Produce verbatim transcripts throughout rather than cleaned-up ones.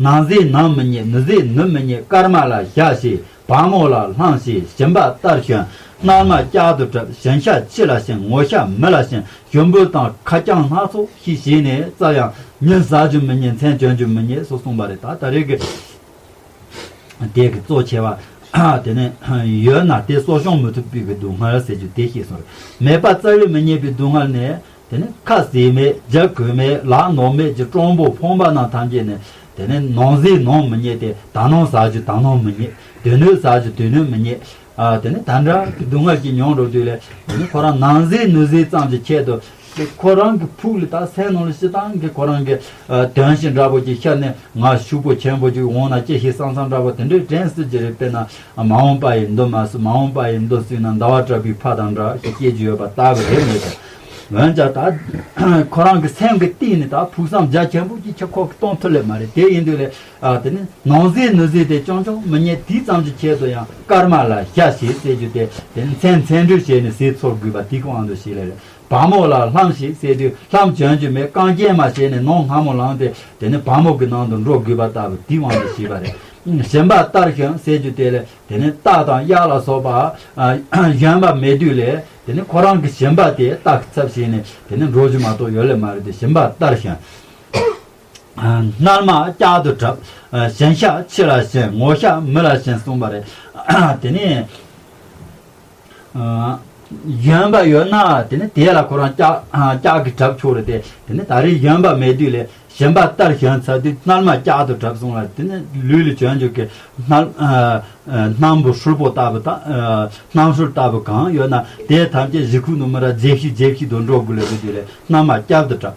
ནང་ཟས་ནང་མི་ཉན། ནུ་ཟས་ནུ་མི་ཉན། སྐར་མ་ལ་ཞག་བྱེད། བ་མོ་ལ་ལྷམ་བྱེད། ཞིམ་པ་ལྟར་ཞོན། སྣར་མ་ལྕགས་དུ་བྲབ། ཞིང་ཤ་ཁྱི་ལ་བྱིན། ངོ་ཤ་མི་ལ་བྱིན། ཞུམ་བུ་དང་ཁ་རྐྱང་སྣ་ཚོགས་ཤིག་བྱས་ནས་བཙལ་ཡང་། ཉིན་ཟ་རྒྱུ་མི་ཉན། མཚན་གྱོན་རྒྱུ་མི་ཉན་སོགས་གསུངས་པ་རེད། ད་ད་རེས་ཀྱི་དེ་གི་གཙོ་ཆེ་བ་དེ་ནི་ཡོད་ན་དེ་གསོ་སྐྱོང་མི་ཐུབ་པའི་གི་སྡུག་བསྔལ་ཟེར་རྒྱུ་དེ་ཤེས་སོང་རེད། མེད་པ་རྩ་བའི་མི་རྙེད་པའི་སྡུག་བསྔལ་ནི། དེ་ནི་ཁ་ཟས་མེད། ལྕགས་གོས་མེད། ལག་ནོར་མེད་ཀྱི་སྤྲང་པོ་ཕོངས་པ་རྣམས་ཐམས་ཅད་ནི། དེ་ནི་ནང་ཟས་ནང་མི་རྙེད་དེ། ད་ནང་ཟ་རྒྱུ་ད་ནང་མི་རྙེད། དེ་ནས་ཟ་རྒྱུ་དེ་ནས་མི་རྙེད། ཨ་དེ་ནི་ད་འདྲ་གི་སྡུག་བསྔལ་གྱིས་མྱོང་འགྲོ་དུས་ལས། དེ་ནི་ཁོ་རང་ནང་ཟས་ནུ་ཟས་ཙམ་གྱི་ཆེད་དུ། དེ་ཁོ་རང་གི་ཕུགས་ལ་ད་སེམས་ནང་ལ་སྤྱིར་བཏང་གི་ཁོ་རང་གི་ཨ་དོན་ཞིག་འདྲ་པོ་ཅིག་ཤར་ནས། ང་ཕྱུག་པོ་ཆེན་པོ་ཅིག་འོང་ན་ཅི་ཞིག་བསམ་བསམ་འདྲ་པོ་དེ་འདྲའི་དྲན་སྲིད་ཀྱི་རེད། དཔེར་ན་མ་འོངས་པ་ཡི་འདི་མ་སྲིད། མ་འོངས་པ་ཡི་འདི་སྲིད་ན་ཟླ་བ་གྲགས་པའི་ཕ་དང་འདྲ་ཞིག་སྐྱེ་རྒྱུ་ཡོད་པ་ལྟ་བུ་རེད་མོད་ཀྱང་། འོན་ཀྱང་ད་ཁོ་རང་གི་སེམས་ཀྱི་གཏིང་ནས་ད་ཕུགས་བསམ་རྒྱ་ཆེན་པོ་ཅིག་ཁྱབ་ཁོག་གཏོང་ཐུབ་ལེ་མ་རེད། དེ་ཡིན་དུས་ལས་ཨ་དེ་ནི་ནང་ཟས་ནུ་ཟས་དེ་ཅུང་ཅུང་མི་རྙེད། དེ་ཙམ་གྱི་ཆེད་དུ་ཡང་སྐར་མ་ལ་ཞག་བྱེད་ཟེར་རྒྱུ་དེ། དེ་ནི་མཚན་མཚན་སྦྲུལ་བྱས་ནས་ཟས་འཚོལ་དགོས་པ་དེ་གི་དབང་དུ་བྱས་ལེ་རེད། བ་མོ་ལ་ལྷམ་བྱེད་ཟེར་དུས་ལྷམ་གྱོན་རྒྱུ་མེད། རྐང་རྗེན་མ་བྱས་ནས་ནམ་སྔ་མོ་ལངས་ཏེ་དེ་ནི་བ་མོ་གི་ནང་དུ་འགྲོ་དགོས་པ་ལྟ་བུ་དེའི་དབང་དུ་བྱས་པ་རེད། ཞིམ་པ་ལྟར་ཞོན་ཟེར་རྒྱུ་དེ་ལས་དེ་ནི་རྟ་དང་གཡག་ལ་སོགས་པ་ཨ་གཞན་པ་མེད་དུས་ལས། དེ་ནི་ཁོ་རང་གི་ཞིམ་པ་དེ་རྟ་གི་ཚབ་བྱས་ནས་དེ་ནི་འགྲོ་རྒྱུ་མ་གཏོགས་ཡོད་ལེ་མ་རེད་དེ། ཞིམ་པ་ལྟར་ཞོན། སྣར་མ་ལྕགས་དུ་བྲབ། ཞིང་ཤ་ཁྱི་ལ་བྱིན། ངོ་ཤ་མི་ལ་བྱིན་གསུངས་པ་རེད། དེ་ནི་གཞོན་པ་ཡོད་ན་དེ་ནི་དེ་ལ་ཁོ་རང་ལྕགས་ལྕགས་ཀྱིས་བྲབ་ཆོག་རེད་དེ། དེ་ནི་ད་རེས་གཞོན་པ་མེད་དུས་ལས་ཞིམ་པ་ལྟར་ཞོན་ཚར་དུས་སྣར་མ་ལྕགས་དུ་བྲབ་གསུངས་ལ། དེ་ནི་ལུས་ལ་གྱོན་རྒྱུ་གི་སྣར་སྣམ་བུ་ཧྲིལ་པོ་ལྟ་བུ་དང་། སྣམ་ཧྲིལ་ལྟ་བུ་གང་ཡོད་ན་དེ་ཐམས་ཅད་གཞི་ཁུག་ནུ་མི་ར་རྗེ་ཤི་རྗེ་ཤི་དུ་འགྲོ་དགོས་ལ་དེ་དུས་ལས་སྣར་མ་ལྕགས་དུ་བྲབ།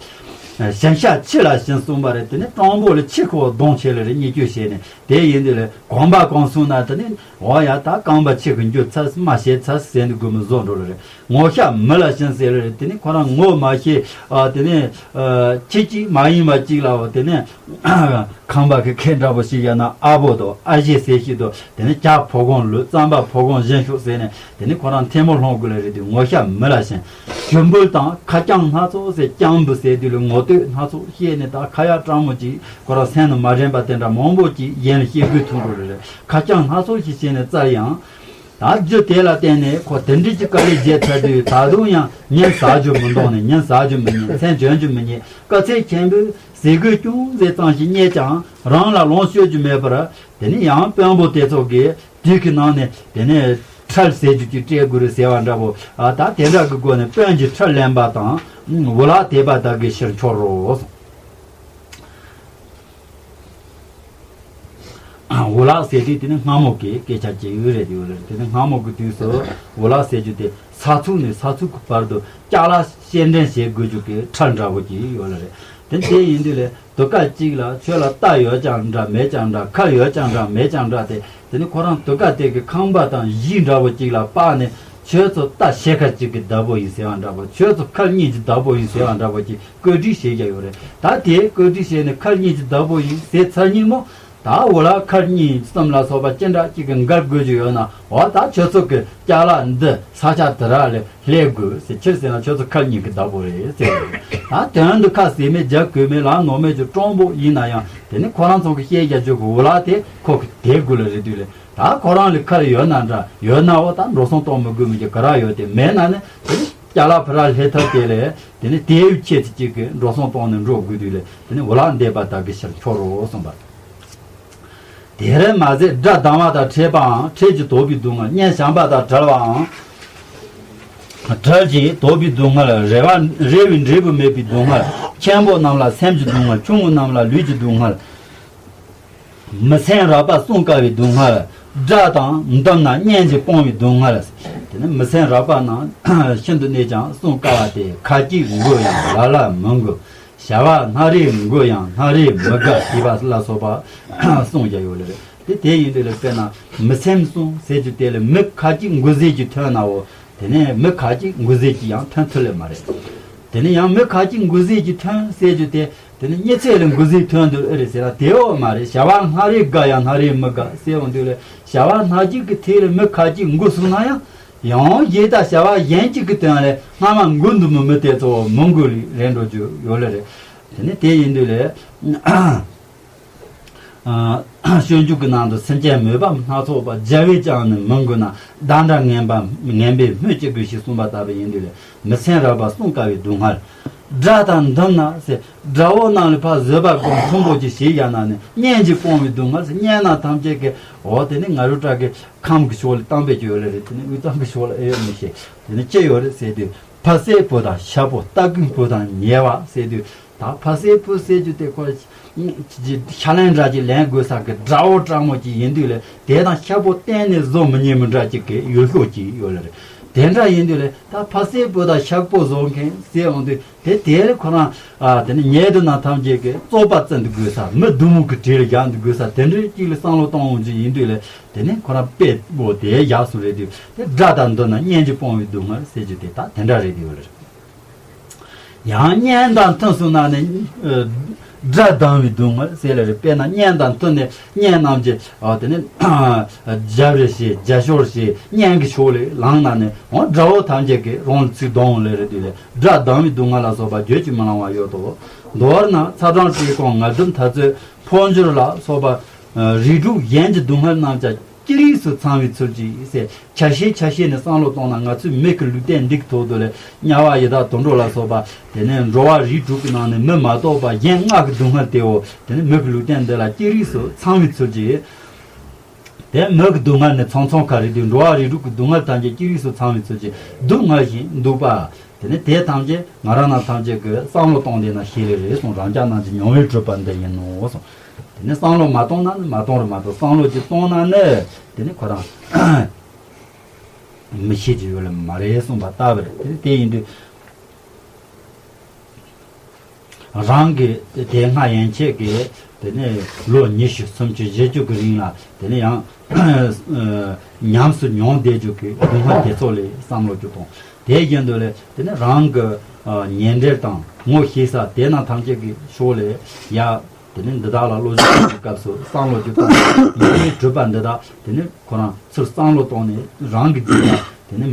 ཞིང་ཤ་ཁྱི་ལ་བྱིན་གསུངས་པ་རེད། དེ་ནི་སྤྲང་པོ་ལ་ཁྱི་ཁོ་གདོང་ཆེ་ལ་རེ་བརྙས་བཅོས་བྱས་ནས། དེ་ཡིན་དུས་ལས་གོམ་པ་གང་སོང་ན་དེ་ནི་འོ་ཡ་ད་རྐང་པ་ཁྱི་གི་འགྱུར་ཚར། མ་བྱེད་ཚར་ཟེར་ནས་དགོས་མི་བཟོ་འགྲོ་ལ་རེད། ངོ་ཤ་མི་ལ་བྱིན་ཟེར་ལ་རེད། དེ་ནི་ཁོ་རང་ངོ་མ་ཤེས། ཨ་དེ་ནི་ཨ་ཁྱི་གཅིག་མ་ཡིན་པ་གཅིག་ལའོ། དེ་ནི་ཁང་པ་གི་ཁེ་འདྲ་པོ་ཞིག་ཡོད་ན་ཨ་བོ་དང་ཨ་ཞེ་ཟེར་ཞིག་དང་། དེ་ནི་ཇ་ཕོ་གང་ལུས། རྩམ་པ་ཕོ་གང་བཞིན་ཤོག་ཟེར་ནས། དེ་ནི་ཁོ་རང་ཐལ་མོ་སློང་དགོས་ལ་རེད་དེ། ངོ་ཤ་མི་ལ་བྱིན། ཞུམ་བུ་དང་ཁ་རྐྱང་སྣ་ཚོགས་ཟེར། རྐྱང་བུ་ཟེར་དུས་ལ་ངོ་བསྟོད་སྣ་ཚོགས་བཤད་ནས་ད་ཁ་ཡག་སྤྲང་མོ་ཅིག་ཁོ་རང་སེམས་ནང་མ་དྲན་པ་དེ་འདྲ་མང་པོ་ཅིག་གཞན་ལ་བཤད་དགོས་ཐུག་འགྲོ་ལ་རེད། ཁ་རྐྱང་སྣ་ཚོགས་ཤིག་བྱས་ནས་བཙལ་ཡང་། ད་རྒྱུ་དེ་ལ་བརྟེན་ནས་ཁོ་དེ་འདྲ་ཅིག་དཀའ་ལས་བརྒྱབ་ཚར་དུས་ད་དུང་ཡང་ཉིན་ཟ་རྒྱུ་མི་འདང་ནས། ཉིན་ཟ་རྒྱུ་མི་རྙེད། མཚན་གྱོན་རྒྱུ་མི་རྙེད། དཀའ་ཚེགས་ཆེན་པོས་ཟས་གོས་ཅུང་ཟད་ཙམ་ཞིག་རྙེད་ཀྱང་རང་ལ་ལོངས་སྤྱོད་རྒྱུ་མེད་པར། དེ་ནི་ཡང་དཔོན་པོ་དེ་ཚོ་གིས་དུས་ཀྱི་ནང་ནས་དེ་ནས་ཁྲལ་ཟས་རྒྱུ་ཅིག་སྤྲད་དགོས་རེད་ཟེར་བ་འདྲ་པོ། ཨ་ད་དེ་འདྲ་གི་སྒོ་ནས་དཔོན་གྱིས་ཁྲལ་ལེན་པ་དང་། འུ་ལག་དད་པ་དག་གིས་ཕྱིར་འཁྱོར་རོ་གསུངས། འུ་ལག་ཟེར་དུས་དེ་ནི་སྔ་མོ་གི་སྐད་ཆ་ཅིག་རེད་ཡོད་རེད། དེ་ནི་སྔ་མོ་གི་དུས་སུ་འུ་ལག་ཟེར་རྒྱུ་དེ་ས་ཚུགས་ནས་ས་ཚུགས་ཀྱི་བར་དུ་ཅ་ལག་སྐྱེལ་འདྲེན་བྱེད་དགོས་རྒྱུ་གི་ཁྲལ་འདྲ་པོ་ཅིག་ཡོད་ལ་རེད། དེ་དེ་ཡིན་དུས་ལས་དུ་ཀ་གཅིག་ལ་ཁྱོད་ལ་རྟ་ཡོད་ཀྱང་འདྲ་མེད་ཀྱང་འདྲ། ཁལ་ཡོད་ཀྱང་འདྲ་མེད་ཀྱང་འདྲ། དེ་དེ་ནི་ཁོ་རང་དུ་ཀ་དེ་གི་ཁང་པ་དང་གཞི་འདྲ་པོ་གཅིག་ལ་དཔག་ནས། ཁྱོད་ཚོ་རྟ་ཕྱེད་ཀ་གཅིག་གི་བདག་པོ་ཡིན་ཟེར་བ་འདྲ་པོ། ཁྱོད་ཚོ་ཁལ་གཉིས་ཀྱི་བདག་པོ་ཡིན་ཟེར་བ་འདྲ་པོ་ཅིག་བཀོད་སྒྲིག་བྱེད་ཀྱི་ཡོད་རེད། ད་དེ་བཀོད་སྒྲིག་བྱས་ནས་ཁལ་གཉིས་ཀྱི་བདག་པོ་ཡིན་ཟེར་ཚར་སྙིང་མོ། ད་འུ་ལག་ཁལ་གཉིས་གསུམ་ལ་སོགས་པ་ཅི་འདྲ་ཅིག་གི་འགལ་དགོས་ཀྱི་ཡོད་ན། འོ་ད་ཁྱོད་ཚོ་གི་ཅ་ལག་འདི་ས་ཆ་དེ་ར་ལས་ལྷད་དགོས་ཟེར། ཕྱིར་ཟེར་ན་ཁྱོད་ཚོ་ཁལ་གཉིས་ཀྱི་བདག་པོ་རེད་ཟེར། ད་དོན་དུ་ཁ་ཟས་མེད་རྒྱག་གོས་མེད་ལག་ནོར་མེད་ཀྱི་སྤྲང་པོ་ཡིན་ན་ཡང་། དེ་ནི་ཁོ་རང་ཚོ་གི་བཤད་རྒྱ་ཆོ་གི་འུ་ལག་དེ་ཁོ་གི་དེ་དགོས་ལ་རེད་དུས་ལས། ད་ཁོ་རང་ལ་ཁལ་ཡོད་ན་འདྲ། ཡོད་ན་འོ་ད་འགྲོ་སོང་གཏོང་མི་དགོས་མི་གི་ག་ར་ཡོད་དེ། མེད་ན་ནི་དེ་ནི་ཅ་ལག་ཕ་ར་ལྷད་ཐབས་དེ་ལས་དེ་ནི་དེའི་ཆེད་དུ་གཅིག་གི་འགྲོ་སོང་གཏོང་ནས་འགྲོ་དགོས་དུས་ལས། དེ་ནི་འུ་ལག་འདས་པ་དག་གི་ཕྱིར་འཁྱོར་རོ་གསུངས་པ། དེར་མ་ཟད་དགྲ་སྡང་བ་དང་ཕྲད་པའང་ཕྲད་ཀྱིས་དོགས་པའི་སྡུག་བསྔལ། གཉེན་བྱམས་པ་དང་བྲལ་བའང་བྲལ་གྱིས་དོགས་པའི་སྡུག་བསྔལ། རེ་བ་རེ་བའི་འབྲས་བུ་མེད་པའི་སྡུག་བསྔལ། ཆེན་པོ་རྣམས་ལ་སེམས་ཀྱི་སྡུག་བསྔལ། ཆུང་ངུ་རྣམས་ལ་ལུས་ཀྱི་སྡུག་བསྔལ། མི་སེམས་རགས་པ་བསྲུང་དཀའ་བའི་སྡུག་བསྔལ། དགྲ་དང་འདུམ་ན་གཉེན་གྱིས་སྤོང་བའི་སྡུག་བསྔལ། དེ་ནི་མི་སེམས་རགས་པ་རྣམས་ཤིན་ཏུ་གནས་ཀྱང་བསྲུང་དཀའ་བ་སྟེ། ཁ་ཅིག་མགུ་ཡང་ལ་ལ་མི་མགུ། བྱ་བ་སྣ་རེ་མགུ་ཡང་སྣ་རེ་མི་དགའ་ཞེས་པ་ལ་སོགས་པ་གསུངས་ཀྱང་ཡོད་ལེ་རེད། དེ་དེ་ཡིན་དུས་ལ་དཔེར་ན་མི་སེམས་བསྲུང་ཟེར་རྒྱུ་དེ་ལ་མི་ཁ་ཅིག་མགུ་ཟེར་གྱི་ཐོན་ནའོ། དེ་ནས་མི་ཁ་ཅིག་མགུ་ཟེར་གྱི་ཡང་ཐོན་ཐུབ་ལེ་མ་རེད། དེ་ནས་ཡང་མི་ཁ་ཅིག་མགུ་ཟེར་གྱི་ཐོན་ཟེར་རྒྱུ་དེ། དེ་ནི་གཉིས་ཚེ་ལ་མགུ་ཟེར་ཐོན་འདུག་ཨེ་རེད་ཟེར་ན་དེའོ་མ་རེད། བྱ་བ་སྣ་རེ་དགའ་ཡང་སྣ་རེ་མི་དགའ་ཟེར་འོང་དུས་ལ། བྱ་བ་སྣ་གཅིག་གི་ཐད་ལ་མི་ཁ་ཅིག་མགུ་སོང་ན་ཡང་། ཡང་གཞན་དག་བྱ་བ་གཞན་གཅིག་གི་དོན་ལ་སྔ་མ་མགུ་འདུག་མི་མི་དེ་ཚོ་མི་མགུ་ལ་རན་འགྲོ་རྒྱུ་ཡོད་ལེ་རེད། དེ་ནི་དེ་ཡིན་དུས་ལ། སྤྱོད་འཇུག་གི་ནང་དུ་སེམས་ཅན་མོས་པ་སྣ་ཚོགས་པ། བརྒྱ་བས་ཀྱང་ནི་མི་མགུ་ན། བདག་འདྲ་ངན་པ་ངན་པས་སྨོས་ཅི་དགོས་ཞེས་གསུངས་པ་ལྟ་བུ་ཡིན་དུས་ལས། མི་སེམས་རགས་པ་བསྲུང་དཀའ་བའི་སྡུག་བསྔལ། དགྲ་དང་མདུན་ན་ཟེར། དགྲ་བོ་རྣམས་ལ་ཕར་བཟོད་པ་སྒོམ་མཐུན་པོ་ཅིག་བྱེད་ཡ་ན་ནི་གཉེན་གྱིས་སྤོང་བའི་སྡུག་བསྔལ་ཟེར། གཉེན་རྣམས་ཐམས་ཅད་ཀྱིས་འོ་དེ་ནི་ང་རོ་བྲག་གི་ཁམས་ཀྱི་ཕྱོགས་ལ་གཏམ་དཔེ་ཅིག་ཡོད་ལེ་རེད། དེ་ནི་དབུས་གཙང་གི་ཕྱོགས་ལ་ཨེ་ཡོད་མི་ཤེས། དེ་ནི་ཅི་ཡོད་རེད་ཟེར་དུས། ཕ་སེ་བུ་དང་ཤ་བོ། རྟ་གུས་བུ་དང་ཉེ་བ་ཟེར་དུས། ད་ཕ་སེ་བུ་ཟེར་རྒྱུ་དེ་ཁོ་ཤ་ལན་འདྲ་ཅིག་ལེན་དགོས་ས་གི་དགྲ་བོ་དྲང་མོ་ཅིག་ཡིན་དུས་ལས། དེ་དང་ཤ་བོ་གཏན་ནས་བཟོ་མི་ཉན་མི་འདྲ་ཅིག་གི་ཡུལ་ཤོག་ཅིག་ཡོད་ལེ་རེད། དེ་འདྲ་ཡིན་དུས་ལས་ད་ཕ་སེ་བུ་དང་ཤ་བོ་བཟོ་མཁན་ཟེར་འོང་དུས། དེ་དེ་ལས་ཁོ་རང་ཨ་དེ་ནི་ཉེ་དུ་ན་ཐམས་ཅད་ཀྱི་བཙོག་པ་བཙལ་འདུག་དགོས་ས། མི་དུ་མོ་གི་གྲས་ལ་བཞག་འདུག་དགོས་ས། དེ་འདྲའི་ཅིག་ལ་བསམ་བློ་གཏོང་འོང་ཅིག་ཡིན་དུས་ལས། དེ་ནི་ཁོ་རང་དཔེ་བོ་དེ་བཞག་སུ་རེད་དུས། དེ་དགྲ་དང་མདུན་ན་གཉེན་གྱིས་སྤོང་བའི་སྡུག་བསྔལ་ཟེར་རྒྱུ་དེ་ད་དེ་འདྲ་རེད་དེ་ཡོད་ལེ་རེད། ཡང་གཉེན་དང་མཐུན་སོང་ན་ནི། ཨ། དགྲ་སྡང་བའི་སྡུག་བསྔལ་ཟེར་ལེ་རེད། དཔེར་ན་གཉེན་དང་མཐུན་ནས་གཉེན་རྣམས་ཀྱིས་ཨ་དེ་ནི་རྒྱབ་རེ་བྱས་རྒྱབ་སྐྱོར་བྱས་གཉེན་གྱི་ཕྱོགས་ལས་ལངས་ན་ནི་འོ་དགྲ་བོ་ཐམས་ཅད་ཀྱིས་རང་ལ་ཚིག་གདོང་ལེ་རེད་དེ་ལས། དགྲ་སྡང་བའི་སྡུག་བསྔལ་ལ་སོགས་པ་བརྗོད་ཀྱིས་མི་ལང་བ་ཡོད་དོ། མདོར་ན་ཚ་གྲང་བཀྲེས་སྐོམ་ངལ་དུབ་འཐབ་རྩོད་འཕོ་འགྱུར་ལ་སོགས་པ། རིགས་དྲུག་གཞན་གྱི་སྡུག་བསྔལ་རྣམས་ཀྱང་ཅི་རིགས་སུ་ཚང་བའི་ཚུལ་གྱིས་ཟེར། ཆ་ཤས་ཆ་ཤས་ནས་བསམ་བློ་བཏང་ན། ང་ཚོའི་མིག་གི་ལུས་རྟེན་འདི་གི་ཐོག་ཏུ་ལས་དམྱལ་བ་ཡི་དྭགས་དུད་འགྲོ་ལ་སོགས་པ། དེ་ནས་འགྲོ་བ་རིགས་དྲུག་གི་ནང་ནས་མི་མ་གཏོགས་པ་གཞན་ལྔ་གི་སྡུག་བསྔལ་དེའོ། དེ་ནས་མིག་གི་ལུས་རྟེན་འདི་ལ་ཅི་རིགས་སུ་ཚང་བའི་ཚུལ་གྱིས། དེ་མིག་གི་སྡུག་བསྔལ་ནི་ཚང་ཚང་ག་རེ་དུས། འགྲོ་བ་རིགས་དྲུག་གི་སྡུག་བསྔལ་ཐམས་ཅད་ཅི་རིགས་སུ་ཚང་བའི་ཚུལ་གྱིས་སྡུག་བསྔལ་ཞིང་སྡུག་པ། དེ་ནས་དེ་ཐམས་ཅད་ང་རང་རང་ཐམས་ཅད་ཀྱིས་བསམ་བློ་གཏོང་བསྡད་ན་ཤེས་ལེ་རེད་གསུངས། རང་ཅག་རྣམས་ཀྱི་མྱོང་བའི་གྲུབ་པ་འདི་ཡིན་ནོ་གསུངས། དེ་ནས་བསམ་བློ་མ་གཏོང་ན་ནི་མ་གཏོང་རུ་མ་གཏོང་། བསམ་བློ་ཅིག་གཏོང་ན་ནི་དེ་ནི་ཁོ་རང་མི་ཤེས་ཀྱི་ཡོད་ལེ་མ་རེད་གསུངས་པ་ལྟ་བུ་རེད། དེ་དེ་ཡིན་དུས། རང་གི་དེ་སྔ་ཡན་ཆད་ཀྱི་དེ་ནས་ལོ་ཉི་ཤུ་སུམ་ཅུ་བཞི་བཅུ་གི་རིང་ལ་དེ་ནས་ཡང་ཉམས་སུ་མྱོང་བསྡད་རྒྱུ་གི་སྡུག་བསྔལ་དེ་ཚོ་ལ་བསམ་བློ་ཅིག་གཏོང་། དེ་བཞིན་དུ་ལས་དེ་ནས་རང་གི་ཉེ་འབྲེལ་དང་ངོ་ཤེས་ས་དེ་རྣམས་ཐམས་ཅད་ཀྱི་ཕྱོགས་ལས་ཡ། དེ་ནས་འདི་དག་ལ་བློ་སྦྱོང་གི་སྐབས་སུ་བསམ་བློ་ཅིག་གཏོང་། ཉེ་བའི་གྲུབ་པ་འདི་དག་དེ་ནས་ཁོ་རང་ཚུར་བསམ་བློ་གཏོང་ནས་རང་གི་རྒྱུད་ལ་དེ་ནས་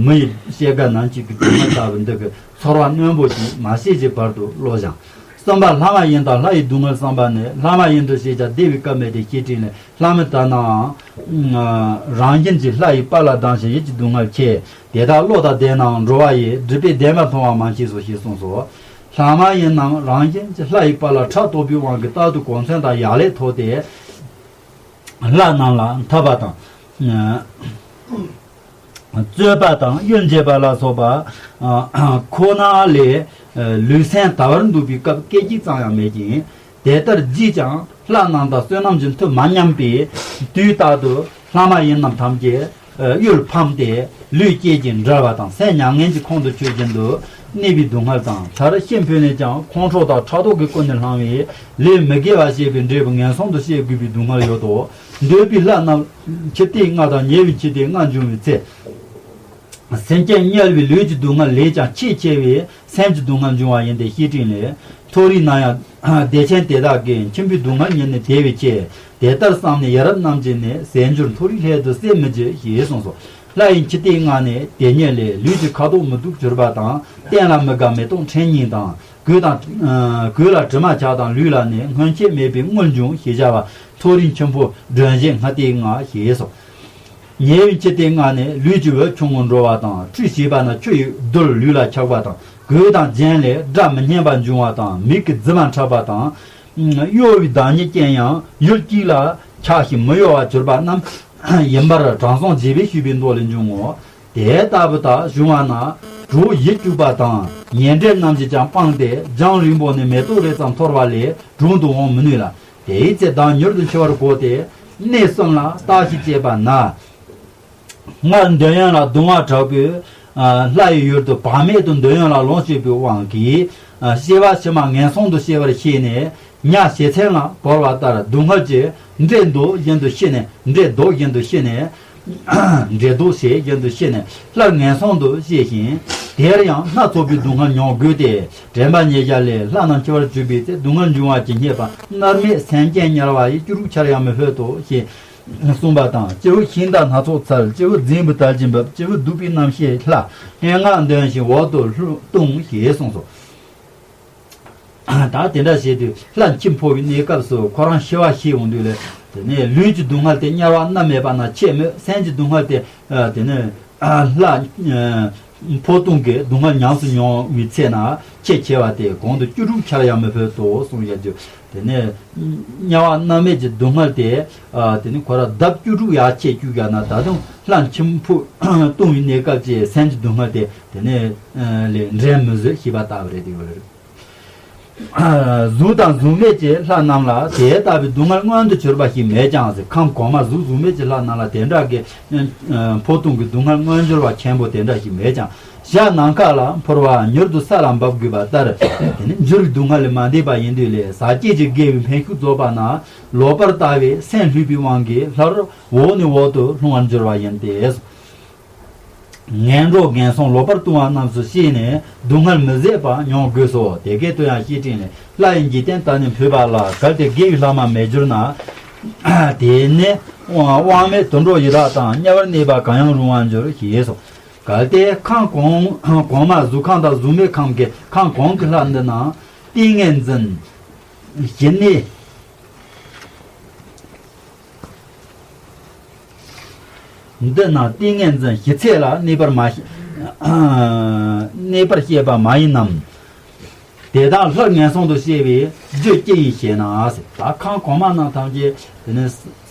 མི་ཡི་སྐྱེ་རྒ་ན་འཆི་གི་སྡུག་བསྔལ་ལྟ་བུ་འདི་གི་ཚོར་བ་རྣོན་པོ་ཞིག་མ་སྐྱེས་ཀྱི་བར་དུ་བློ་སྦྱང་། གསུམ་པ་ལྷ་མ་ཡིན་དང་ལྷ་ཡི་སྡུག་བསྔལ་བསམ་པ་ནི། ལྷ་མ་ཡིན་དུ་བྱས་ཀྱང་བདེ་བའི་སྐབས་མེད་དེ། བཤེས་སྤྲིང་ལས། ལྷ་མི་དག་ནའང་རང་བཞིན་གྱིས་ལྷ་ཡི་དཔལ་ལ་སྡང་ཞིང་ཡིད་ཀྱི་སྡུག་བསྔལ་ཆེ། དེ་དག་བློ་དང་ལྡན་ནའང་འགྲོ་བ་ཡི་སྒྲིབ་པས་བདེན་པར་མཐོང་བ་མ་མཆིས་སོ་ཞེས་གསུངས་སོ། ལྷ་མ་ཡིན་རྣམས་རང་བཞིན་གྱིས་ལྷ་ཡི་དཔལ་ལ་ཕྲག་དོག་པའི་དབང་གིས་རྟག་ཏུ་གོ་མཚོན་དང་ཡག་ལས་ཐོགས་ཏེ། ལྷ་རྣམས་ལ་འཐབ་པ་དང་། རྩོད་པ་དང་གཡུལ་འགྱེད་པ་ལ་སོགས་པ་ཁོ་ན་ལས་ལུས་སེམས་དལ་བར་འདུག་པའི་སྐབས་སྐད་ཅིག་ཙམ་ཡང་མེད་ཅིང་། དེ་ལྟར་བགྱིས་ཀྱང་ལྷ་རྣམས་དང་བསོད་ནམས་ཀྱི་མཐུ་མ་མཉམ་པས། དུས་རྟག་ཏུ་ལྷ་མ་ཡིན་རྣམས་ཐམས་ཅད་གཡུལ་ཕམ་སྟེ། ལུས་སྐྱེས་ཀྱིན་འབྲལ་བ་དང་སེམས་མྱ་ངན་གྱི་ཁོང་དུ་ཆུད་བཞིན་དུ་གནས་པའི་སྡུག་བསྔལ་དང་། མཐར་ཤི་འཕོས་ནས་ཀྱང་ཁོང་ཁྲོ་དང་ཕྲག་དོག་གིས་ཀུན་ནས་བསླངས་པའི་ལས་མི་དགེ་བ་བྱས་པའི་འབྲས་བུ་ངན་སོང་དུ་སྐྱེ་དགོས་པའི་སྡུག་བསྔལ་ཡོད་དོ། འདོད་པའི་ལྷ་རྣམས་འཆི་ལྟས་ལྔ་དང་ཉེ་བའི་འཆི་ལྟས་ལྔ་འབྱུང་བའི་ཚེ། སེམས་ཅན་དམྱལ་བའི་ལུས་ཀྱི་སྡུག་བསྔལ་ལས་ཀྱང་ཆེས་ཆེ་བའི་སེམས་ཀྱི་སྡུག་བསྔལ་འབྱུང་བ་ཡིན་ཏེ། བཤེས་སྤྲིང་ལས། མཐོ་རིས་ན་ཡང་བདེ་ཆེན་དེ་དག་གི། ཁྱིམ་པའི་སྡུག་བསྔལ་ཉིད་ནི་དེ་བས་ཆེ། དེ་ལྟར་བསམས་ནས་ཡ་རབས་རྣམས་ཀྱིས་ནི། ཟས་འགྱུར་མཐོ་རིས་སླད་དུ་བསད་མི་བགྱི་ཞེས་གསུངས་སོ། ལྷ་ཡི་འཆི་ལྟས་ལྔ་ནི་དེ་ཉིད་ལས། ལུས་ཀྱི་ཁ་དོག་མི་སྡུག་གྱུར་པ་དང་། སྟན་ལ་མི་དགའ་མེ་ཏོག་ཕྲན་རྙིང་དང་། གོས་དང་། གོས་ལ་དྲི་མ་ཆགས་དང་། ལུས་ལ་ནི་སྔོན་ཆད་མེད་པའི་རྔུལ་འབྱུང་ཞེས་བྱ་བ། མཐོ་རིས་འཆི་འཕོ་སྒྲོན་གཞི་ལྔ་སྟེ་ལྔ་ཞེས་སོ། ཉེ་བའི་འཆི་ལྟས་ལྔ་ནི་ལུས་ཀྱི་འོད་ཆུང་ངུར་འགྲོ་བ་དང་། ཁྲུས་བྱས་པ་ན་ཆུ་ཡི་རྡུལ་ལུས་ལ་ཆགས་པ་དང་། གོས་དང་རྒྱན་ལས་སྒྲ་མི་སྙན་པ་འབྱུང་བ་དང་། མིག་གི་རྫི་མ་འཁྲབ་པ་དང་། གཡོ་བའི་བདག་ཉིད་ཅན་ཡང་ཡུལ་གཅིག་ལ་ཆགས་ཤིང་མི་གཡོ་བར་གྱུར་པ་རྣམས་ཡིན་པར་དྲང་སྲོང་རྗེ་བས་ཞུས་པའི་མདོ་ལས་འབྱུང་ངོ་། དེ་ལྟ་བུ་དག་བྱུང་བ་ན་གྲོགས་ཡིད་གཅུགས་པ་དང་། ཉེ་འབྲེལ་རྣམས་ཀྱིས་ཀྱང་སྤངས་ཏེ། རྒྱང་རིང་པོ་ནས་མེ་ཏོག་རེ་ཙམ་འཐོར་བ་ལས་དྲུང་དུ་འོང་མི་ནུས་ལ། དེའི་ཚེ་བདག་མྱུར་དུ་འཆི་བར་གོ་སྟེ། གནས་གསུམ་ལ་བརྟག་ཞིབ་བྱས་པ་ན། སྔར་འདོད་ཡོན་ལ་གདུང་བ་དྲག་པོས། ལྷ་ཡི་ཡུལ་དུ་བག་མེད་དུ་འདོད་ཡོན་ལ་ལོངས་སྤྱོད་པའི་དབང་གིས། སྐྱེ་བ་ཕྱི་མ་ངན་སོང་དུ་སྐྱེ་བར་ཤེས་ནས། ཉ་བྱེད་ཚན་ལ་བོར་བ་ལྟར་སྡུག་བསྔལ་གྱི་འདྲེ་ལྡོག་བཞིན་དུ་ཤི་ནས། འདྲེ་ལྡོག་བཞིན་དུ་ཤི་ནས། འདྲེ་ལྡོག་བྱེད་བཞིན་དུ་ཤི་ནས་སླར་ངན་སོང་དུ་སྐྱེ་ཞིང་། དེར་ཡང་སྣ་ཚོགས་པའི་སྡུག་བསྔལ་མྱོང་དགོས་ཏེ། དྲན་པ་ཉེ་ཞ་ལས། ལྷ་རྣམས་འཆི་བར་གྱུར་པའི་ཚེ། སྡུག་བསྔལ་འབྱུང་བ་ཇི་སྙེད་པ། མནར་མེད་སེམས་ཅན་དམྱལ་བ་ཡི། སྐྱུ་རུ་ཆར་ཡང་མི་ཕོད་དོ་ཞེས་གསུངས་པ་དང་། སྤྱི་བོ་ཤིང་རྟ་སྣ་ཚོགས་འཚལ། སྤྱི་བོ་རྫིང་བུ་དལ་གྱིས་འབབ། སྤྱི་བོ་གདུག་པའི་རྣམ་ཤེས་ལྷ། སྙན་ངག་འདོན་ཞིང་འོག་ཏུ་ལྟུང་ཞེས་གསུངས་སོ། ད་དེ་འདྲ་བྱས་དུས་ལྷ་འཆི་འཕོ་བའི་གནས་སྐབས་སུ་ཁོ་རང་ཤི་བ་ཤི་འོང་དུས་ལས། དེ་ནས་ལུས་ཀྱི་སྡུག་བསྔལ་དེ་དམྱལ་བ་མནར་མེད་པ་ན་ཆེ་མོད། སེམས་ཀྱི་སྡུག་བསྔལ་དེ་དེ་ནས་ལྷ་འཕོ་ལྟུང་གི་སྡུག་བསྔལ་ཉམས་སུ་མྱོང་བའི་ཚེ་ན་ཆེས་ཆེ་བ་དེ་གོང་དུ་བཅུ་དྲུག་ཆར་ཡང་མི་ཕོད་དོ་གསུངས་ཡོད་དུས། དེ་ནས་དམྱལ་བ་མནར་མེད་ཀྱི་སྡུག་བསྔལ་དེ། དེ་ནས་ཁོ་རང་ལྡབ་བཅུ་དྲུག་ཡར་ཆེ་བཅུག་ཡང་ན་ད་དུང་ལྷ་འཆི་འཕོ་ལྟུང་བའི་གནས་སྐབས་ཀྱི་སེམས་ཀྱི་སྡུག་བསྔལ་དེ་དེ་ནས་ལས་འགྲན་མི་བཟོད་ཞེས་པ་ལྟ་བུ་རེད་དེ་ཡོད་རེད། གཟུགས་དང་གཟུགས་མེད་ཀྱི་ལྷ་རྣམས་ལ་དེ་ལྟ་བུའི་སྡུག་བསྔལ་མངོན་དུ་གྱུར་པ་ཞིག་མེད་ཀྱང་ཟེར། ཁམས་གོང་མ་གཟུགས་གཟུགས་མེད་ཀྱི་ལྷ་རྣམས་ལ་དེ་འདྲ་གི་འཕོ་ལྟུང་གི་སྡུག་བསྔལ་མངོན་གྱུར་བ་ཆེན་པོ་དེ་འདྲ་ཞིག་མེད་ཀྱང་། ཞག་ནམ་མཁའ་ལ་འཕུར་བ་མྱུར་དུ་ས་ལ་འབབ་དགོས་པ་ལྟར། དེ་ནི་འགྱུར་བའི་སྡུག་བསྔལ་ལས་མ་འདས་པ་ཡིན་དུས་ལས། ཟག་བཅས་ཀྱི་དགེ་བའི་འཕེན་ཤུགས་རྫོགས་པ་ན། ལོག་པར་ལྟ་བའི་སེམས་ལྷོད་པའི་དབང་གིས་སླར་འོག་ནས་འོག་ཏུ་ལྷུང་བར་འགྱུར་བ་ཡིན་ཏེ། ངན་འགྲོ་ངན་སོང་ལོག་པར་ལྟུང་བ་རྣམས་སུ་སྐྱེས་ནས་སྡུག་བསྔལ་མི་བཟད་པ་མྱོང་དགོས་སོ། དེ་སྐད་དུ་ཡང་བཤེས་སྤྲིང་ལས། ལྷ་ཡི་འཇིག་རྟེན་དག་ནི་འཕོས་པ་ལ། གལ་ཏེ་དགེ་བའི་ལྷ་མ་མེད་གྱུར་ན། དེ་ནི་དབང་མེད་དུད་འགྲོ་ཡི་དྭགས་དང་། དམྱལ་བར་གནས་པ་གང་ཡང་རུང་བར་འགྱུར། ཞེས་སོ། གལ་ཏེ་ཁམས་གོང་གོང་མ་གཟུགས་ཁམས་དང་གཟུགས་མེད་ཁམས་ཀྱི་ཁམས་གོང་གི་ལྷ་འདི་རྣམས་ཏིང་ངེ་འཛིན་ཞི་གནས། འདི་རྣམས་ཏིང་ངེ་འཛིན་ཞི་ཚད་ལ་གནས་པར་མ་གནས་པར་བཤད་པ་མ་ཡིན་ནམ། དེ་དག་སླར་ངན་སོང་དུ་སྐྱེ་བའི་རྒྱུ་ཅི་ཡིན་ཞེ་ན། ད་ཁམས་གོང་མ་རྣམས་ཐམས་ཅད་དེ་ནི་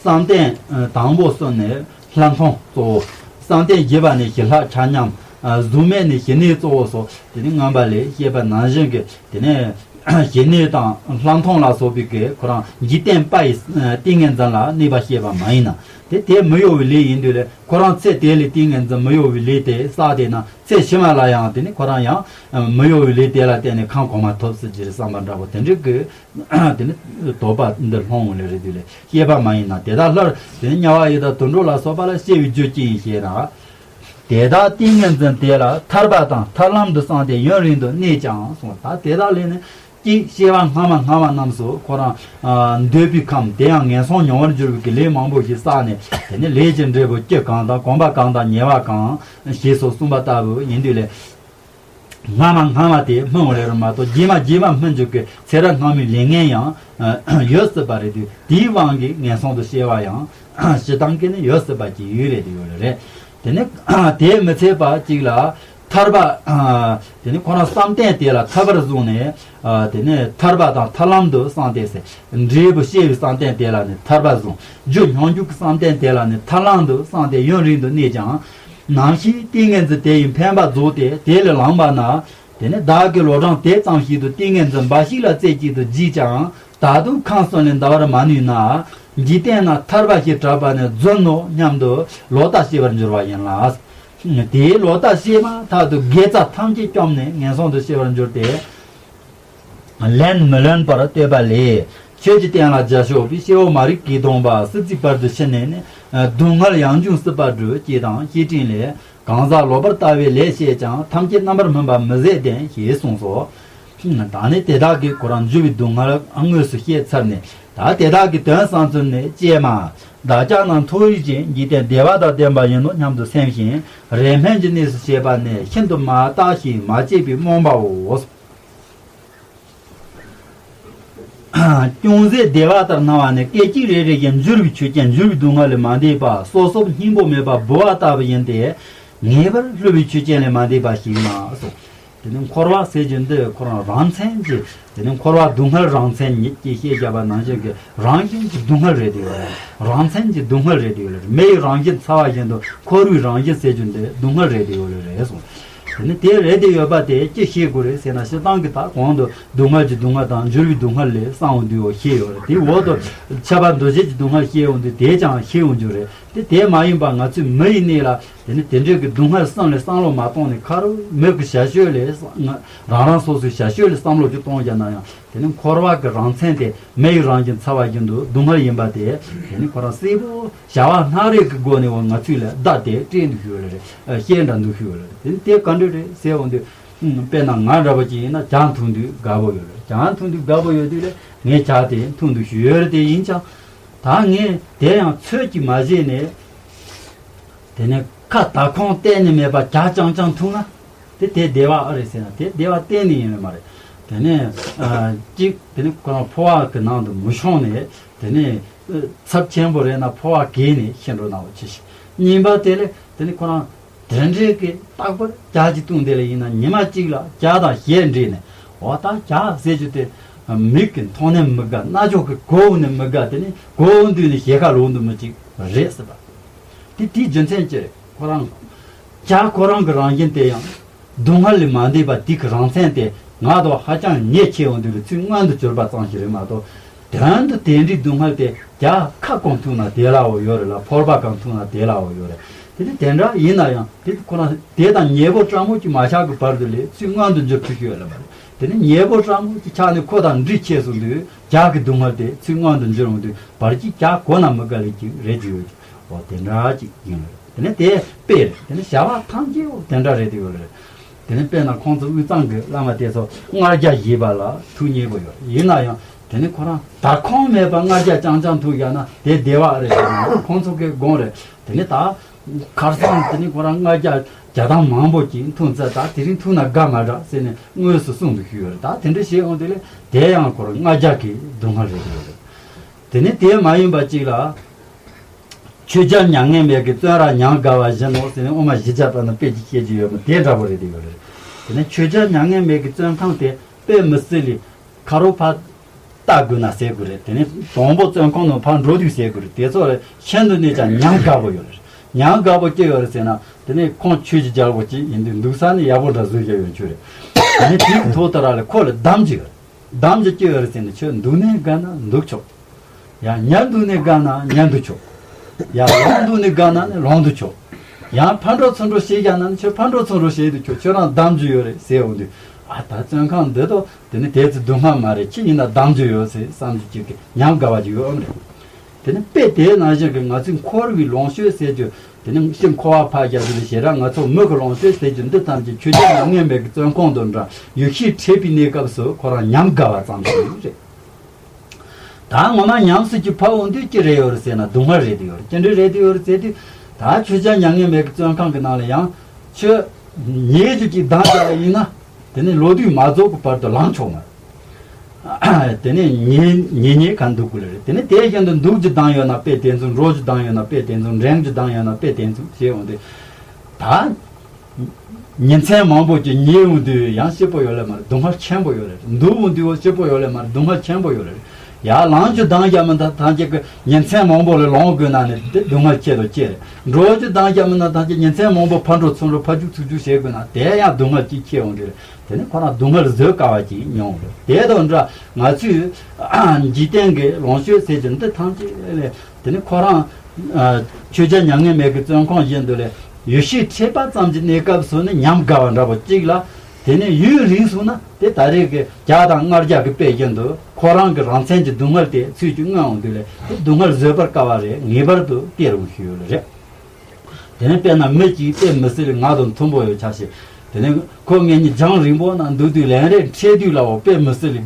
བསམ་གཏན་དང་པོ་གསུམ་ནས་ལྷག་མཐོང་གཙོ་བོ། བསམ་གཏན་བཞི་པ་ནས་ཞི་ལྷག་ཆ་མཉམ། གཟུགས་མེད་ནས་ཞི་གནས་གཙོ་བོ་སོགས་དེ་ནི་མངོན་པ་ལས་བཤད་པ་ནང་བཞིན་གྱི་དེ་ནས་ཞི་གནས་དང་ལྷག་མཐོང་ལ་སོགས་པའི་གི་ཁོ་རང་འཇིག་རྟེན་པ་ཡི་ཏིང་ངེ་འཛིན་ལ་གནས་པ་བཤད་པ་མ་ཡིན་ན། དེ་དེ་མི་གཡོ་བའི་ལས་ཡིན་དུས་ལས། ཁོ་རང་ཚེ་དེ་ལས་ཏིང་ངེ་འཛིན་མི་གཡོ་བའི་ལས་དེ་བསགས་དེ་ན་ཚེ་ཕྱི་མ་ལ་ཡང་དེ་ནི་ཁོ་རང་ཡང་མི་གཡོ་བའི་ལས་དེ་ལ་བརྟེན་ནས་ཁམས་གོང་མ་ཐོབ་སྲིད་ཀྱི་རེད་བསམ་པ་འདྲ་བོ་དེ་འདྲའི་གི་དེ་ནི་དོགས་པ་འདི་སློང་འོང་ལེ་རེད་དུས་ལས་བཤད་པ་མ་ཡིན་ན། དེ་དག་སླར་དེ་ནི་དམྱལ་བ་ཡི་དྭགས་དུད་འགྲོ་ལ་སོགས་པ་ལ་སྐྱེ་བའི་རྒྱུ་ཅི་ཡིན་ཞེ་ན། དེ་དག་ཏིང་ངེ་འཛིན་དེ་ལ་ཐར་པ་དང་ཐར་ལམ་དུ་བསམས་ཏེ་ཡུན་རིང་དུ་གནས་ཀྱང་གསུངས། ད་དེ་དག་ལས་ནི་ཅིག་སྐྱེ་བ་སྔ་མ་སྔ་མ་རྣམས་སུ་ཁོ་རང་འདོད་པའི་ཁམས་དེ་ཡང་ངན་སོང་མྱོང་བར་འགྱུར་བའི་གི་ལས་མང་པོ་ཞིག་བསགས་ནས། དེ་ནི་ལས་ཀྱི་འབྲས་བུ་སྐྱེ་གང་དང་གོམས་པ་གང་དང་ཉེ་བ་གང་ཞེས་སོགས་གསུངས་པ་ལྟ་བུ་ཡིན་དུས་ལས། སྔ་མ་སྔ་མ་དེ་སྨིན་འོང་ལེ་རུ་མ་གཏོགས་རྗེས་མ་རྗེས་མ་སྨིན་འཇུག་གི་ཚེ་རབས་སྔ་མའི་ལས་ངན་ཡང་ཡོད་སྲིད་པ་རེད་དུས། དེའི་དབང་གིས་ངན་སོང་དུ་སྐྱེ་བ་ཡང་སྤྱི་བཏང་གི་ནི་ཡོད་སྲིད་པ་ཅིག་ཡོད་རེད་དེ་ཡོད་རེད། དེ་ནི་དེས་མི་ཚད་པ་ཅིག་ལ་ཐར་པ། དེ་ནི་ཁོ་རང་བསམ་གཏན་དེ་ལ་ཐར་པར་བཟུང་ནས། དེ་ནི་ཐར་པ་དང་ཐར་ལམ་དུ་བསམས་ཏེ་ཟེར། འབྲས་བུ་སྐྱེ་བའི་བསམ་གཏན་དེ་ལ་ནི་ཐར་པར་བཟུང་། རྒྱུ་མྱོང་འགྱུར་གྱི་བསམ་གཏན་དེ་ལ་ནི་ཐར་ལམ་དུ་བསམས་ཏེ་ཡུན་རིང་དུ་གནས་ཀྱང་། ནམ་ཞིག་ཏིང་ངེ་འཛིན་དེ་ཡི་འཕེན་པ་རྫོགས་ཏེ་དེ་ལས་ལངས་པ་ན། དེ་ནི་བདག་གི་ལོ་གྲངས་དེ་ཙམ་ཞིག་ཏུ་ཏིང་ངེ་འཛིན་འབའ་ཞིག་ལ་རྩེ་གཅིག་ཏུ་བརྗིད་ཀྱང་། ད་དུང་ཁམས་གསུམ་ལས་འདའ་བར་མ་ནུས་ན། འཇིག་རྟེན་ན་ཐར་པ་ཞིག་བྲལ་བ་ནི་རྫུན་ནོ་སྙམ་དུ་ལོག་ལྟ་སྐྱེ་བར་འགྱུར་བ་ཡིན་ལ། དེའི་ལོག་ལྟ་སྐྱེས་མ་ཐག་ཏུ་དགེ་རྩ་ཐམས་ཅད་བཅོམ་ནས་ངན་སོང་དུ་སྐྱེ་བར་འགྱུར་ཏེ། ལན་མི་ལོན་པར་བསྟོད་པ་ལས། ཆོས་ཀྱི་རྟེན་ལ་རྒྱ་ཤོག་པའི་སྐྱེ་བོ་མ་རིག་གིས་གདུངས་པ་སྲིད་རྩེའི་བར་དུ་ཕྱིན་ནས་ནི། སྡུག་བསྔལ་ཡང་འབྱུང་སྲིད་པ་བགྲོད། ཅེས་དང་བཤེས་སྤྲིང་ལས། གང་ཟག་ལོག་པར་ལྟ་བའི་ལས་བྱས་ཀྱང་། ཐམས་ཅད་རྣམ་པར་སྨིན་པ་མི་བཟད་ལྡན། ཞེས་གསུངས་སོ། ད་ནི་དེ་དག་གིས་ཁོ་རང་འགྱུར་བའི་སྡུག་བསྔལ་དངོས་སུ་བཤད་ཚར་ནས། ད་དེ་དག་གི་དོན་བསམ་ཚུལ་ནི། ཀྱེ་མ། བདག་ཅག་རྣམས་མཐོ་རིས་ཅན་འཇིག་རྟེན་བདེ་བ་དང་ལྡན་པ་ཡིན་ནོ་སྙམ་དུ་སེམས་ཤིང་། རེས་སྨོན་གྱི་གནས་སུ་བྱེད་པ་ནི། ཤིན་ཏུ་མ་བརྟགས་ཤིང་མ་དཔྱད་པའི་རྨོངས་པའོ། ཅུང་ཟད་བདེ་བ་ལྟར་སྣང་བ་ནི། སྐད་ཅིག་རེ་རེ་བཞིན་འགྱུར་བའི་ཆོས་ཅན། འགྱུར་བའི་སྡུག་བསྔལ་ལས་མ་འདས་པ། སོ་སོར་སྙིང་པོ་མེད་པ་འབུ་བ་ལྟ་བུ་ཡིན་ཏེ། ངེས་པར་སླུ་བའི་ཆོས་ཅན་ལས་མ་འདས་པ་ཞིག་ན་སོ། དེ་ནི་འཁོར་བ་ཟེར་རྒྱུ་འདི་ཁོ་རང་རང་མཚན་གྱི། དེ་ནི་འཁོར་བ་སྡུག་བསྔལ་རང་མཚན་ཉིད་ཀྱི་ཞེས་བྱ་བ་ནང་བཞིན་གྱི་རང་བཞིན་གྱི་སྡུག་བསྔལ་རེད་དེ་ཡོད་རེད། རང་མཚན་གྱི་སྡུག་བསྔལ་རེད་དེ་ཡོད་རེད། མེ་ཡི་རང་བཞིན་ཚ་བ་བཞིན་དུ་འཁོར་བའི་རང་བཞིན་ཟེར་རྒྱུ་འདི་སྡུག་བསྔལ་རེད་དེ་ཡོད་རེད་གསུངས། དེ་ནི་དེ་རེད་དེ་ཡོད་པ་དེ་ཅི་ཤེས་དགོས་རེད་ཟེར་ན། སྤྱིར་བཏང་གི་ད་གོང་དུ་སྡུག་བསྔལ་གྱི་སྡུག་བསྔལ་དང་འགྱུར་བའི་སྡུག་བསྔལ་ལས་བསམ་འོང་དུས་འོ་ཤེས་ཡོད་རེད། དེའི་འོག་ཏུ་ཁྱབ་པ་འདུ་བྱེད་ཀྱི་སྡུག་བསྔལ་ཤེས་འོང་དུས་དེ་ཀྱང་ཤེས་འོང་རྒྱུ་རེད། དེ་དེ་མ་ཡིན་པ་ང་ཚོའི་མི་ཡི་གནས་ལ་དེ་ནི་དེ་འདྲའི་གི་སྡུག་བསྔལ་གསུམ་ལས་བསམ་བློ་མ་གཏོང་ནས། ཁ་རོག་མི་གི་བྱ་སྤྱོད་ལས་རང་རང་སོ་སོའི་བྱ་སྤྱོད་ལས་བསམ་བློ་ཅིག་གཏོང་བཞག་ན་ཡང་། དེ་ནི་འཁོར་བ་གི་རང་མཚན་དེ་མེ་ཡི་རང་བཞིན་ཚ་བ་བཞིན་དུ་སྡུག་བསྔལ་ཡིན་པ་དེ། དེ་ནི་ཁོ་རང་གསལ་པོ་བྱ་བ་སྣ་རེ་གི་སྒོ་ནས་འོ་ང་ཚོས་ལ་བརྡ་དེ་སྤྲད་འདུག་ཞུ་བ་རེད། ཤེས་འདྲ་འདུག་ཞུ་བ་རེད། དེ་ནི་དེ་ག་འདྲ་རེད་ཟེར་འོང་དུས། དཔེར་ན་ང་འདྲ་པོ་ཅིག་ཡིན་ན་ཇ་འཐུང་དུས་དགའ་པོ་ཡོད་རེད། ཇ་འཐུང་དུས་དགའ་པོ་ཡོད་དུས་ལས་ངས་ཇ་དེ་འཐུང་དུ་ཞུ་ཡོད་རེད། དེ་ཡིན་ཀྱང་ད་ངས་དེ་ཡང་ཚོད་ཀྱིས་མ་བཞེས་ནས། དེ་ནས་ཁ་ད་ཁོང་གཏན་ནས་མེད་པ་ཇ་རྐྱང་རྐྱང་འཐུང་ན། དེ་དེ་བདེ་བ་ཨེ་རེད་ཟེར་ན། དེ་བདེ་བ་གཏན་ནས་ཡིན་ནི་མ་རེད། དེ་ནས་ཨ་གཅིག་དེ་ནས་ཁོ་རང་ཕོ་བ་གི་ནང་དུ་མི་ཤོང་ནས། དེ་ནས་ཨ་ཚབས་ཆེན་པོ་རེད་ན་ཕོ་བ་གས་ནས་ཤི་འགྲོ་ན་འོ་ཆེ་ཤི། གཉིས་པ་དེ་ལས་དེ་ནས་ཁོ་རང་དེ་འདྲའི་གི་རྟག་པར་ཇ་ཅིག་བཏུང་དེ་ལ་ཡིན་ན་ཉི་མ་གཅིག་ལ་ཇ་དང་ཞལ་འདྲེས་ནས། འོ་ད་ཇ་ཟེར་རྒྱུ་དེ་མིག་གི་མཐོང་ནས་མི་དགའ། རྣ་ཅོག་གི་གོ་ནས་མི་དགའ། དེ་ནས་གོ་འདུས་ནས་ཞལ་ཁ་ལོག་འདུག་མི་གཅིག་རེད་ཟེར་བ། དེ་དེའི་རྒྱུ་མཚན་ཅི་རེད། ཁོ་རང་ཇ་ཁོ་རང་གི་རང་བཞིན་དེ་ཡང་སྡུག་བསྔལ་ལས་མ་འདས་པ་དེ་གི་རང་མཚན་དེ་ང་དང་ཧ་ཅང་ཉེ་ཆེ་ཡོང་དུས་ལ་ཚུར་མངོན་དུ་གྱུར་པ་ཙམ་ཞིག་རེད་མ་གཏོགས། དོན་དུ་དེ་འདྲའི་སྡུག་བསྔལ་དེ་ཇ་ཁ་གང་འཐུང་ན་དེ་ལའོ་ཡོད་རེད་ལ། ཕོར་པ་གང་འཐུང་ན་དེ་ལའོ་ཡོད་རེད། དེ་ནི་དེ་འདྲ་ཡིན་ན་ཡང་དེ་ཁོ་ན་དེ་དང་ཉེ་པོ་སྤྲང་མོ་ཅིག་མ་ཆགས་ཀྱི་བར་དུ་ལས་ཚུར་མངོན་དུ་འགྱུར་ཐུབ་ཀྱི་ཡོད་ལ་མ་རེད། དེ་ནི་ཉེ་པོ་སྤྲང་མོ་ཅིག་ཆགས་ནས་ཁོ་དང་འདྲིས་ཆེ་སོང་དུས་ཇ་གི་སྡུག་བསྔལ་དེ་ཚུར་མངོན་དུ་འགྱུར་འོང་དུས་བར་གྱི་ཇ་གོ་ན་མི་དགའ་ལེ་ཅིག་རེད་ཀྱི་ཡོད་ཀྱི། འོ་དེ་འདྲ་ཅིག་ཡིན་ལ། དེ་ནས་དེ་དཔེ་རེད། དེ་ནས་བྱ་བ་ཐམས་ཅད་འོ་དེ་འདྲ་རེད་དེ་ཡོད་རེད། དེ་ནས་དཔེར་ན་ཁོང་ཚོ་དབུས་གཙང་གི་བླ་མ་དེ་ཚོ་ལྔ་བརྒྱ་བཞེས་པ་ལ་ཐུགས་མཉེས་པོ་ཡོད། ཡིན་ན་ཡང་དེ་ནས་ཁོ་རང་ད་ཁོང་མེད་པ་ལྔ་བརྒྱ་རྐྱང་རྐྱང་ཐུག་བཞག་ན་དེ་བདེ་བ་རེད་ཟེར་ན་ཁོང་ཚོ་གི་དགོངས་རེད། དེ་ནས་ད་ཁར་སང་དེ་ནས་ཁོ་རང་ལྔ་བརྒྱ་བརྒྱ་ཐམ་མང་པོ་ཅིག་འཐུང་ཚར། ད་དེ་རིང་འཐུང་ན་དགའ་མ་དྲག་ཟེར་ནས་དངོས་སུ་གསུངས་འདུག་ཞུས་ཡོད་རེད། ད་དེ་འདྲ་བྱས་འོང་དེ་ལས་དེ་ཡང་ཁོ་རང་ལྔ་བརྒྱ་གི་སྡུག་བསྔལ་རེད་ཡོད་རེད། དེ་ནས་དེ་མ་ཡིན་པ་ཅིག་ལ། མཆོད་བརྒྱ་མྱ་ངན་མེད་ཀྱི་བཙོན་རར་ཉམས་དགའ་བ་བཞིན་ནོ་ཟེར་ནས་དབུ་མ་བཞི་བརྒྱ་པ་ན་དཔེ་ཅིག་བཤད་ཀྱི་ཡོད་མོད་དེ་འདྲ་པོ་རེད་དེ་ཡོད་རེད། དེ་ནས་མཆོད་བརྒྱ་མྱ་ངན་མེད་ཀྱི་བཙོན་ཁང་དེ་དཔེ་མི་སྲིད་ལས་ཁ་རོག་ཕར་ལྟ་དགོས་ན་ཟེར་དགོས་རེད། དེ་ནས་དང་པོ་བཙོན་ཁང་ནང་ཕར་འགྲོ་དུས་ཟེར་དགོས་རེད། དེ་ཚོ་རེད་ཤིན་ཏུ་ནས་ཀྱང་ཉམས་དགའ་པོ་ཡོད་རེད། ཉམས་དགའ་པོ་སྐྱེ་ཡོད་རེད་ཟེར་ན་དེ་ནས་ཁོང་ཆོས་ཀྱི་རྒྱལ་པོ་ཅིག་ཡིན་དུས་འདུག་ས་ནས་ཡག་པོ་འདྲ་བཟོས་བཞག་ཡོད་ཆོས་རེད། དེ་ནས་དེའི་ཐོག་ཏུ་ར་ལས་ཁོ་ལ་གདམས་ཀྱི་ཡོད་རེད། གདམས་ཀྱི་སྐྱེ་བར་ཟེར་ནས་ཁྱོད་འདུག་ནས་དགའ་ན་འདུག་ཆོག་ཡང་ཉལ་འདུག་ནས་དགའ་ན་ཉལ་འདུག་ཆོག་ཡང་ལངས་འདུག་ནས་དགའ་ན་ནི་ལངས་འདུག་ཆོག་ཡང་ཕར་འགྲོ་ཚུར་འགྲོ་བྱེད་དགའ་ན་ནི་ཁྱོད་ཕར་འགྲོ་ཚུར་འགྲོ་བྱེད་འདུག་ཆོག་ཁྱོད་རང་གདམས་ཀྱི་ཡོད་རེད་ཟེར་འོང་དུས། ཨ་ད་བཙོན་ཁང་འདི་དོ་དེ་ནི་དེ་ཚོ་སྡུག་བསྔལ་མ་རེད། ཁྱི་ཡིན་ན་གདམས་ཀྱི་ཡོད་ཟེར་བསམ་གྱི་ཅིག་གི་ཉམས་དགའ་བ་ཅིག་ཡོད་འོང་རེད། དེ་ནི་དཔེ་དེའི་ནང་བཞིན་གྱི་ང་ཚོས་འཁོར་བའི་ལོངས་སྤྱོད་ཟེར་རྒྱུ། དེ་ནི་ཕྱིར་འཁོར་བ་ཕར་རྒྱབ་དུས་ལ་ཞེ་དྲག་ང་ཚོ་མི་གི་ལོངས་སྤྱོད་ཟེར་རྒྱུ་འདི་ཐམས་ཅད་མཆོད་བརྒྱ་མྱ་ངན་མེད་ཀྱི་བཙོན་ཁང་དུ་འདྲ་ཡེ་ཤེས་འཕྲད་པའི་གནས་སྐབས་སུ་ཁོ་རང་ཉམས་དགའ་བ་ཙམ་ཞིག་རེད། ད་ངོ་མ་ཉམས་སུ་ཅིག་ཕབ་འོང་དུས་ཅི་རེད་ཡོད་རེད་ཟེར་ན་སྡུག་བསྔལ་རེད་དེ་ཡོད་རེད། ཅི་འདྲ་རེད་དེ་ཡོད་རེད་ཟེར་དུས། ད་མཆོད་བརྒྱ་མྱ་ངན་མེད་ཀྱི་བཙོན་ཁང་གི་ནང་ལ་ཡང་ཁྱོད་ཉེས་རྒྱུ་ཅིག་འདང་རྒྱག་ཡིན་ན་དེ་ནི་ལོ་དུས་མ་རྫོགས་ཀྱི་བར་དུ་ལངས་ཆོག་མ་རེད། དེ་ནས་ཉེ་ཉེ་ཉེ་ག་འདུག་དགོས་རེད། དེ་ནས་དེ་བཞིན་དུ་འདུག་རྒྱུ་དང་ཡོད་ན་དཔེ་དེ་ཚོ། འགྲོ་རྒྱུ་དང་ཡོད་ན་དཔེ་དེ་ཚོ། འགྲེང་རྒྱུ་དང་ཡོད་ན་དཔེ་དེ་ཚོ་ཞེས་འོང་དུས། ད་ཉིན་མཚན་མང་པོ་ཅིག་ཉལ་འོང་དུས་ཡང་སྐྱིད་པོ་ཡོད་ལེ་མ་རེད། སྡུག་བསྔལ་ཆེན་པོ་ཡོད་རེད། འདུག་འོང་དུས་སྐྱིད་པོ་ཡོད་ལེ་མ་རེད། སྡུག་བསྔལ་ཆེན་པོ་ཡོད་རེད། ཡར་ལངས་རྒྱུ་དང་ཡོད་མ་ད་ཐམས་ཅད་ཀྱི་ཉིན་མཚན་མང་པོ་ལ་ལངས་དགོས་ན་ནི་དེ་སྡུག་བསྔལ་ཆེ་རུ་ཆེ་རེད། འགྲོ་རྒྱུ་དང་ཡོད་མ་ན་ཐམས་ཅད་ཉིན་མཚན་མང་པོ་ཕར་འགྲོ་ཚུར་འགྲོ་ཕར་རྒྱུག་ཚུར་རྒྱུག་བྱེད་དགོས་ན་དེ་ཡང་སྡུག་བསྔལ་ཅིག་ཆེ་འོང་དུས། དེ་ནི་ཁོ་རང་སྡུག་བསྔལ་བཟོད་དཀའ་བ་ཅིག་མྱོང་རེད། དེ་དང་འདྲ་ང་ཚོས་འཇིག་རྟེན་གྱི་ལོངས་སྤྱོད་ཟེར་གྱི་འདི་ཐམས་ཅད་ལས་དེ་ནི་ཁོ་རང་མཆོད་བརྒྱ་མྱ་ངན་མེད་ཀྱི་བཙོན་ཁང་བཞིན་དུ་ལས་ཡེ་ཤེས་འཕྲད་པ་ཙམ་གྱི་གནས་སྐབས་སུ་ནི་ཉམས་དགའ་བ་འདྲ་པོ་གཅིག་ལ། དེ་ནས་ཡུན་རིང་སོང་ན་དེ་ད་རེས་ཀྱི་བརྒྱ་དང་ལྔ་བརྒྱ་གི་དཔེ་བཞིན་དུ་ཁོ་རང་གི་རང་མཚན་གྱི་སྡུག་བསྔལ་དེ་ཚུལ་གྱིས་མངོན་འོང་དུས་ལས་དེ་སྡུག་བསྔལ་བཟོད་པར་དཀའ་བ་རེད། ངེས་པར་དུ་སྟེར་རུང་ཞུས་ཡོད་རེད། དེ་ནས་དཔེར་ན་མི་གཅིག་དཔེ་མི་སྲིད་ལ་ང་དང་མཐུན་པོ་ཡོད་ཆ་ཞིག་དེ་ནས་ཁོ་ངེད་གཉིས་རྒྱང་རིང་པོ་ན་འདུག་དུས་ལན་རེ་འཕྲད་དུས་ལའོ་དཔེ་མི་སྲིད་ལ་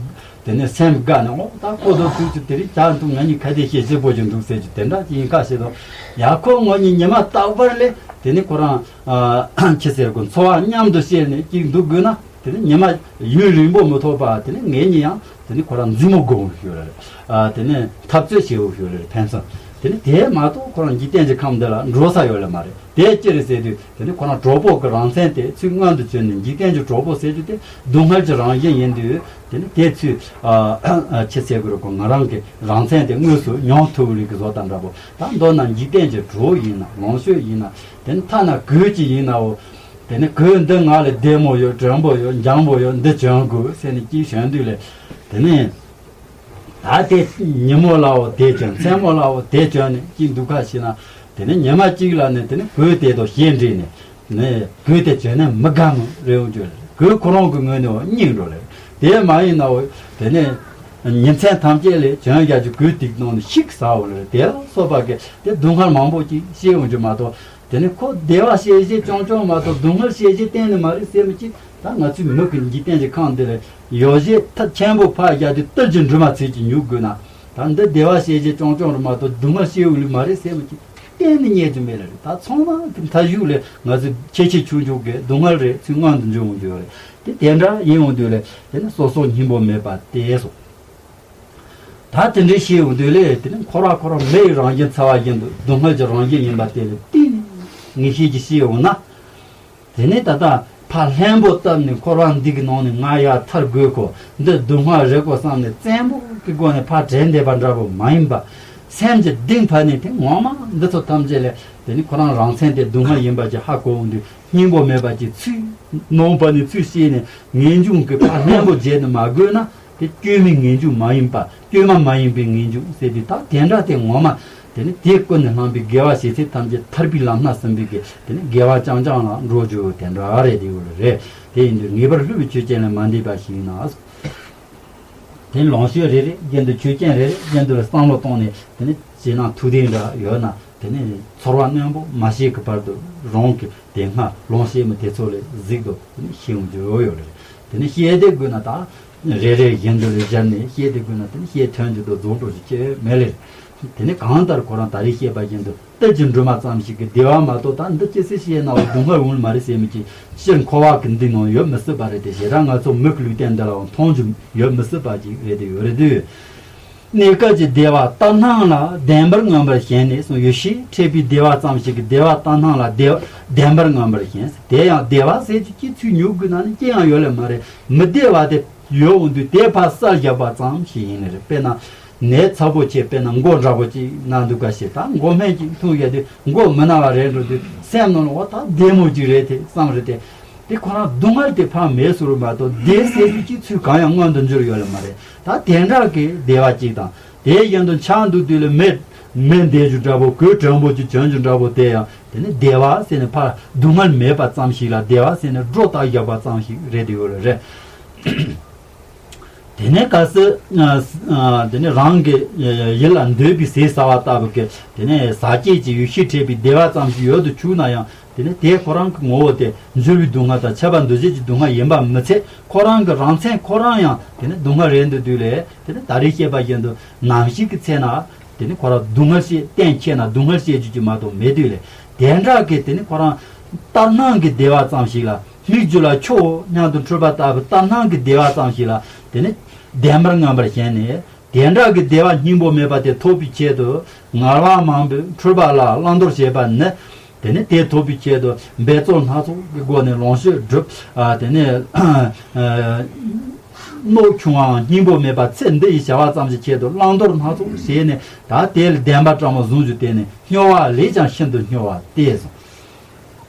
དེ་ནས་སེམས་དགའ་ནས་འོ་ད་ཁོ་དང་ཐུག་ཚུལ་དེ་རིང་ཇ་འཐུང་ང་གཉིས་ཁ་བདེ་ཤེས་སྐྱིད་པོ་ཅིག་འདུག་ཟེར་གྱི་དེ་འདྲ་ཅིག་ཡིན་ཁ་ཤས་དང་། ཡ་ཁོ་ངོ་གཉིས་ཉི་མ་རྟག་པར་ལས་དེ་ནས་ཁོ་རང་ཨ་ཅི་ཟེར་དགོས། འཚོ་བ་མཉམ་དུ་བཤད་ནས་ཅིག་འདུག་དགོས་ན། དེ་ནས་ཉི་མ་ཡུན་རིང་པོ་མི་ཐོགས་པ་དེ་ནས་ངེད་གཉིས་ཡང་དེ་ནས་ཁོ་རང་མཛུབ་མོ་སྒོམ་ཞུ་རེད། ཨ་དེ་ནས་འཐབ་རྩོད་བྱེད་འོ་ཞུ་རེད་ཕན་ཚུན། དེ་ནས་དེ་མ་གཏོགས་ཁོ་རང་འཇིག་རྟེན་གྱི་ཁམས་འདི་ལ་འགྲོ་ས་ཡོད་ལེ་མ་རེད། དེ་ཅི་རེད་ཟེར་དུས་དེ་ནས་ཁོ་རང་གྲོགས་པོ་གི་རང་མཚན་དེ་ཚུར་མངོན་དུ་གྱུར་ནས་འཇིག་རྟེན་གྱི་གྲོགས་པོ་ཟེར་རྒྱུ་དེ་སྡུག་བསྔལ་གྱི་རང་བཞིན་ཡིན་དུས་དེ་ནས་དེ་ཚུར་ཨ་ཨ་ཅི་ཟེར་དགོས་རེད། ཁོ་ང་རང་གི་རང་མཚན་དེ་དངོས་སུ་མྱོང་ཐུབ་རིགས་ཀྱི་བཟོ་དང་འདྲ་པོ། ད་མདོར་ན་འཇིག་རྟེན་གྱི་གྲོགས་ཡིན་ན་ལོངས་སྤྱོད་ཡིན་ན་དེ་ནས་ཐ་ན་གོས་ཀྱི་ཡིན་ནའོ། དེ་ནས་གོས་འདི་ང་ལ་བདེ་མོ་ཡོད། དྲོན་པོ་ཡོད། འཇམ་པོ་ཡོད། འདི་གྱོན་དགོས་ཟེར་ནས་ཅིག་གྱོན་དུས་ལས་དེ་ནས་ད་དེ་ཉིན་མོ་ལའོ་དེ་གྱོན། མཚན་མོ་ལའོ་དེ་གྱོན་ནས་ཅིག་འདུག་ཁ་ཤི་ན། དེ་ནས་ཉི་མ་གཅིག་ལ་ནི་དེ་ནས་གོས་དེ་དང་ཞལ་འདྲེས་ནས་ནས་གོས་དེ་གྱོན་ནས་མི་དགའ་མོ་རེ་འོང་རྒྱུ་ལ་གོས་ཁོ་རང་གི་ངོས་ནས་བ་སྙིང་འགྲོ་ལེ། དེ་མ་ཡིན་ནའོ་དེ་ནས་ཉིན་མཚན་ཐམས་ཅད་ལས་གྱོན་རྒྱག་རྒྱུ་གོས་དེ་ནང་ནས་ཤིག་ཟ་འོ་ལེ། དེ་ལ་སོགས་པ་གི་དེ་སྡུག་བསྔལ་མང་པོ་ཅིག་ཤེས་འོང་རྒྱུ་མ་གཏོགས། དེ་ནས་ཁོ་བདེ་བ་གཤེ་གཤེ་ཅོང་ཅོང་མ་གཏོགས་སྡུག་བསྔལ་གཤེ་གཤེ་གཏན་ནས་མ་རེད་ཟེར་མི་གཅིག་ད་ང་ཚོའི་མི་གི་འཇིག་རྟེན་གྱི་ཁམས་འདི་ལ་ཡོ་བྱད་ཐབས་ཆེན་པོ་ཕར་བཞག་དུས་ཏིལ་གྱི་འབྲུ་མ་ཚིག་གཅིག་ཉོ་དགོས་ན། ད་འདི་བདེ་བ་གཤེ་གཤེ་ཅོང་ཅོང་རེད་མ་གཏོགས་སྡུག་བསྔལ་གཤེ་འོང་ལེ་མ་རེད་ཟེར་མི་གཅིག་གཏན་ནས་རྙེད་རྒྱུ་མེད་ལ་རེད། ད་ཚང་མ་གི་མཐའ་གཞུག་ལས་ང་ཚོ་ཆེ་ཆེ་ཆུང་ཆུང་གི་སྡུག་བསྔལ་རེད་ཚུལ་མངོན་དུ་འབྱུང་འོང་རྒྱུ་རེད། དེ་དེ་འདྲ་ཡིན་འོང་དུས་ལས་དེ་ནི་སོ་སོ་སྙིང་པོ་མེད་པ་དེ་སོ། ད་དེ་འདྲའི་ཤེས་འོང་དུས་ལས་དེ་ནི་འཁོར་བ་འཁོར་བ་མེ་ཡི་རང་བཞིན་ཚ་བ་བཞིན་དུ་སྡུག་བསྔལ་གྱི་རང་བཞིན་ཡིན་པ་དེ་ལས་གཏན་ནས་ངེས་ཤེས་ཀྱིས་ཤེས་འོང་ན། དེ་ནས་ད་ལྟ་ཕར་ལྷན་པོ་བཏབ་ནས་འཁོར་བ་འདི་གི་ནང་ནས་ང་ཡར་ཐར་དགོས་ཁོ། འདི་སྡུག་བསྔལ་རེད་ཁོ་བསམ་ནས་བཙན་པོ་གི་སྒོ་ནས་ཕར་བྲལ་བསྡད་པ་འདྲ་པོ་མ་ཡིན་པ། སེམས་ཀྱི་གཏིང་ཕ་ནས་དེ་ངོ་མ་འདི་ཚོ་ཐམས་ཅད་ལས་དེ་ནི་ཁོ་རང་རང་མཚན་དེ་སྡུག་བསྔལ་ཡིན་པ་ཅིག་ཧ་གོ་འོང་དུས་སྙིང་པོ་མེད་པ་ཅིག་ཚུལ་ནང་པ་ནས་ཚུལ་ཤེས་ནས་ངེས་འབྱུང་གི་ཕར་ལྷན་པོ་བརྗེད་ནས་མ་དགོས་ན། དེ་སྐྱོན་མེད་ངེས་འབྱུང་མ་ཡིན་པ། སྐྱོན་མ་མ་ཡིན་པའི་ངེས་འབྱུང་ཟེར་དུས་ད་དེ་འདྲ་དེ་ངོ་མ། དེ་ནི་དེ་ཀུན་ནས་བསླངས་པའི་དགེ་བ་བྱེད་ཚད་ཐམས་ཅད་ཐར་པའི་ལམ་སྣ་ཟིན་པའི་གི་དེ་ནི་དགེ་བ་རྐྱང་རྐྱང་ལ་འགྲོ་རྒྱུ་དེ་འདྲ་རེད་དེ་ཡོད་རེད། དེ་ཡིན་དུས་ངེས་པར་སློབ་པའི་ཆོས་ཅན་ལས་མ་འདས་པ་ཞིག་ཡིན་ན། དེ་ནི་ལོངས་སྤྱོད་རེ་རེ་བཞིན་དུ་ཆོས་ཅན་རེ་རེ་བཞིན་དུ་བསམ་བློ་བཏང་ནས་དེ་ནི་བྱས་ན་ཐུགས་བདེ་འདྲ་ཡོད་ན། དེ་ནི་ཚོར་བ་རྣོན་པོ་མ་བྱེད་ཀྱི་བར་དུ་རང་གི་དེ་སྔ་ལོངས་སྤྱོད་མི་དེ་ཚོ་ལས་གཟིགས་དུ་དེ་ནི་ཤེས་འོང་རྒྱུ་ཡོད་རེད། དེ་ནི་ཤེས་དེ་དགོས་ན་ད། རེ་རེ་བཞིན་དུ་ལས་སྦྱར་ནས་བཤད་དེ་དགོས་ན་དེ་ནི་བཤད་ཐོན་རྒྱུ་དང་རྫོགས་འགྲོ་ཞིག་ཅེས་མེད་ལེ། དེ་ནི་གང་ལྟར་ཁོ་རང་ད་རེས་བཤད་པ་བཞིན་དུ་གཏེར་གྱི་འབྲུ་མ་ཙམ་ཞིག་གི་བདེ་བ་མ་གཏོགས་ད་འདི་ཅི་སེ་བཤད་ན་འོ་སྡུག་བསྔལ་འོང་མ་རེད་ཟེར་མི་གྱི་སྤྱིར་འཁོར་བ་གི་འདི་ནང་ཡོད་མི་སྲིད་པ་རེད་དེ་ཞེ་དྲག་ང་ཚོ་མི་གི་ལུས་རྟེན་འདི་ལའང་མཐོང་རྒྱུ་ཡོད་མི་སྲིད་པ་ཅིག་རེད་དེ་ཡོད་རེད་དུས། གནས་སྐབས་ཀྱི་བདེ་བ་ལྟར་སྣང་ལ་བདེན་པར་མངོན་པར་ཞེན་ནས་གསུངས། ཡེ་ཤེས་འཕྲད་པའི་བདེ་བ་ཙམ་ཞིག་གི་བདེ་བ་ལྟར་སྣང་ལ་བདེ་བདེན་པར་མངོན་པར་ཞེན། དེ་ཡང་བདེ་བ་ཟེར་རྒྱུ་ཅི་ཚུལ་མྱུ་གུ་ན་ནི་ཅི་ཡང་ཡོད་ལེ་མ་རེད། མི་བདེ་བ་དེ་ཡོད་འོང་དུས་དེ་ཕར་བསལ་བཞག་པ་ཙམ་ཞིག་ཡིན་ནི་རེད། དཔེར་ན་ནད་ཚ་པོ་ཆེ་དཔེར་ན་མགོ་འདྲ་པོ་ཅིག་ན་འདུག་ག་ཞེས་ད་མགོ་སྨན་ཅིག་འཐུང་ཡོད་དུས་མགོ་མི་ན་བ་རེད་འགྲོ་དུས་སེམས་ནང་ལ་འོ་ད་བདེ་མོ་ཅིག་རེད་དེ་བསམ་རེད་དེ། དེ་ཁོ་རང་སྡུག་བསྔལ་དེ་ཕར་མེད་སུ་རུ་མ་གཏོགས་བདེ་ཟེར་རྒྱུ་ཅི་ཚུལ་གང་ཡང་མངོན་དུ་འགྱུར་ཡོད་ལེ་མ་རེད། ད་དེ་འདྲ་གི་བདེ་བ་ཅིག་དང་དེ་བཞིན་དུ་འཆར་འདུག་དུས་ལ་མེ་མེ་འདས་རྒྱུ་འདྲ་པོ་གོས་དྲོན་པོ་ཅིག་གྱོན་རྒྱུ་འདྲ་པོ་དེ་ཡང་དེ་ནི་བདེ་བ་ཟེར་ནས་ཕར་སྡུག་བསྔལ་མེད་པ་ཙམ་ཞིག་ལ་བདེ་བ་ཟེར་ནས་སྒྲོ་བཏགས་བཞག་པ་ཙམ་ཞིག་རེད་དེ་ཡོད་ལེ་རེད། དེ་ནས་གལ་སྲིད་ཨ་ཨ་དེ་ནས་རང་གི་ཡིད་ལ་འདོད་པའི་ཟས་ཟ་བ་ལྟ་བུ་གི་དེ་ནས་ཟ་སྐྱེས་ཀྱི་ཡེ་ཤེས་འཕྲད་པའི་བདེ་བ་ཙམ་ཞིག་ཡོད་དུ་བཅུག་ན་ཡང་དེ་ནས་དེ་ཁོ་རང་གི་ངོ་བོ་དེ་འགྱུར་བའི་སྡུག་བསྔལ་དང་ཁྱབ་པ་འདུ་བྱེད་ཀྱི་སྡུག་བསྔལ་ཡིན་པ་མི་ཚད་ཁོ་རང་གི་རང་མཚན་ཁོ་རང་ཡང་དེ་ནས་སྡུག་བསྔལ་རེད་འདུག་དུས་ལས་དེ་ནས་ད་རེས་བཤད་པ་བཞིན་དུ་ནམ་ཞིག་གི་ཚེ་ན་དེ་ནས་ཁོ་རང་སྡུག་བསྔལ་ཞེས་གཏན་འཁེལ་ན་སྡུག་བསྔལ་ཞེས་རྒྱུ་ཅིག་མ་གཏོགས་མེད་དུས་ལས་དེ་འདྲ་གི་དེ་ནས་ཁོ་རང་ལྟར་སྣང་གི་བདེ་བ་ཙམ་ཞིག་ལ། སྨིག་རྒྱུ་ལ་ཆུ་བོ་མཉམ་དུ་འཁྲུལ་པ་ལྟ་བུ་ལྟར་སྣང་གི་བདེ་བ་ཙམ་ཞིག་ལ་དེ་ནི་བདེན་པར་མངོན་པར་ཞེན་ནས་དེ་འདྲ་གི་བདེ་བ་སྙིང་པོ་མེད་པ་དེ་ཐོབ་པའི་ཆེད་དུ་ངལ་བ་མང་པོས་འཁྲུལ་པ་ལ་བླང་དོར་བྱེད་པ་ནི་དེ་ནི་དེ་ཐོབ་པའི་ཆེད་དུ་འབད་རྩོལ་སྣ་ཚོགས་ཀྱི་སྒོ་ནས་ལོངས་སྤྱོད་སྒྲུབ་ཨ་དེ་ནི་རྣོ་ཆུང་བའང་སྙིང་པོ་མེད་པ་ཚེ་འདི་ཡི་བྱ་བ་ཙམ་གྱི་ཆེད་དུ་བླང་དོར་སྣ་ཚོགས་བྱས་ནས་ད་དེ་ལ་བདེན་པ་བཀྲ་མོ་བཟུང་རྒྱུ་དེ་ནི་སྨྱོ་བ་ལས་ཀྱང་ཤིན་ཏུ་སྨྱོ་བ་སྟེ་གསུངས།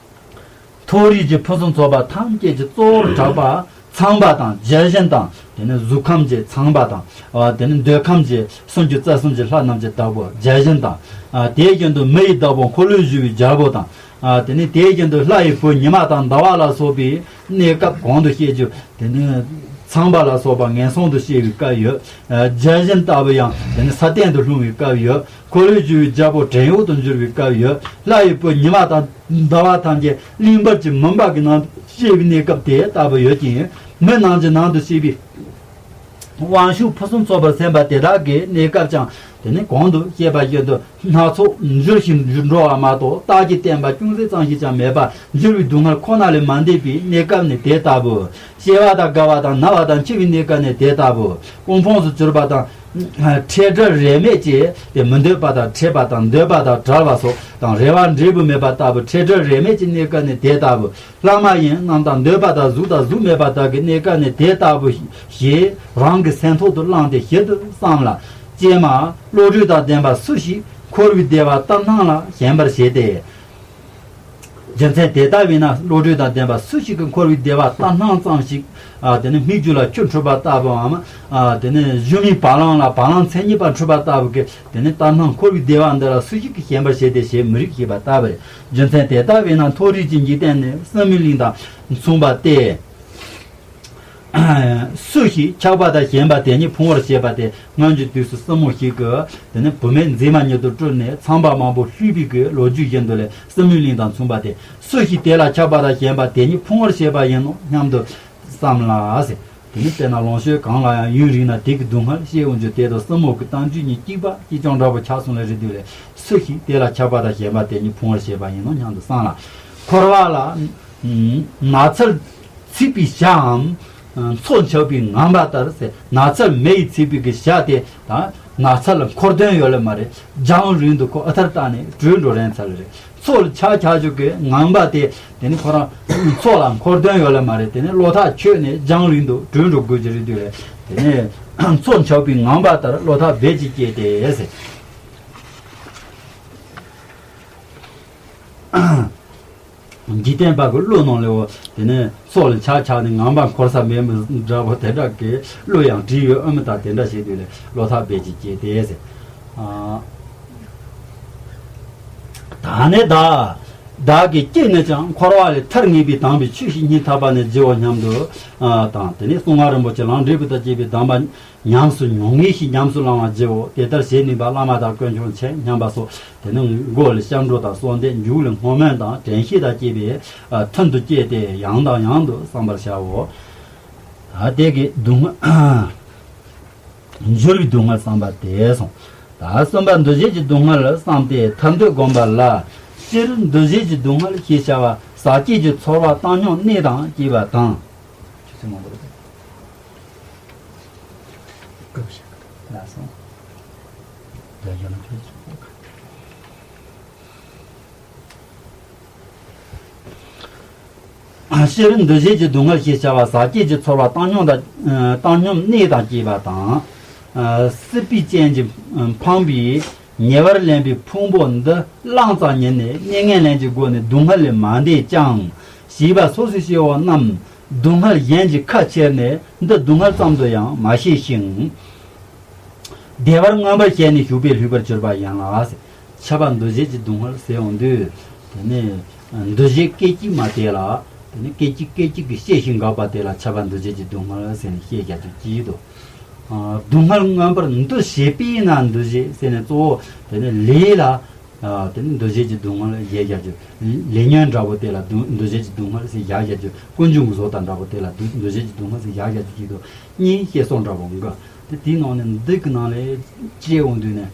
མཐོ་རིས་ཀྱི་ཕུན་སུམ་ཚོགས་པ་ཐམས་ཅད་ཀྱི་གཙོ་བོར་གྲགས་པ་ཚངས་པ་དང་བརྒྱ་བྱིན་དང་དེ་ནས་གཟུགས་ཁམས་ཀྱི་ཚངས་པ་དང་། ཨ་དེ་ནས་འདོད་ཁམས་ཀྱི་སུམ་ཅུ་རྩ་གསུམ་གྱི་ལྷ་རྣམས་ཀྱི་བདག་པོ་བརྒྱ་བྱིན་དང་། ཨ་དེ་བཞིན་དུ་མི་ཡི་བདག་པོ་འཁོར་ལོས་སྒྱུར་བའི་རྒྱལ་པོ་དང་། ཨ་དེ་ནས་དེ་བཞིན་དུ་ལྷ་ཡི་བུ་ཉི་མ་དང་ཟླ་བ་ལ་སོགས་པའི་གནས་སྐབས་གོང་དུ་བཤད་རྒྱུ་དེ་ནས་ཚངས་པ་ལ་སོགས་པ་ངན་སོང་དུ་སྐྱེ་བའི་སྐབས་ཡོད། ཨ་བརྒྱ་བྱིན་ལྟ་བུ་ཡང་དེ་ནས་ས་སྟེང་དུ་ལྷུང་བའི་སྐབས་ཡོད། འཁོར་ལོས་སྒྱུར་བའི་རྒྱལ་པོ་བྲན་གཡོག་ཏུ་འགྱུར་བའི་སྐབས་ཡོད། ལྷ་ཡི་བུ་ཉི་མ་དང་། ཟླ་བ་ཐམས་ཅད་གླིང་བར་གྱི་མུན་པ་གི་ནང་དུ་སྐྱེ་བའི་གནས་སྐབས་དེ་ལྟ་བུ་ཡོད་ཅིང་། མི་རྣམས་ཀྱི་ནང་དུ་སྐྱེ་བའི་དབང་ཕྱུག་ཕུན་སུམ་ཚོགས་པར་སེམས་པ་དེ་དག་གི་གནས་སྐབས་ཀྱང་དེ་ནི་གོང་དུ་བཤད་པ་བཞིན་དུ་སྣ་ཚོགས་འགྱུར་ཞིང་འགྲོ་བ་མ་གཏོགས་རྟགས་ཀྱིས་བསྟན་པ་ཅུང་ཟད་ཙམ་ཞིག་ཀྱང་མེད་པར་འགྱུར་བའི་སྡུག་བསྔལ་ཁོ་ན་ལས་མ་འདས་པའི་གནས་སྐབས་ནི་དེ་ལྟ་བུ། སྐྱེ་བ་དང་རྒ་བ་དང་ན་བ་དང་འཆི་བའི་གནས་སྐབས་ནི་དེ་ལྟ་བུ། དབུལ་ཕོངས་སུ་གྱུར་པ་དང་། འཕྲལ་བྲལ་རིས་མེད་ཀྱི་དེ་མི་འདོད་པ་དང་འཕྲད་པ་དང་འདོད་པ་དང་བྲལ་བ་སོགས་དང་རེ་བ་འབྲས་བུ་མེད་པ་ལྟ་བུ་འཕྲལ་བྲལ་རིས་མེད་ཀྱི་གནས་སྐབས་ནི་དེ་ལྟ་བུ། ལྷ་མ་ཡིན་རྣམས་དང་འདོད་པ་དང་གཟུགས་དང་གཟུགས་མེད་པ་དག་གི་གནས་སྐབས་ནི་དེ་ལྟ་བུ་ཞེས་རང་གི་སེམས་ཐོག་ཏུ་བླངས་ཏེ་ཞིབ་ཏུ་བསམ་ལ། ཀྱེ་མ་བློ་གྲོས་དང་ལྡན་པ་སུ་ཞིག་འཁོར་བའི་བདེ་བ་ལྟར་སྣང་ལ་ཞེན་པར་བྱེད་དེ། རྒྱུ་མཚན་དེ་ལྟ་བས་ན་བློ་གྲོས་དང་ལྡན་པ་སུ་ཞིག་གིས་འཁོར་བའི་བདེ་བ་ལྟར་སྣང་ཙམ་ཞིག་ཨ་དེ་ནི་སྨིག་རྒྱུ་ལ་ཆུ་འཁྲུལ་པ་ལྟ་བུའམ། ཨ་དེ་ནི་ཞུན་མའི་བ་ལང་ལ་བ་ལང་མཚན་ཉིད་པ་འཁྲུལ་པ་ལྟ་བུ་གི་དེ་ནི་ལྟར་སྣང་འཁོར་བའི་བདེ་བ་འདི་ལ་སུ་ཞིག་གིས་ཞེན་པར་བྱེད་དེ་ཞེས་མི་རིགས་ཞེས་པ་ལྟ་བུ་རེད། རྒྱུ་མཚན་དེ་ལྟ་བས་ན་མཐོ་རིས་ཀྱི་འཇིག་རྟེན་ནི་སྲིན་མོའི་གླིང་དང་མཚུངས་པ་སྟེ། སུ་ཞིག་ཆགས་པ་དང་ཞེན་པ་དེ་ཉིད་ཕུང་བར་བྱེད་པ་སྟེ། སྔོན་གྱི་དུས་སུ་སྲིན་མོ་ཞིག་གིས་དེ་ནི་བུད་མེད་མཛེས་མ་ཉིད་དུ་སྤྲུལ་ནས་ཚངས་པ་མང་པོ་བསླུས་པའི་གི་ལོ་རྒྱུས་བཞིན་དུ་ལས་སྲིན་མོའི་གླིང་དང་མཚུངས་པ་སྟེ། སུ་ཞིག་དེ་ལ་ཆགས་པ་དང་ཞེན་པ་དེ་ཉིད་ཕུང་བར་བྱེད་པ་ཡིན་ནོ་སྙམ་དུ་བསམ་ལ་ཟེར། དེ་ནི་དཔེར་ན་ལོངས་སྤྱོད་གང་ལ་ཡང་ཡུན་རིང་ན་དེ་གི་སྡུག་བསྔལ་ཤེས་འོང་རྒྱུ་དེ་དང་གསུམ་པོ་གི་དང་བཅུ་གཉིས་གཅིག་པ་གཅིག་རྐྱང་འདྲ་པོ་ཆགས་སོང་ལེ་རེད་འདུག་ལེ། སུ་ཞིག་དེ་ལ་ཆགས་པ་དང་ཞེན་པ་དེ་གཉིས་ཕུང་བར་བྱེད་པ་ཡིན་ནོ་སྙམ་དུ་བསམ་ལ། འཁོར་བ་ལ་ནགས་ཚལ་ཚིག་པའི་བྱའམ། མཚོ་འཆག་པའི་ངང་པ་ལྟར་ཟེར། ནགས་ཚལ་མེ་ཡིས་ཚིག་པའི་གི་བྱ་དེ་དང་། ནགས་ཚལ་འཁོར་དོན་ཡོད་ལེ་མ་རེད། རྒྱང་རིང་དུ་ཁོ་ཨ་ཐར་བཏང་ནས་བྲོས་འགྲོ་རན་ཚར་ལེ་རེད། མཚོ་ལ་ཆགས་ཆགས་བཅུག་གི་ངང་པ་དེ། དེ་ནི་ཁོ་རང་མཚོ་ལ་འཁོར་དོན་ཡོད་ལེ་མ་རེད། དེ་ནི་བློ་ཐག་ཆོད་ནས་རྒྱང་རིང་དུ་བྲོས་འགྲོ་དགོས་ཀྱི་རེད་འདུག་ལེ། དེ་ནི་མཚོ་འཆག་པའི་ངང་པ་ལྟར་བློ་ཐག་རྦད་ཀྱིས་བཅད་དེ་ཟེར། འཇིག་རྟེན་པ་གི་གླུ་ནང་ལེའོ། དེ་ནས་མཚོ་ལ་ཆགས་ཆགས་ནས་ངང་པ་འཁོར་ས་མེད་མི་འདྲ་པོ་དེ་འདྲ་གི་གླུ་ཡང་བྲིས་ཡོད། ཨ་མི་ད་དེ་འདྲ་བྱེད་དུས་ལས་བློ་ཐག་རྦད་ཀྱིས་བཅད་དེ་ཟེར། ཨ། ད་ནི་བདག་བདག་གིས་ཀྱེ་ནས་ཀྱང་འཁོར་བ་ལས་ཐར་ངེས་པའི་དམ་པའི་ཆོས་ཤིག་སྙིང་ཐག་པ་ནས་བགྱིའོ་སྙམ་དུ། ཨ། དང་དེ་ནས་གསང་སྔགས་རིན་པོ་ཆེ་ལམ་འབྲས་བུ་དང་བཅས་པའི་གདམས་པ་ཉམས་སུ་མྱོང་ངེས་ཤིག་ཉམས་སུ་བླང་བར་བགྱིའོ། དེ་ལྟར་བྱེད་ནུས་པ་བླ་མ་དང་དཀོན་མཆོག་མཁྱེན་སྙམ་པ་སོགས། དེ་ནི་མགོ་ལ་སྐྱབས་འགྲོ་དང་གསོལ་འདེབས། མཇུག་ལ་བསྔོ་སྨོན་དང་དྲན་ཤེས་དང་བཅས་པས་མཐུན་དུ་བསྐྱེད་དེ་ཡང་དང་ཡང་དུ་བསམ་པར་བྱའོ། ད་དེ་གི་སྡུག་བསྔལ། འབྱོར་བའི་སྡུག་བསྔལ་བསམ་པ་དེ་སོང་། ད་གསུམ་པ་འདུ་བྱེད་ཀྱི་སྡུག་བསྔལ་བསམ་སྟེ་ཐར་འདོད་བསྒོམ་པ་ལ། སྤྱིར་འདུ་བྱེད་ཀྱི་སྡུག་བསྔལ་ཞེས་བྱ་བ་ཟག་བཅས་ཀྱི་ཚོར་བ་བཏང་སྙོམས་གནས་དང་བཅས་པ་དང་། ཆུ་ཚོད་མང་པོ་རེད། སྐབས་ཤིག་ལ་སོང་། རྒྱ་གཞུང་ལ་ཕེབས་སོང་། སྤྱིར་འདུ་བྱེད་ཀྱི་སྡུག་བསྔལ་ཞེས་བྱ་བ་ཟག་བཅས་ཀྱི་ཚོར་བ་བཏང་སྙོམས་དང་། བཏང་སྙོམས་གནས་དང་བཅས་པ་དང་། སྲིད་པའི་རྐྱེན་གྱིས་འཕངས་པའི་ཉེ་བར་ལེན་པའི་ཕུང་པོ་འདི་བླངས་ཙམ་ཉིད་ནས་གནས་ངན་ལེན་གྱི་སྒོ་ནས་སྡུག་བསྔལ་ལས་མ་འདས་ཀྱང་། བྱིས་པ་སོ་སོའི་སྐྱེ་བོ་རྣམས་སྡུག་བསྔལ་གཞན་གྱིས་ཁ་ཕྱེ་ནས་འདི་སྡུག་བསྔལ་ཙམ་དུ་ཡང་མ་ཤེས་ཤིང་། བདེ་བར་མངོན་པར་ཞེན་ནས་ཞུགས་པས་ལྷུས་པར་གྱུར་པ་ཡིན་ལ། ཁྱབ་པ་འདུ་བྱེད་ཀྱི་སྡུག་བསྔལ་ཟེར་ཡོང་དུས། དེ་ནས་འདུ་བྱེད་སྐད་ཅིག་མ་དེ་ལ། དེ་ནས་སྐད་ཅིག་སྐད་ཅིག་གིས་ཤེས་ཤིང་འགགས་པ་དེ་ལ་ཁྱབ་པ་འདུ་བྱེད་ཀྱི་སྡུག་བསྔལ་ཟེར་ནས་བཤད་བཞག་རྒྱུ་གཅིག་འདུག་སྡུག་བསྔལ་མངོན་པར་འདུ་བྱེད་པས་ན་འདུ་བྱེད་ཟེར་ནས་གཙོ་བོ་དེ་ནས་ལས་ལ། དེ་ནས་འདུ་བྱེད་ཀྱི་སྡུག་བསྔལ་ཞེས་བཞག་རྒྱུ། ལས་ཉོན་འདྲ་པོ་དེ་ལ་འདུ་འདུ་བྱེད་ཀྱི་སྡུག་བསྔལ་ཟེར་བཞག་བཞག་རྒྱུ། ཀུན་འབྱུང་གི་བཟོ་ལྟ་འདྲ་པོ་དེ་ལ་འདུ་འདུ་བྱེད་ཀྱི་སྡུག་བསྔལ་ཟེར་བཞག་བཞག་རྒྱུ་གཅིག་འདུག་གཉིས་བཤད་སྲོལ་འདྲ་པོ་འགའ། དེ་དེའི་ནང་ནས་འདི་གི་ནང་ལས་བཅད་འོང་དུས་ནས།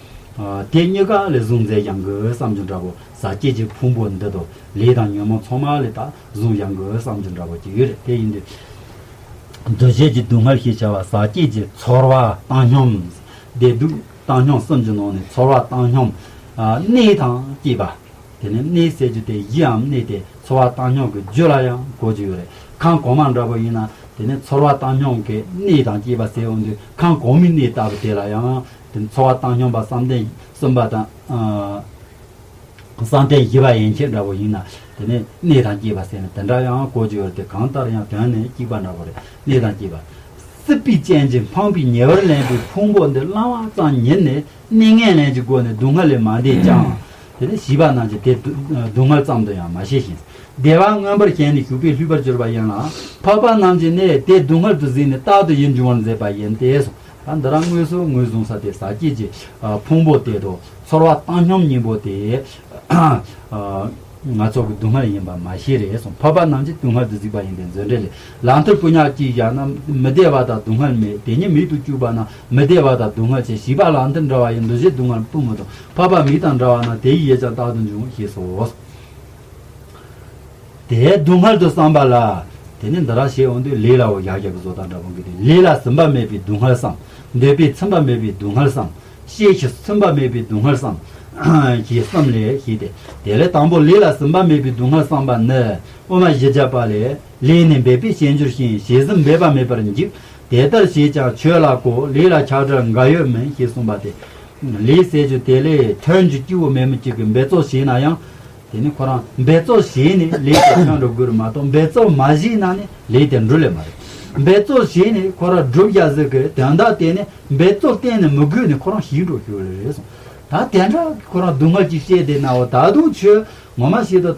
དེ་གཉིས་ཀ་ལས་བཟུང་མཛད་ཀྱང་གི་བསམ་རྒྱུ་འདྲ་པོ། ཟག་བཅས་ཀྱི་ཕུང་པོ་འདི་དང་ལས་དང་ཉོན་མོངས་ཚང་མ་ལས་ད་བཟུང་ཀྱང་གི་བསམ་རྒྱུ་འདྲ་པོ་ཅིག་ཡོད་རེད། དེ་ཡིན་དུས། འདུ་བྱེད་ཀྱི་སྡུག་བསྔལ་ཞེས་བྱ་བ་ཟག་བཅས་ཀྱི་ཚོར་བ་བཏང་སྙོམས། བདེ་སྡུག་བཏང་སྙོམས་གསུམ་གྱི་ནང་ནས་ཚོར་བ་བཏང་སྙོམས། གནས་དང་བཅས་པ། དེ་ནས་གནས་ཟེར་རྒྱུ་དེ་གཞིའམ་གནས་དེ་ཚོར་བ་བཏང་སྙོམས་ཀྱི་རྒྱུ་ལ་ཡང་གོ་རྒྱུ་ཡོད་རེད། ཁམས་གོང་མ་འདྲ་པོ་ཡིན་ན་དེ་ནས་ཚོར་བ་བཏང་སྙོམས་ཀྱི་གནས་དང་བཅས་པ་ཟེར་འོང་དུས། ཁམས་གོང་མའི་གནས་ལྟ་བུ་དེ་ལ་ཡང་དེ་ཚོར་བ་བཏང་སྙོམས་པ་བསམ་གཏན་གསུམ་པ་དང་། བསམ་གཏན་བཞི་པ་ཡན་ཆད་འདྲ་པོ་ཡིན་ན། དེ་ནས་གནས་དང་བཅས་པ་ཟེར་ནས་དེ་འདྲ་ཡང་གོ་རྒྱུ་ཡོད་རེད་དེ། གང་ལྟར་ཡང་དོན་ནི་གཅིག་པ་འདྲ་པོ་རེད། གནས་དང་བཅས་པ། སྲིད་པའི་རྐྱེན་གྱིས་འཕངས་པའི་ཉེ་བར་ལེན་པའི་ཕུང་པོ་འདི་བླངས་པ་ཙམ་ཉིད་ནས་གནས་ངན་ལེན་གྱི་སྒོ་ནས་སྡུག་བསྔལ་ལས་མ་འདས་ཀྱང་། དེ་ནས་བྱིས་པ་རྣམས་ཀྱིས་དེ་སྡུག་སྡུག་བསྔལ་ཙམ་དུ་ཡང་མ་ཤེས་ཤིང་། བདེ་བ་མངོན་པར་ཞེན་ནས་ཞུགས་པས་ལྷུས་པར་གྱུར་པ་ཡིན་ལ། འཕགས་པ་རྣམས་ཀྱིས་ནི་དེ་སྡུག་བསྔལ་དུ་གཟིགས་ནས་རྟག་ཏུ་ཡིད་འབྱུང་བར་མཛད་པ་ཡིན་ཏེ། ད་འདི་རང་དངོས་སུ་ངོས་བཟུང་ས་དེ་ཟག་བཅས་ཀྱི་ཕུང་པོ་དེ་དང་ཚོར་བ་བཏང་སྙོམས་གཉིས་པོ་དེ། ང་ཚོ་གི་སྡུག་བསྔལ་ཡིན་པ་མ་ཤེས་རེད་གསུངས། འཕགས་པ་རྣམས་ཀྱིས་སྡུག་བསྔལ་དུ་གཟིགས་པ་ཡིན་ཏེ། མཛོད་འགྲེལ་ལས། ལམ་མཐར་སྤུ་ཉག་གཅིག་བཞག་ན་མི་བདེ་བ་དང་སྡུག་བསྔལ་མེད། དེ་ཉིད་མིག་ཏུ་བཅུག་པ་ན་མི་བདེ་བ་དང་སྡུག་བསྔལ་ཆེ། བྱིས་པ་ལམ་མཐར་འགྲོ་བ་ཡི་འདུ་བྱེད་སྡུག་བསྔལ་སྤུ་མི་ཐོགས། འཕགས་པ་མིག་དང་འདྲ་བ་ན་དེ་ཡི་ཡིད་ཀྱང་རྟག་ཏུ་འབྱུང་ཞེས་སོ། དེ་སྡུག་བསྔལ་དུ་བསམ་པ་ལ། དེ་ནི་འདི་ར་ཞེས་འོང་དུས་ལས་ལ་འོ་ཡག་ཡག་གི་བཟོ་ལྟ་འདྲ་པོ་གི་དེ། ལས་ལ་ཟིན་པ་མེད་པའི་སྡུག་བསྔལ་བསམ། འདོད་པས་ཚིམ་པ་མེད་པའི་སྡུག་བསྔལ་བསམ། ཤེས་ཀྱིས་ཚིམ་པ་མེད་པའི་སྡུག་བསྔལ་བསམ། ཞེས་གསུམ་ལས་ཞེས་ཏེ། དེ་ལས་དང་པོ་ལས་ལ་ཟིན་པ་མེད་པའི་སྡུག་བསྔལ་བསམ་པ་ནི། དབུ་མ་བཞི་བརྒྱ་པ་ལས། ལས་ནི་འབད་པས་བྱེད་འགྱུར་ཞིང་། བྱས་ཟིན་འབད་པ་མེད་པར་འཇིག་དེ་ལྟར་བྱས་ཀྱང་ཆོས་ལ་གོ། ལས་ལ་ཆགས་བྲལ་འགའ་ཡོད་མིན། ཞེས་གསུངས་པ་སྟེ། ལས་ཟེར་རྒྱུ་དེ་ལས་ཐོན་རྒྱུ་སྐྱེ་བོ་མེད་མི་གཅིག་གིས་འབད་རྩོལ་བྱས་ན་ཡང་། དེ་ནི་ཁོ་རང་འབད་རྩོལ་བྱས་ནས་ལས་དེ་ཐོན་འགྲོ་དགོས་རེད་མ་གཏོགས། འབད་རྩོལ་མ་བྱས་ན་ནི་ལས་དེ་འགྲུབ་ལེ་མ་རེད། འབད་རྩོལ་བྱས་ནས་ཁོ་རང་འགྲུབ་ཡ་ཟེར་གི་དོན་དག་དེ་ནི་འབད་རྩོལ་གཏན་ནས་མི་དགོས་ནས་ཁོ་རང་ཞིག་འགྲོ་ཞུ་རེད་གསུངས། ད་དེ་འདྲ་ཁོ་རང་སྡུག་བསྔལ་གྱི་བཤད་དེ་ན་འོ། ད་དུང་ཆོས་ངོ་མ་བཤད་དུ་ད་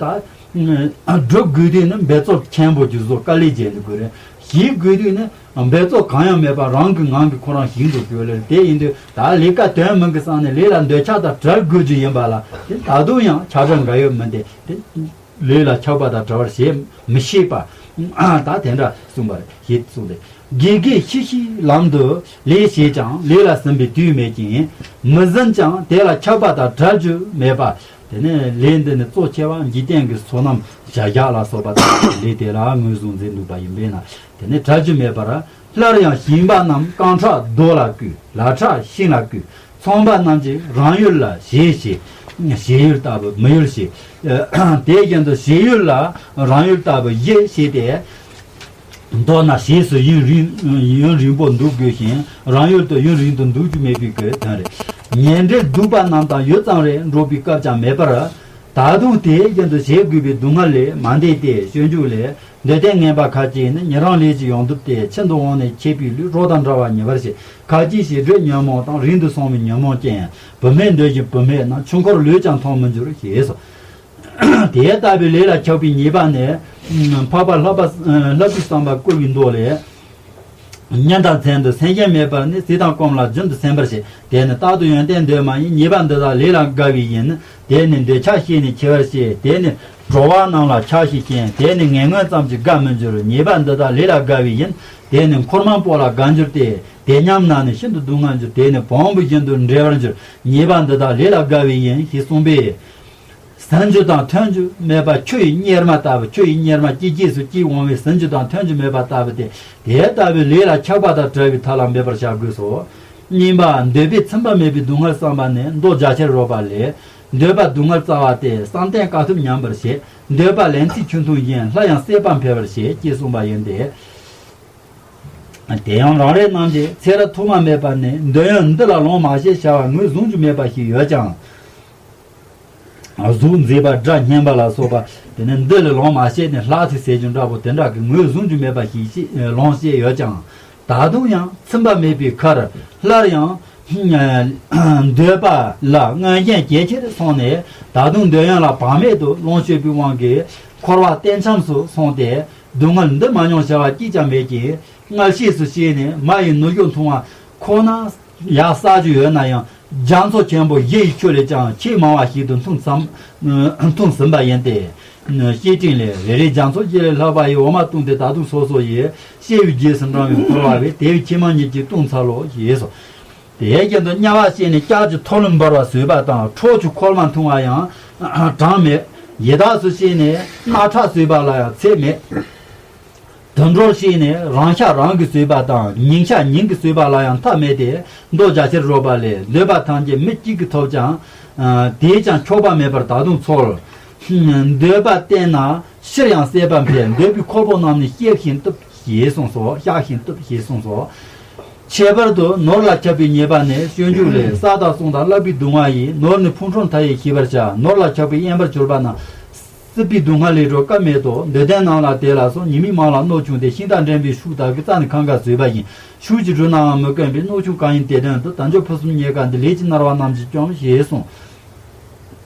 སྒྲུབ་དགོས་དུས་ནི་འབད་རྩོལ་ཆེན་པོ་ཅིག་བཟོ། དཀའ་ལས་བྱེད་དགོས་རེད། ཞིག་དགོས་དུས་ནི་འབད་རྩོལ་གང་ཡང་མེད་པར་རང་གི་ངང་གིས་ཁོ་རང་ཞིག་འགྲོ་དགོས་ལེ། དེ་ཡིན་དུས་ད་ལས་ཀ་དོན་མིན་གི་བསམ་ནས་ལས་ལ་འདོད་ཆགས་དང་བྲལ་དགོས་རྒྱུ་ཡིན་པ་ལ། དེ་ད་དུང་ཡང་ཆགས་བྲལ་འགའ་ཡོད་མིན་ཏེ། དེ་ལས་ལ་ཆགས་པ་དང་བྲལ་བར་བྱེད་མི་ཤེས་པ། ད་དེ་འདྲ་གསུངས་པ་རེད། ཞེས་གསུངས་ཏེ། དགེ་དགེ་ཤི་ཤིའི་ལམ་དུ་ལས་བྱེད་ཀྱང་ལས་ལ་ཟིན་པའི་དུས་མེད་ཅིང་མི་ཟིན་ཀྱང་དེ་ལ་ཆགས་པ་དང་བྲལ་རྒྱུ་མེད་པ། དེ་ནས་ལས་འདི་ནི་གཙོ་ཆེ་བ་འཇིག་རྟེན་གྱི་བསོད་ནམས་བྱ་བཞག་ལ་སོགས་པ་དང་ལས་དེ་ལ་ངོས་བཟུང་མཛད་འདུག་པ་ཡིན་པས་ན། དེ་ནས་བྲལ་རྒྱུ་མེད་པར། སླར་ཡང་ཞིང་པ་རྣམས་རྐང་ཁྲག་རྡོ་ལ་བརྐོས། ལག་ཁྲག་ཤིང་ལ་བརྐོས། ཚོང་པ་རྣམས་ཀྱིས་རང་ཡུལ་ལ་བཞེས་བྱས། བཞེས་ཡུལ་ལྟ་བུ་མི་ཡུལ་བྱས། དེ་བཞིན་དུ་བཞེས་ཡུལ་ལ་རང་ཡུལ་ལྟ་བུ་བཞེས་བྱས་ཏེ། མདོར་ན་བཞེས་སུ་ཡུན་རིང་ཡུན་རིང་པོ་འདུག་དགོས་ཤིང་རང་ཡུལ་དུ་ཡུན་རིང་དུ་འདུག་རྒྱུ་མེད་པའི་དོན་རེད། ཉེ་འབྲེལ་སྡུག་པ་རྣམས་དང་ཡུད་ཙམ་རེ་འགྲོགས་པའི་སྐབས་ཀྱང་མེད་པར། ད་དུང་དེའི་རྒྱུན་དུ་བྱེད་དགོས་པའི་སྡུག་བསྔལ་ལས་མ་འདས་ཏེ། སྤྱོད་འཇུག་ལས། འདོད་ལྡན་ངན་པ་ཁ་ཅིག་ནི་ཉེ་རིང་ལས་ཀྱི་ཡོང་འདུག་སྟེ། ཕྱི་དུ་འོང་ནས་ཆད་པའི་ལུས་རོ་དང་འདྲ་བར་ཉེ་བར་བྱེད། ཁ་ཅིག་ཞིག་དྲོད་ཉོན་མོངས་དང་རིང་དུ་སོང་བའི་ཉོན་མོངས་ཅན། བུད་མེད་འདོད་བཞིན་བུད་མེད་རྣམས། ཆོས་འཁོར་ལུས་ཀྱང་མཐོང་མི་འགྱུར་ཞེས་སོ། དེ་ལྟ་བུའི་ལས་ལ་ཆགས་པའི་ཉེས་པ་ནི། འཕགས་པ་ལྷག་པ་ལྷག་པའི་བསམ་པ་བསྐུལ་བའི་མདོ་ལས། ཉིན་དང་མཚན་དུ་སེམས་ཅན་མེད་པར་ནི། ཟས་དང་སྐོམ་ལ་རྒྱུན་དུ་སེམས་པར་བྱེད། དེ་ནི་རྟག་ཏུ་ཡོན་ཏན་འདོད་མ་ཡིན། ཉེས་པ་འདི་དག་ལས་ལ་དགའ་བས་ཡིན། དེ་ནི་འདོད་ཆགས་སྐྱེས་ནས་འཆི་བར་བྱེད། དེ་ནི་འགྲོ་བ་རྣམས་ལ་ཆགས་ཞེན་སྐྱེ། དེ་ནི་ངན་ངོན་ཙམ་གྱིས་དགའ་མི་འགྱུར། ཉེས་པ་འདི་དག་ལས་ལ་དགའ་བས་ཡིན། དེ་ནི་འཁོར་མང་པོ་ལ་དགའ་འགྱུར་ཏེ། དེ་ཉམས་ན་ནི་ཤིན་ཏུ་སྡུག་བསྔལ་འགྱུར། དེ་ནི་བོང་བུ་བཞིན་དུ་འདྲེ་བར་འགྱུར། ཉེས་པ་འདི་དག་ལས་ལ་དགའ་བས་ཡིན་ཞེས་གསུངས་པས། ཟིན་རྒྱུ་དང་ཐོན་རྒྱུ་མེད་པ་ཆུ་ཡི་གཉེར་མ་ལྟ་བུ། ཆུ་ཡི་གཉེར་མ་ཀྱི་རྗེས་སུ་སྐྱེས་འོང་བའི་ཟིན་རྒྱུ་དང་ཐོན་རྒྱུ་མེད་པ་ལྟ་བུ་སྟེ། དེ་ལྟ་བུའི་ལས་ལ་ཆགས་པ་དང་བྲལ་བའི་ཐབས་ལ་འབད་པར་བྱ་དགོས་སོ། གཉིས་པ། འདོད་པས་ཚིམ་པ་མེད་པའི་སྡུག་བསྔལ་བསམ་པ་ནི་མདོ་རྒྱ་ཆེར་རོལ་པ་ལས། འདོད་པ་སྡུག་བསྔལ་རྩ་བ་སྟེ། བསམ་གཏན་དཀའ་ཐུབ་ཉམས་པར་བྱེད། འདོད་པ་ལན་ཚྭའི་ཆུ་འཐུང་བཞིན། སླར་ཡང་སྲེད་པ་འཕེལ་བར་བྱེད་ཅེས་གསུངས་པ་ཡིན་ཏེ། དེ་ཡང་རང་རེ་རྣམས་ཀྱིས་ཚེ་རབས་ཐོག་མ་མེད་པ་ནས་འདོད་ཡོན་འདི་ལ་ལོང་མ་བྱེད་བྱ་བ་ངོས་བཟུང་རྒྱུ་མེད་པ་ཞིག་ཡོད་ཀྱང་། གཟུགས་མཛེས་པ་སྒྲ་སྙན་པ་ལ་སོགས་པ་དེ་ནི་འདི་ལས་ལོང་མ་བྱེད་ནས་ལྷ་ཚེ་ཟེར་རྒྱུ་འདྲ་པོ་དེ་འདྲ་གི་ངོས་བཟུང་རྒྱུ་མེད་པ་ཞིག་ཅིག་ལོང་བྱེད་ཡོད་ཀྱང་། ད་དུང་ཡང་ཚིམ་པ་མེད་པའི་ཁར་སླར་ཡང་འདོད་པ་ལ་མངོན་ཞེན་ཇེ་ཆེར་སོང་ནས་ད་དུང་འདོད་ཡོན་ལ་བག་མེད་དུ་ལོངས་སྤྱོད་པའི་དབང་གིས་འཁོར་བ་རྟེན་འབྱུང་དུ་སོང་སྟེ། སྡུག་བསྔལ་འདི་མ་མྱོང་བྱ་བ་གཅིག་ཀྱང་མེད་ཀྱི། མངལ་ཤེས་སུ་སྐྱེས་ནས་མ་ཡི་ནུ་ཞོ་འཐུང་བ་ཁོ་ན་ཡང་བསགས་རྒྱུ་ཡོད་ན་ཡང་རྒྱ་མཚོ་ཆེན་པོ་བཞི་ཡི་ཆུ་ལས་ཀྱང་ཆེས་མང་བ་ཞིག་ཏུ་འཐུང་ཙམ་འཐུང་ཟིན་པ་ཡིན་ཏེ། བཤེས་སྤྲིང་ལས། རེ་རེ་རྒྱ་མཚོ་བཞི་ལས་ལྷག་པ་ཡི་འོ་མ་བཏུང་སྟེ་ད་དུང་སོ་སོ་ཡི་སྐྱེ་བོའི་རྗེས་སུ་འབྲང་བའི་འཁོར་བ་བས་དེ་བས་ཕྱི་མ་ཉིད་ཀྱིས་བཏུང་ཚར་ལོ་ཞེས་སོ། དེའི་རྒྱུན་དུ་དམྱལ་བ་སྐྱེས་ནས་ལྕགས་ཀྱི་ཐོ་ལུ་འབར་བ་ཟོས་པ་དང་ཁྲོ་ཆུ་ཁོལ་མ་འཐུང་བ་ཡང་གྲངས་མེད། ཡི་དྭགས་སུ་སྐྱེས་ནས་རྣག་ཁྲག་ཟོས་པ་ལ་ཡང་ཚད་མེད། དུད་འགྲོར་སྐྱེས་ནས་རང་ཤ་རང་གིས་ཟོས་པ་དང་ཉིན་ཤ་ཉིན་གྱིས་ཟོས་པ་ལ་ཡང་མཐའ་མེད་དེ། མདོ་རྒྱ་ཆེར་རོལ་པ་ལས། འདོད་པ་ཐམས་ཅད་མི་གཅིག་གིས་ཐོབ་ཀྱང་། དེས་ཀྱང་ཆོག་པ་མེད་པར་ད་དུང་འཚོལ། འདོད་པ་བརྟན་ན་ཕྱིར་ཡང་སྲེད་པ་འཕེལ། འདོད་པའི་ཁོལ་པོ་རྣམས་ནི་གཤེགས་ཤིང་གཏུབས་ཞེས་གསུངས་སོ། གཤགས་ཤིང་གཏུབས་ཞེས་གསུངས་སོ། ཁྱད་པར་དུ་ནོར་ལ་ཆགས་པའི་ཉེས་པ་ནི་སྤྱོད་འཇུག་ལས། བསགས་དང་བསྲུང་དང་བསླབ་པའི་སྡུག་བསྔལ་ཡིས། ནོར་ནི་ཕུང་ཁྲོལ་མཐའ་ཡས་ཤེས་པར་བྱ། ནོར་ལ་ཆགས་པའི་དབེན་པར་གྱུར་པ་རྣམས། སྲིད་པའི་སྡུག་བསྔལ་ལས་གྲོལ་སྐབས་མེད་དོ། འདོད་ལྡན་རྣམས་ལ་དེ་ལ་སོགས། ཉེས་དམིགས་མང་ལ་གནོད་ཆུང་སྟེ། ཤིང་དང་འགྲན་པའི་ཤུགས་དག་གིས། རྩྭ་ནི་གང་ག་ཟོས་པ་བཞིན། ཤུགས་ཀྱིས་བསྒྲུབས་ནའང་མི་དཀོན་པས། གནོད་ཆུང་གང་ཡིན་དེ་དོན་དུ། དལ་འབྱོར་ཕུན་སུམ་རྙེད་དཀའ་འདི། ལས་ཀྱིས་མནར་བ་རྣམས་ཀྱིས་བཅོམ་ཞེས་གསུངས།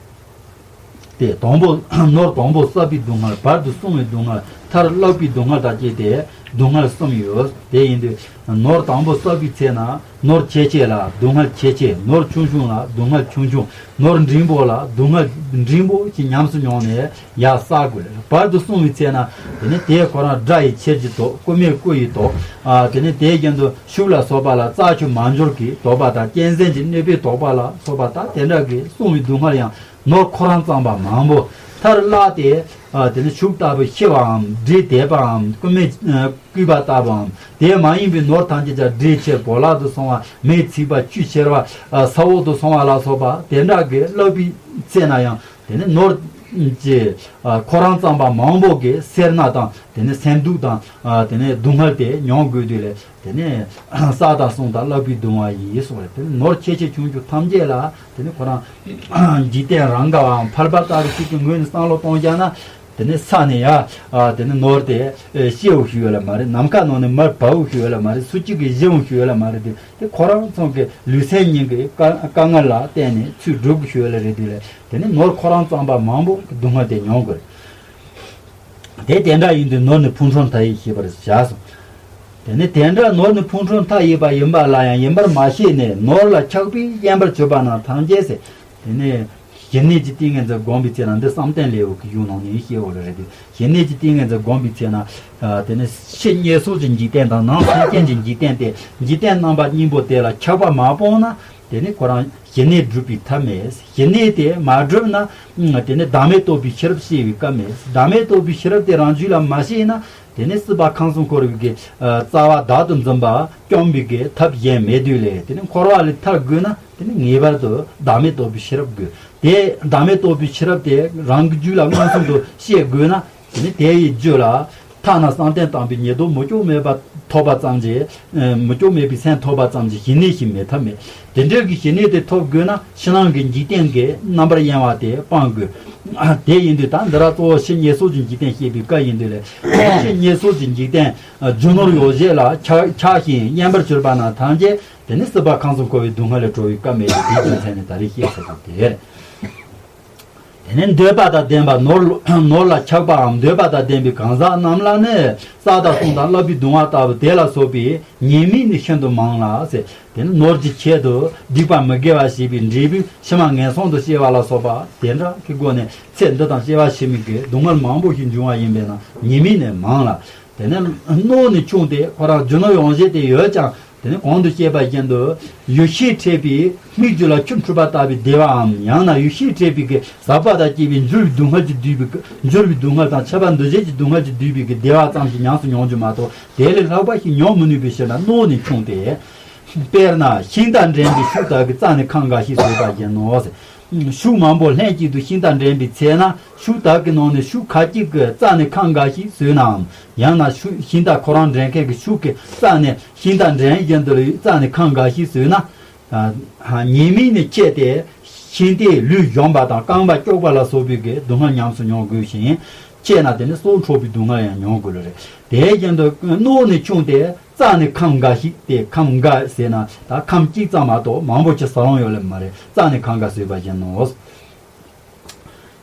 ཏེ། དང་པོ། ནོར་དང་པོ་བསགས་པའི་སྡུག་བསྔལ། བར་དུ་བསྲུང་བའི་སྡུག་བསྔལ། མཐར་བསླབ་པའི་སྡུག་བསྔལ་དང་བཅས་ཏེ་སྡུག་བསྔལ་གསུམ་ཡོད། དེ་ཡིན་དུས་ནོར་དང་པོ་བསགས་པའི་ཚེ་ན་ནོར་ཆེ་ཆེ་ལ་སྡུག་བསྔལ་ཆེ་ཆེ། ནོར་ཆུང་ཆུང་ལ་སྡུག་བསྔལ་ཆུང་ཆུང་། ནོར་འབྲིང་པོ་ལ་སྡུག་བསྔལ་འབྲིང་པོ་ཞིག་ཉམས་སུ་མྱོང་ནས་ཡར་བསག་དགོས། བར་དུ་བསྲུང་བའི་ཚེ་ན་དེ་ནི་དེ་ཁོ་རང་དགྲ་ཡི་ཕྱིར་གྱི་དོགས། རྐུ་མས་རྐུ་ཡི་དོགས། ཨ། དེ་ནི་དེའི་རྒྱུན་དུ་ཤུགས་ལ་སོགས་པ་ལ་རྩྭ་ཆུ་མ་འབྱོར་གྱི་དོགས་པ་དང་། གཅན་གཟན་གྱི་གནོད་པའི་དོགས་པ་ལ་སོགས་པ་དང་། དེ་འདྲ་གི་བསྲུང་བའི་སྡུག་བསྔལ་ཡང་ནོར་ཁོ་རང་བཙོངས་པ་མང་པོ། མཐར་བརླག་སྟེ། ཨ། དེ་ནི་ཕྱུགས་ལྟ་བུ་ཤི་བའམ། འབྲས་དེད་པའམ། རྐུན་མས་རྐུས་པ་ལྟ་བུའམ། དེ་མ་ཡིན་པའི་ནོར་ཐམས་ཅད་ཀྱང་འདྲེ་ཁྱེར། བོ་ལག་ཏུ་སོང་བ། མེས་ཚིག་པ། བཅུད་ཆེར་བ། ཨ། ས་འོག་ཏུ་སོང་བ་ལ་སོགས་པ་དེ་འདྲ་གི་བསླབ་པའི་ཚེ་ན་ཡང་དེ་ནི་ནོར་གྱི། ཨ། ཁོ་རང་བཙོངས་པ་མང་པོ་གི་སེར་སྣ་དང་། དེ་ནི་སེམས་སྡུག་དང་། ཨ། དེ་ནི་སྡུག་བསྔལ་དེ་མྱོང་དགོས་དུས་ལས། དེ་ནས་བསགས་དང་བསྲུང་དང་བསླབ་པའི་སྡུག་བསྔལ་ཡིས་གསུངས་པས། དེ་ནས་ནོར་ཆེ་ཆེ་ཆུང་ཆུང་ཐམས་ཅད་ལ་དེ་ནས་ཁོ་རང་འཇིག་རྟེན་རང་ག་བའམ་ཕལ་པ་ལྟ་བུ་ཞིག་གི་ངོས་ནས་བསམ་བློ་གཏོང་བྱས་ན། དེ་ནས་ས་ནས་ཡ། ཨ། དེ་ནས་ནོར་དེ་ཤེའུ་ཞིག་ཡོད་ལ་མ་རེད། ནམ་མཁའ་ནང་ནས་མར་བབས་ཞིག་ཡོད་ལ་མ་རེད། སུ་གཅིག་གིས་བཞེས་ཞིག་ཡོད་ལ་མ་རེད་དེ། དེ་ཁོ་རང་ཚོ་གི་ལུས་སེམས་གཉིས་ཀྱི་དཀའ་དཀའ་ངལ་ལ་བརྟེན་ནས་ཚུར་སྒྲུབ་ཞིག་ཡོད་ལ་རེད་དེ་ལས། དེ་ནས་ནོར་ཁོ་རང་བཙོངས་པ་མང་པོ་གི་སྡུག་བསྔལ་དེ་མྱོང་དགོས། དེ་དེ་འདྲ་ཡིན་དུས་ནོར་ནི་ཕུང་ཁྲོལ་མཐའ་ཡས་ཤེས་པར་བྱ་གསུངས། དེ་ནི་དེ་འདྲ་ནོར་ནི་ཕུང་ཁྲོལ་མཐའ་ཡས་པ་ཡིན་པ་ལ་ཡང་ཡིན་པར་མ་ཤེས་ནས་ནོར་ལ་ཆགས་པས་དབེན་པར་གྱུར་པ་རྣམས་ཐམས་ཅད་ཟེར། དེ་ནི་ ཞི་གནས་ཀྱི་ཏིང་ངེ་འཛིན་བསྒོམ་པའི་ཚེ་ན། འདི་བསམ་གཏན་ལེའུ་གི་གཞུང་ནང་ནས་བཤད་ཡོད་རེད། དེ་ཞི་གནས་ཀྱི་ཏིང་ངེ་འཛིན་བསྒོམ་པའི་ཚེ་ན། ཨ། དེ་ནི་ཕྱི་བསྙེན་སོགས་ཀྱི་འཇིག་རྟེན་དང་ནང་སེམས་ཅན་གྱི་འཇིག་རྟེན་ཏེ། འཇིག་རྟེན་རྣམ་པ་གཉིས་པོ་དེ་ལ་ཆགས་པ་མ་སྤངས་ན། དེ་ནི་ཁོ་རང་ཞི་གནས་སྒྲུབ་པའི་ཐབས་མེད། ཞི་གནས་དེ་མ་བསྒྲུབས་ན། དེ་ནི་བདག་མེད་རྟོགས་པའི་ཤེས་རབ་སྐྱེ་བའི་སྐབས་མེད། བདག་མེད་རྟོགས་པའི་ཤེས་རབ་དེ་རང་རྒྱུད་ལ་མ་སྐྱེས་ན། དེ་ནི་སྲིད་པ་ཁམས་གསུམ་འཁོར་བའི་གི་རྩ་བ་བདག་ཏུ་འཛིན་པ་བཅོམ་པའི་གི་ཐབས་གཞན་མེད་དུས་ལས། དེ་ནི་འཁོར་བ་ལས་ཐར་དགོས་ན། དེ་ནི་ངེས་པར་དུ་བདག་མེད་རྟོགས་པའི་ཤེས་རབ་དགོས། དེ་བདག་མེད་རྟོགས་པའི་ཤེས་རབ་དེ་རང་གི་རྒྱུད་ལ་མངོན་སུམ་དུ་སྐྱེ་དགོས་ན། དེ་ནི་དེ་ཡི་རྒྱུད་ལ་ཐ་ན་བསམ་གཏན་དམ་པའི་ཉེར་བསྡོགས་མུ་ཅོག་མེད་པ་ཐོབ་པ་ཙམ་གྱིས། མུ་ཅོག་མེད་པའི་སེམས་ཐོབ་པ་ཙམ་གྱིས་ཞི་གནས་ཤིག་མེད་ཐབས་མེད། དེ་འདྲའི་གི་ཞི་གནས་དེ་ཐོབ་དགོས་ན། ཕྱི་ནང་གི་འཇིག་རྟེན་གྱི་རྣམ་པར་གཡེང་བ་དེ་སྤང་དགོས། དེ་ཡིན་དུས་ད་འདི་ར་གཙོ་བོ་ཕྱི་བསྙེན་སོགས་ཀྱི་འཇིག་རྟེན་བཤད་པའི་སྐབས་ཡིན་དུས་ལས། ཕྱི་བསྙེན་སོགས་ཀྱི་འཇིག་རྟེན་རྒྱུ་ནོར་ཡོ་བྱད་ལ་ཆགས་ཆགས་ཤིང་དབྱེན་པར་གྱུར་པ་རྣམས་ཐམས་ཅད། དེ་ནི་སྲིད་པ་ཁམས་གསུམ་འཁོར་བའི་སྡུག་བསྔལ་ལས་གྲོལ་བའི་སྐབས་མེད་དེ། དེའི་རྒྱུ་མཚན་ནི་ད་རེས་བཤད་ཚར་བ་དེ་རེད། དེ་ནས་འདོད་པ་དང་ལྡན་པ་ནོར་ནོར་ལ་ཆགས་པའམ་འདོད་པ་དང་ལྡན་པའི་གང་ཟག་རྣམས་ལ་ནི། བསྭ་དང་སོང་དང་བསླབ་པའི་གདུང་བ་ལྟ་བུ་དེ་ལ་སོགས་པའི་ཉེས་དམིགས་ནི་ཤིན་ཏུ་མང་ལ་ཟེར། དེ་ནི་ནོར་གྱི་ཆེད་དུ་སྡིག་པ་མི་དགེ་བ་བྱས་པའི་འབྲས་བུ་ཕྱི་མ་ངན་སོང་དུ་སྐྱེ་བ་ལ་སོགས་པ་དེ་འདྲ་གི་སྒོ་ནས་ཚེ་འདི་དང་སྐྱེ་བ་ཕྱི་མའི་གི་སྡུག་བསྔལ་མང་པོ་ཞིག་འབྱུང་བ་ཡིན་པས་ན། ཉེས་དམིགས་ནི་མང་ལ། དེ་ནས་རྣོ་ནི་ཆུང་སྟེ། ཁོ་རང་རྒྱུ་ནོར་ཡོ་བྱད་དེ་ཡོད་ཀྱང་། དེ་ནི་གོང་དུ་བཤད་པ་བཞིན་དུ་ཡུལ་ཤེས་འཕྲད་པའི་སྨིག་རྒྱུ་ལ་ཆུ་འཁྲུད་པ་ལྟ་བུའི་བདེ་བའམ། ཡང་ན་ཡུལ་ཤེས་འཕྲད་པའི་གི་ཟག་པ་དང་བཅས་པའི་འགྱུར་བའི་སྡུག་བསྔལ་གྱིས་བསྡུས་པའི་གི་འགྱུར་བའི་སྡུག་བསྔལ་དང་། ཆད་པ་འདུ་བྱེད་ཀྱི་སྡུག་བསྔལ་གྱིས་བསྡུས་པའི་གི་བདེ་བ་ཙམ་ཞིག་ཉམས་སུ་མྱོང་རྒྱུ་མ་གཏོགས། དེ་ལས་ལྷག་པ་ཞིག་མྱོང་མི་ནུས་པའི་ཕྱིར་ན་རྣོ་ནི་ཆུང་སྟེ། དཔེར་ན་ཤིང་རྟ་འདྲེན་པའི་ཤུག་དག་གིས་རྩྭ་ནི་ཁམ་འགའ་ཞིག་ཟོས་པ་བཞིན་ནོ། ཤུག་མང་པོ་ལྷན་ཅིག་ཏུ་ཤིང་རྟ་འདྲེན་པའི་ཚེ་ན། ཤུག་དག་གི་ནང་ནས་ཤུག་ཁ་ཅིག་གིས་རྩྭ་ནི་ཁམ་འགའ་ཞིག་ཟོས་ནའམ། ཡང་ན་ཤུག་ཤིང་རྟ་ཁོ་རང་འདྲེན་མཁན་གྱི་ཤུག་གིས་རྩྭ་ནི་ཤིང་རྟ་འདྲེན་བཞིན་དུ་རྩྭ་ནི་ཁམ་འགའ་ཞིག་ཟོས་ན། ཉེས་དམིགས་ནི་ཆེ་སྟེ། ཤིང་རྟའི་ལུས་གཞོམ་པ་དང་རྐང་པ་བཅོག་པ་ལ་སོགས་པའི་གི་སྡུག་བསྔལ་ཉམས་སུ་མྱོང་དགོས་ཤིང་། ཆེ་ན་དེ་ནི་སྲོག་འཕྲོག་པའི་སྡུག་བསྔལ་ཡང་མྱོང་དགོས་ལ་རེད། དེ་བཞིན་དུ་རྣོ་ནི་ཆུང་སྟེ། རྩྭ་ནི་ཁམ་འགའ་ཞིག་སྟེ། ཁམ་འགའ་ཟེར་ན་ད་ཁམ་གཅིག་ཙམ་མ་གཏོགས་མང་པོ་ཅིག་ཟ་ཡོང་ཡོད་ལེ་མ་རེད། རྩྭ་ནི་ཁམ་འགའ་ཟོས་པ་བཞིན་ནོ།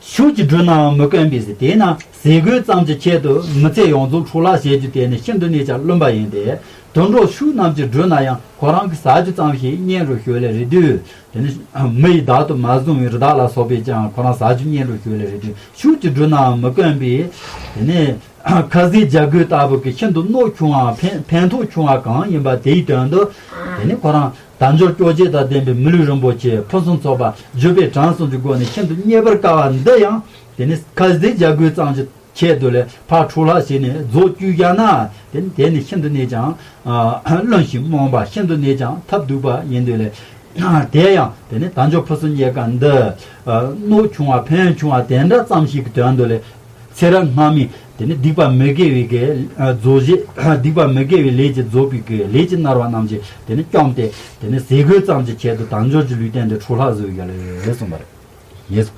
ཤུགས་ཀྱིས་བསྒྲུབས་ནའང་མི་དཀོན་པས་ཟེར། དེས་ན་ཟས་གོས་ཙམ་གྱི་ཆེད་དུ་མི་ཚེ་ཡོངས་རྫོགས་འཕྲོ་བརླག་བྱེད་རྒྱུ་དེ་ནི་ཤིན་ཏུ་ནས་ཀྱང་བླུན་པ་ཡིན་ཏེ། དུད་འགྲོ་ཤུག་རྣམས་ཀྱིས་བསྒྲུབས་ན་ཡང་ཁོ་རང་གི་ཟ་རྒྱུ་ཙམ་ཞིག་གཉེན་རུ་ཤོད་ལེ་རེད་དུས། དེ་ནི་མི་ཡི་བདག་ཏུ་མ་བཟུང་བའི་རི་དྭགས་ལ་སོགས་པས་ཀྱང་ཁོ་རང་ཟ་རྒྱུ་གཉེན་རུ་ཤོད་ལེ་རེད་དུས། ཤུགས་ཀྱིས་བསྒྲུབས་ནའང་མི་དཀོན་པས། དེ་ནི། ཁ་ཟས་བྱ་རྒོད་ལྟ་བུ་གི་ཤིན་ཏུ་རྣོ་ཆུང་བ་ཕན་ཕན་ཐོགས་ཆུང་བ་གང་ཡིན་པ་དེའི་དོན་དུ། དེ་ནི་ཁོ་རང་དལ་འབྱོར་སྐྱོ་བྱེད་དང་ལྡན་པའི་མི་ལུས་རིན་པོ་ཆེ་ཕུན་སུམ་ཚོགས་པ་བརྒྱུད་པའི་དྲང་སྲོང་གི་སྒོ་ནས་ཤིན་ཏུ་རྙེད་པར་དཀའ་བ་འདི་ཡང་། དེ་ནི་ཁ་ཟས་བྱ་རྒོད་ཙམ་གྱི་ཆེད་དུ་ལས་ཕར་འཕྲོ་བརླག་བྱས་ནས་རྫོགས་བཅུག་བཞག་ན། དེ་ནི་དེ་ནི་ཤིན་ཏུ་ནས་ཀྱང་བླུན་ཞིང་རྨོངས་པ། ཤིན་ཏུ་ནས་ཀྱང་ཐབས་སྡུག་པ་ཡིན་དུས་ལས། དེ་ཡང་དེ་ནི་དལ་འབྱོར་ཕུན་སུམ་རྙེད་དཀའ་འདི། རྣོ་ཆུང་བ་ཕན་ཆུང་བ་དེ་འདྲ་ཙམ་ཞིག་གི་དོན་དུ་ལས། ཚེ་རབས་སྔ་མའི་དེ་ནི་སྡིག་པ་མི་དགེ་བའི་གི་རྫོགས་བྱེད། སྡིག་པ་མི་དགེ་བའི་ལས་ཀྱིས་རྫོགས་པའི་གི་ལས་ཀྱི་མནར་བ་རྣམས་ཀྱིས་དེ་ནི་བཅོམ་སྟེ། དེ་ནི་ཟས་གོས་ཙམ་གྱི་ཆེད་དུ་དལ་འབྱོར་གྱི་ལུས་རྟེན་འདི་འཕྲོ་བརླག་བཟོས་ཡོད་ལེ་གསུངས་པ་རེད། ངེས་སོ།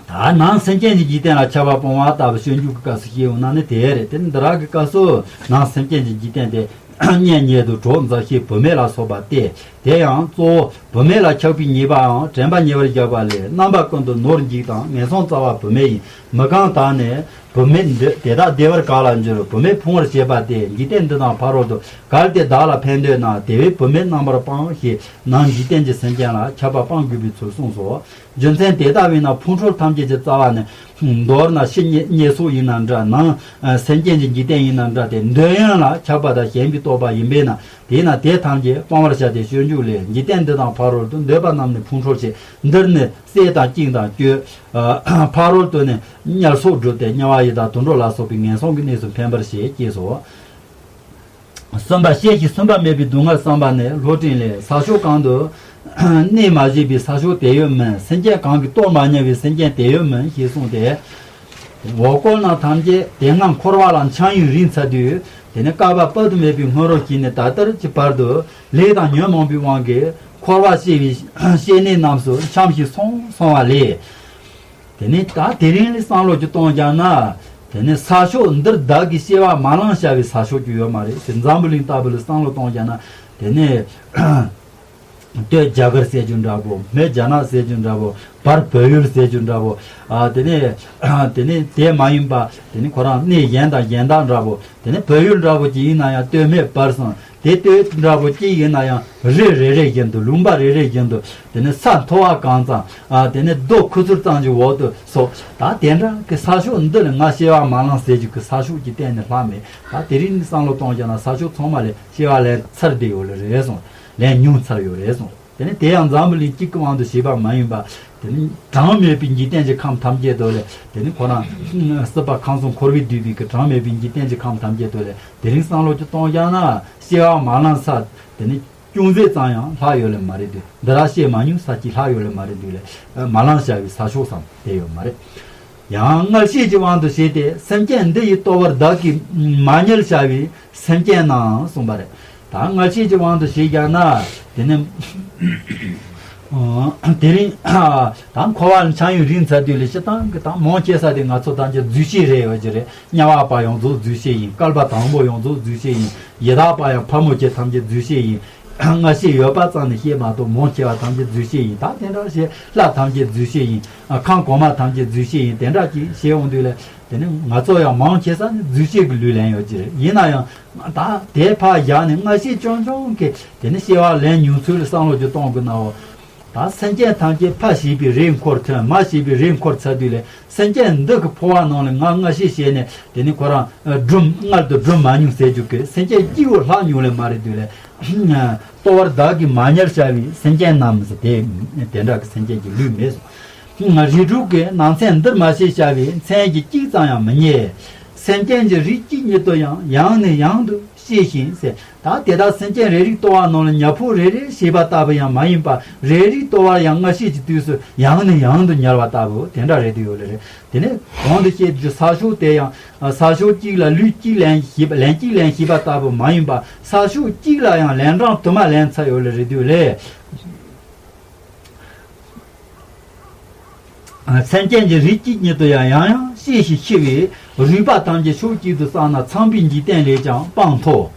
ད་ནང་སེམས་ཅན་གྱི་འཇིག་རྟེན་ལ་ཆགས་པ་སྤོང་བ་ལྟ་བུ་སྤྱོད་འཇུག་གི་སྐབས་སུ་བཤད་ཡོང་ན་ནི་དེ་རེད། དེ་ནི་འདི་རག་གི་སྐབས་སུ་ནང་སེམས་ཅན་གྱི་འཇིག་རྟེན་དེ། གཉེན་ཉེ་དུ་གྲོགས་མཛའ་བཤེས་བུད་མེད་ལ་སོགས་པ་སྟེ། དེ་ཡང་གཙོ་བོ་བུད་མེད་ལ་ཆགས་པའི་ཉེས་པའང་དྲན་པ་ཉེ་བར་བཞག་པ་ལས། རྣམ་པ་ཀུན་ཏུ་ནོར་འཇིག་དང་ངན་སོང་རྩ་བ་བུད་མེད་ཡིན། མི་གང་དག་ནི་བུད་མེད་འདི་དེ་དག་བདེ་བར་ག་ལ་འགྱུར། བུད་མེད་ཕུང་བར་བྱེད་པ་སྟེ། འཇིག་རྟེན་འདི་དང་ཕ་རོལ་ཏུ་གལ་ཏེ་བདག་ལ་ཕན་འདོད་ན། དེ་བས་བུད་མེད་རྣམ་པར་སྤང་ཞེས་ནང་འཇིག་རྟེན་གྱི་སེམས་ཅན་ལ་ཆགས་པ་སྤང་དགོས་པའི་ཚུལ་གསུངས་སོ། རྒྱུ་མཚན་དེ་ལྟ་བས་ན་ཕུང་ཁྲོལ་ཐམས་ཅད་ཀྱི་རྩ་བ་ནི། མདོར་ན་ཕྱི་ཉེ་ཉེས་སོགས་ཡིན་ན་འདྲ། ནང་སེམས་ཅན་གྱི་འཇིག་རྟེན་ཡིན་ན་འདྲ་སྟེ། འདོད་ཡོན་ལ་ཆགས་པ་དང་ཞེན་པའི་རྟོག་པ་ཡིན་པས་ན། དེས་ན་དེ་ཐམས་ཅད་སྤང་བར་བྱ་སྟེ་སྤྱོད་འཇུག་ལས། འཇིག་རྟེན་འདི་དང་ཕ་རོལ་ཏུ། འདོད་པ་རྣམས་ནི་ཕུང་ཁྲོལ་བྱེད། འདིར་ནི་བསད་དང་བཅིངས་དང་གཅོད། ཕ་རོལ་ཏུ་ནི་དམྱལ་སོགས་བསྒྲུབས་ཏེ་དམྱལ་བ་ཡི་དྭགས་དུད་འགྲོ་ལ་སོགས་པའི་ངན་སོང་གི་གནས་སུ་འཕེན་པར་བྱེད་ཅེས་སོ། གསུམ་པ་བཤད་ཀྱིས་གསུམ་པ་མེད་པའི་སྡུག་བསྔལ་བསམ་པ་ནི། སློབ་སྤྲིངས་ལས། ས་ཕྱོགས་གང་དུ་གནས་མ་བཞེས་པའི་ས་ཕྱོགས་དེ་ཡོད་མིན། སེམས་ཅན་གང་གིས་གཏོར་མ་ཉར་བའི་སེམས་ཅན་དེ་ཡོད་མིན་ཞེས་གསུངས་ཏེ། འོ་སྐོལ་རྣམས་ཐམས་ཅད་དེ་སྔ་འཁོར་བ་ལ་འཁྱམས་ཡུན་རིང་ཚར་དུས། དེ་ནི་བསྐལ་པ་དཔག་ཏུ་མེད་པའི་སྔོན་རོལ་གྱིས་ནི་ད་ལྟར་གྱི་བར་དུ་ལས་དང་ཉོན་མོངས་པའི་དབང་གིས་འཁོར་བ་སྐྱེ་བའི་སྐྱེ་གནས་རྣམས་སུ་འཁྱམས་ཤིང་སོང་སོང་བ་ལས། དེ་ནས་ད་དེ་རིང་ལ་བསམ་བློ་ཅིག་གཏོང་བཞག་ན། དེ་ནས་ས་ཕྱོགས་འདིར་བདག་གིས་སྐྱེ་བ་མ་བླངས་བྱ་བའི་ས་ཕྱོགས་ཅིག་ཡོད་མ་རེད་ཟེར། འཛམ་བུ་གླིང་ལྟ་བུ་ལ་བསམ་བློ་གཏོང་བཞག་ན། དེ་ནས་སྟོད་རྒྱ་གར་ཟེར་རྒྱུ་འདྲ་པོ། སྨད་རྒྱ་ནག་ཟེར་རྒྱུ་འདྲ་པོ། བར་བལ་ཡུལ་ཟེར་རྒྱུ་འདྲ་པོ། ཨ། དེ་ནས་དེ་ནས་དེ་མ་ཡིན་པ། དེ་ནས་ཁོ་རང་གནས་གཞན་དང་གཞན་དག་འདྲ་པོ། དེ་ནས་བལ་ཡུལ་འདྲ་པོ་ཅིག་ཡིན་ན་ཡང་སྟོད་སྨད་བར་གསུམ། དེ་ལྟོས་འདྲ་པོ་གཅིག་ཡིན་ན་ཡང་རི་རེ་རེ་བཞིན་དུ་ལུང་པ་རེ་རེ་བཞིན་དུ་དེ་ནི་ས་མཐོ་བ་གང་ཙམ་ཨ་དེ་ནི་རྡོ་ཁུ་ཚུར་ཙམ་གྱི་འོག་ཏུ་སོགས་ད་དེ་འདྲ་གི་ས་ཕྱོགས་འདི་ལ་ང་སྐྱེ་བ་མ་ལངས་ཟེར་རྒྱུ་གི་ས་ཕྱོགས་ཀྱི་གཏན་ནས་ལྷག་མེད། ད་དེ་རིང་ནི་བསམ་བློ་གཏོང་བྱས་ན་ས་ཕྱོགས་ཚང་མ་ལས་སྐྱེ་བ་ལེན་ཚར་བསྡད་ཡོད་ལེ་རེད་སོང་། ལེན་མྱོང་ཚར་ཡོད་རེད་སོང་། དེ་ནི་དེ་ཡང་འཛམ་བུ་གླིང་གཅིག་གི་དབང་དུ་བྱས་པ་མ་ཡིན་པ། དེ་ནི་གྲངས་མེད་པའི་འཇིག་རྟེན་གྱི་ཁམས་ཐམས་ཅད་དུ་ལས་དེ་ནི་ཁོ་རང་སྲིད་པ་ཁམས་གསུམ་འཁོར་བས་བསྡུས་པའི་གི་གྲངས་མེད་པའི་འཇིག་རྟེན་གྱི་ཁམས་ཐམས་ཅད་དུ་ལས་དེ་རིང་བསམ་བློ་ཅིག་གཏོང་བཞག་ན་སྐྱེ་བ་མ་ལངས་ས་དེ་ནི་ཅུང་ཟད་ཙམ་ཡང་ལྷག་ཡོད་ལེ་མ་རེད་འདུག་འདི་ར་སྐྱེས་མ་མྱོང་ས་གཅིག་ལྷག་ཡོད་ལེ་མ་རེད་འདུག་ལས་མ་ལངས་བྱ་བའི་ས་ཕྱོགས་སམ་དེ་ཡོད་མ་རེད། ཡང་མངལ་སྐྱེས་ཀྱི་དབང་དུ་བྱས་ཏེ་སེམས་ཅན་འདི་ཡི་ལྟོ་བར་བདག་གིས་མ་ཉལ་བྱ་བའི་སེམས་ཅན་རྣམས་གསུངས་པ་རེད། ད་མངལ་སྐྱེས་ཀྱི་དབང་དུ་བྱས་ཀྱང་ན་དེ་ནི་དེ་རིང་ད་འཁོར་བ་ལ་འཆང་ཡུན་རིང་ཚར་དུས་ལས་སྤྱིར་བཏང་གི་ད་མང་ཆེ་ས་དེ་ང་ཚོ་ཐམས་ཅད་རྫུས་སྐྱེས་རེད་ཡོད་ཀྱི་རེད། དམྱལ་བ་པ་ཡོངས་རྫོགས་རྫུས་སྐྱེས་ཡིན། བསྐལ་པ་དང་པོ་ཡོངས་རྫོགས་རྫུས་སྐྱེས་ཡིན། ཡི་དྭགས་པ་ཡང་ཕལ་མོ་ཆེ་ཐམས་ཅད་རྫུས་སྐྱེས་ཡིན། མངལ་སྐྱེས་ཡོད་པ་ཙམ་ནི་ཤེས་མ་གཏོགས་མང་ཆེ་བ་ཐམས་ཅད་རྫུས་སྐྱེས་ཡིན། ད་དེ་འདྲ་ཞེས་ལྷ་ཐམས་ཅད་རྫུས་སྐྱེས་ཡིན། ཁམས་གོང་མ་ཐམས་ཅད་རྫུས་སྐྱེས་ཡིན། དེ་འདྲ་ཅིག་ཞེས་འོང་དུས་ལས་དེ་ནི་ང་ཚོ་ཡང་མང་ཆེ་ས་ནི་རྫུས་སྐྱེས་ཀྱི་ལུས་ལེན་ཡོད་ཀྱི་རེད། ཡིན་ན་ཡང་ད་དེ་ཕར་བཞག་ནས་མངལ་སྐྱེས་བྱུང་བྱུང་གི་དེ་ནི་སྐྱེ་བ་ལེན་མྱོང་ཚུལ་ལ་བསམ་བློ་ཅིག་གཏོང་དགོས་ནའོ། ད་སེམས་ཅན་ཐམས་ཅད་ཕ་ཞེས་པའི་རིགས་འཁོར་ཐོན། མ་ཞེས་པའི་རིགས་འཁོར་ཚར་དུས་ལས་སེམས་ཅན་འདི་གི་འཕོ་བ་ནང་ལ་ང་མངལ་སྐྱེས་བྱས་ནས་དེ་ནི་ཁོ་རང་སྦྲུམ་མངལ་དུ་སྦྲུམ་མ་མྱོང་ཟེར་རྒྱུ་གི་སེམས་ཅན་གཅིག་བོ་ལྷག་མྱོང་ལེ་མ་རེད་དུས་ལས། ལྟོ་བར་བདག་གིས་མ་ཉལ་བྱ་བའི་སེམས་ཅན་རྣམས་དེ་དེ་འདྲ་གི་སེམས་ཅན་གྱི་ལུས་མེད་སོང་། རིགས་དྲུག་གི་ནང་ཚན་འདིར་མ་སྐྱེས་བྱ་བའི་མཚན་གྱི་གཅིག་ཙམ་ཡང་མི་རྙེད། སེམས་ཅན་གྱི་རིགས་གཅིག་ཉིད་དུ་ཡང་ཡང་ནས་ཡང་དུ་སྐྱེས་ཤིང་ཟེར། ད་དེ་དག་སེམས་ཅན་རེ་རེའི་ལྟོ་བ་ནང་ལ་ཉ་ཕོ་རེ་རེ་ཞེས་པ་ལྟ་བུ་ཡང་མ་ཡིན་པར་རེ་རེའི་ལྟོ་བར་ཡང་མངལ་སྐྱེས་ཀྱི་དུས་སུ་ཡང་ནས་ཡང་དུ་ཉལ་བ་ལྟ་བུ་དེ་འདྲ་རེད་དུ་ཡོད་ལེ་རེད། དེ་ནས་གོང་དུ་བཤད་རྒྱུ་ས་ཕྱོགས་དེ་ཡང་ས་ཕྱོགས་གཅིག་ལ་ལུས་གཅིག་ལེན་ཞེས་པ་ལན་གཅིག་ལེན་ཞེས་པ་ལྟ་བུ་མ་ཡིན་པར་ས་ཕྱོགས་གཅིག་ལ་ཡང་ལན་གྲངས་དུ་མ་ལེན་ཚར་ཡོད་ལེ་རེད་དུས་ལས། སེམས་ཅན་གྱི་རིགས་གཅིག་ཉིད་དུ་ཡང་ཡང་ཡང་སྐྱེས་ཤིང་འཆི་བས་རུས་པ་ཐམས་ཅད་ཕྱོགས་གཅིག་ཏུ་བསགས་ན་ཚངས་པའི་འཇིག་རྟེན་ལས་ཀྱང་སྤང་མཐོ།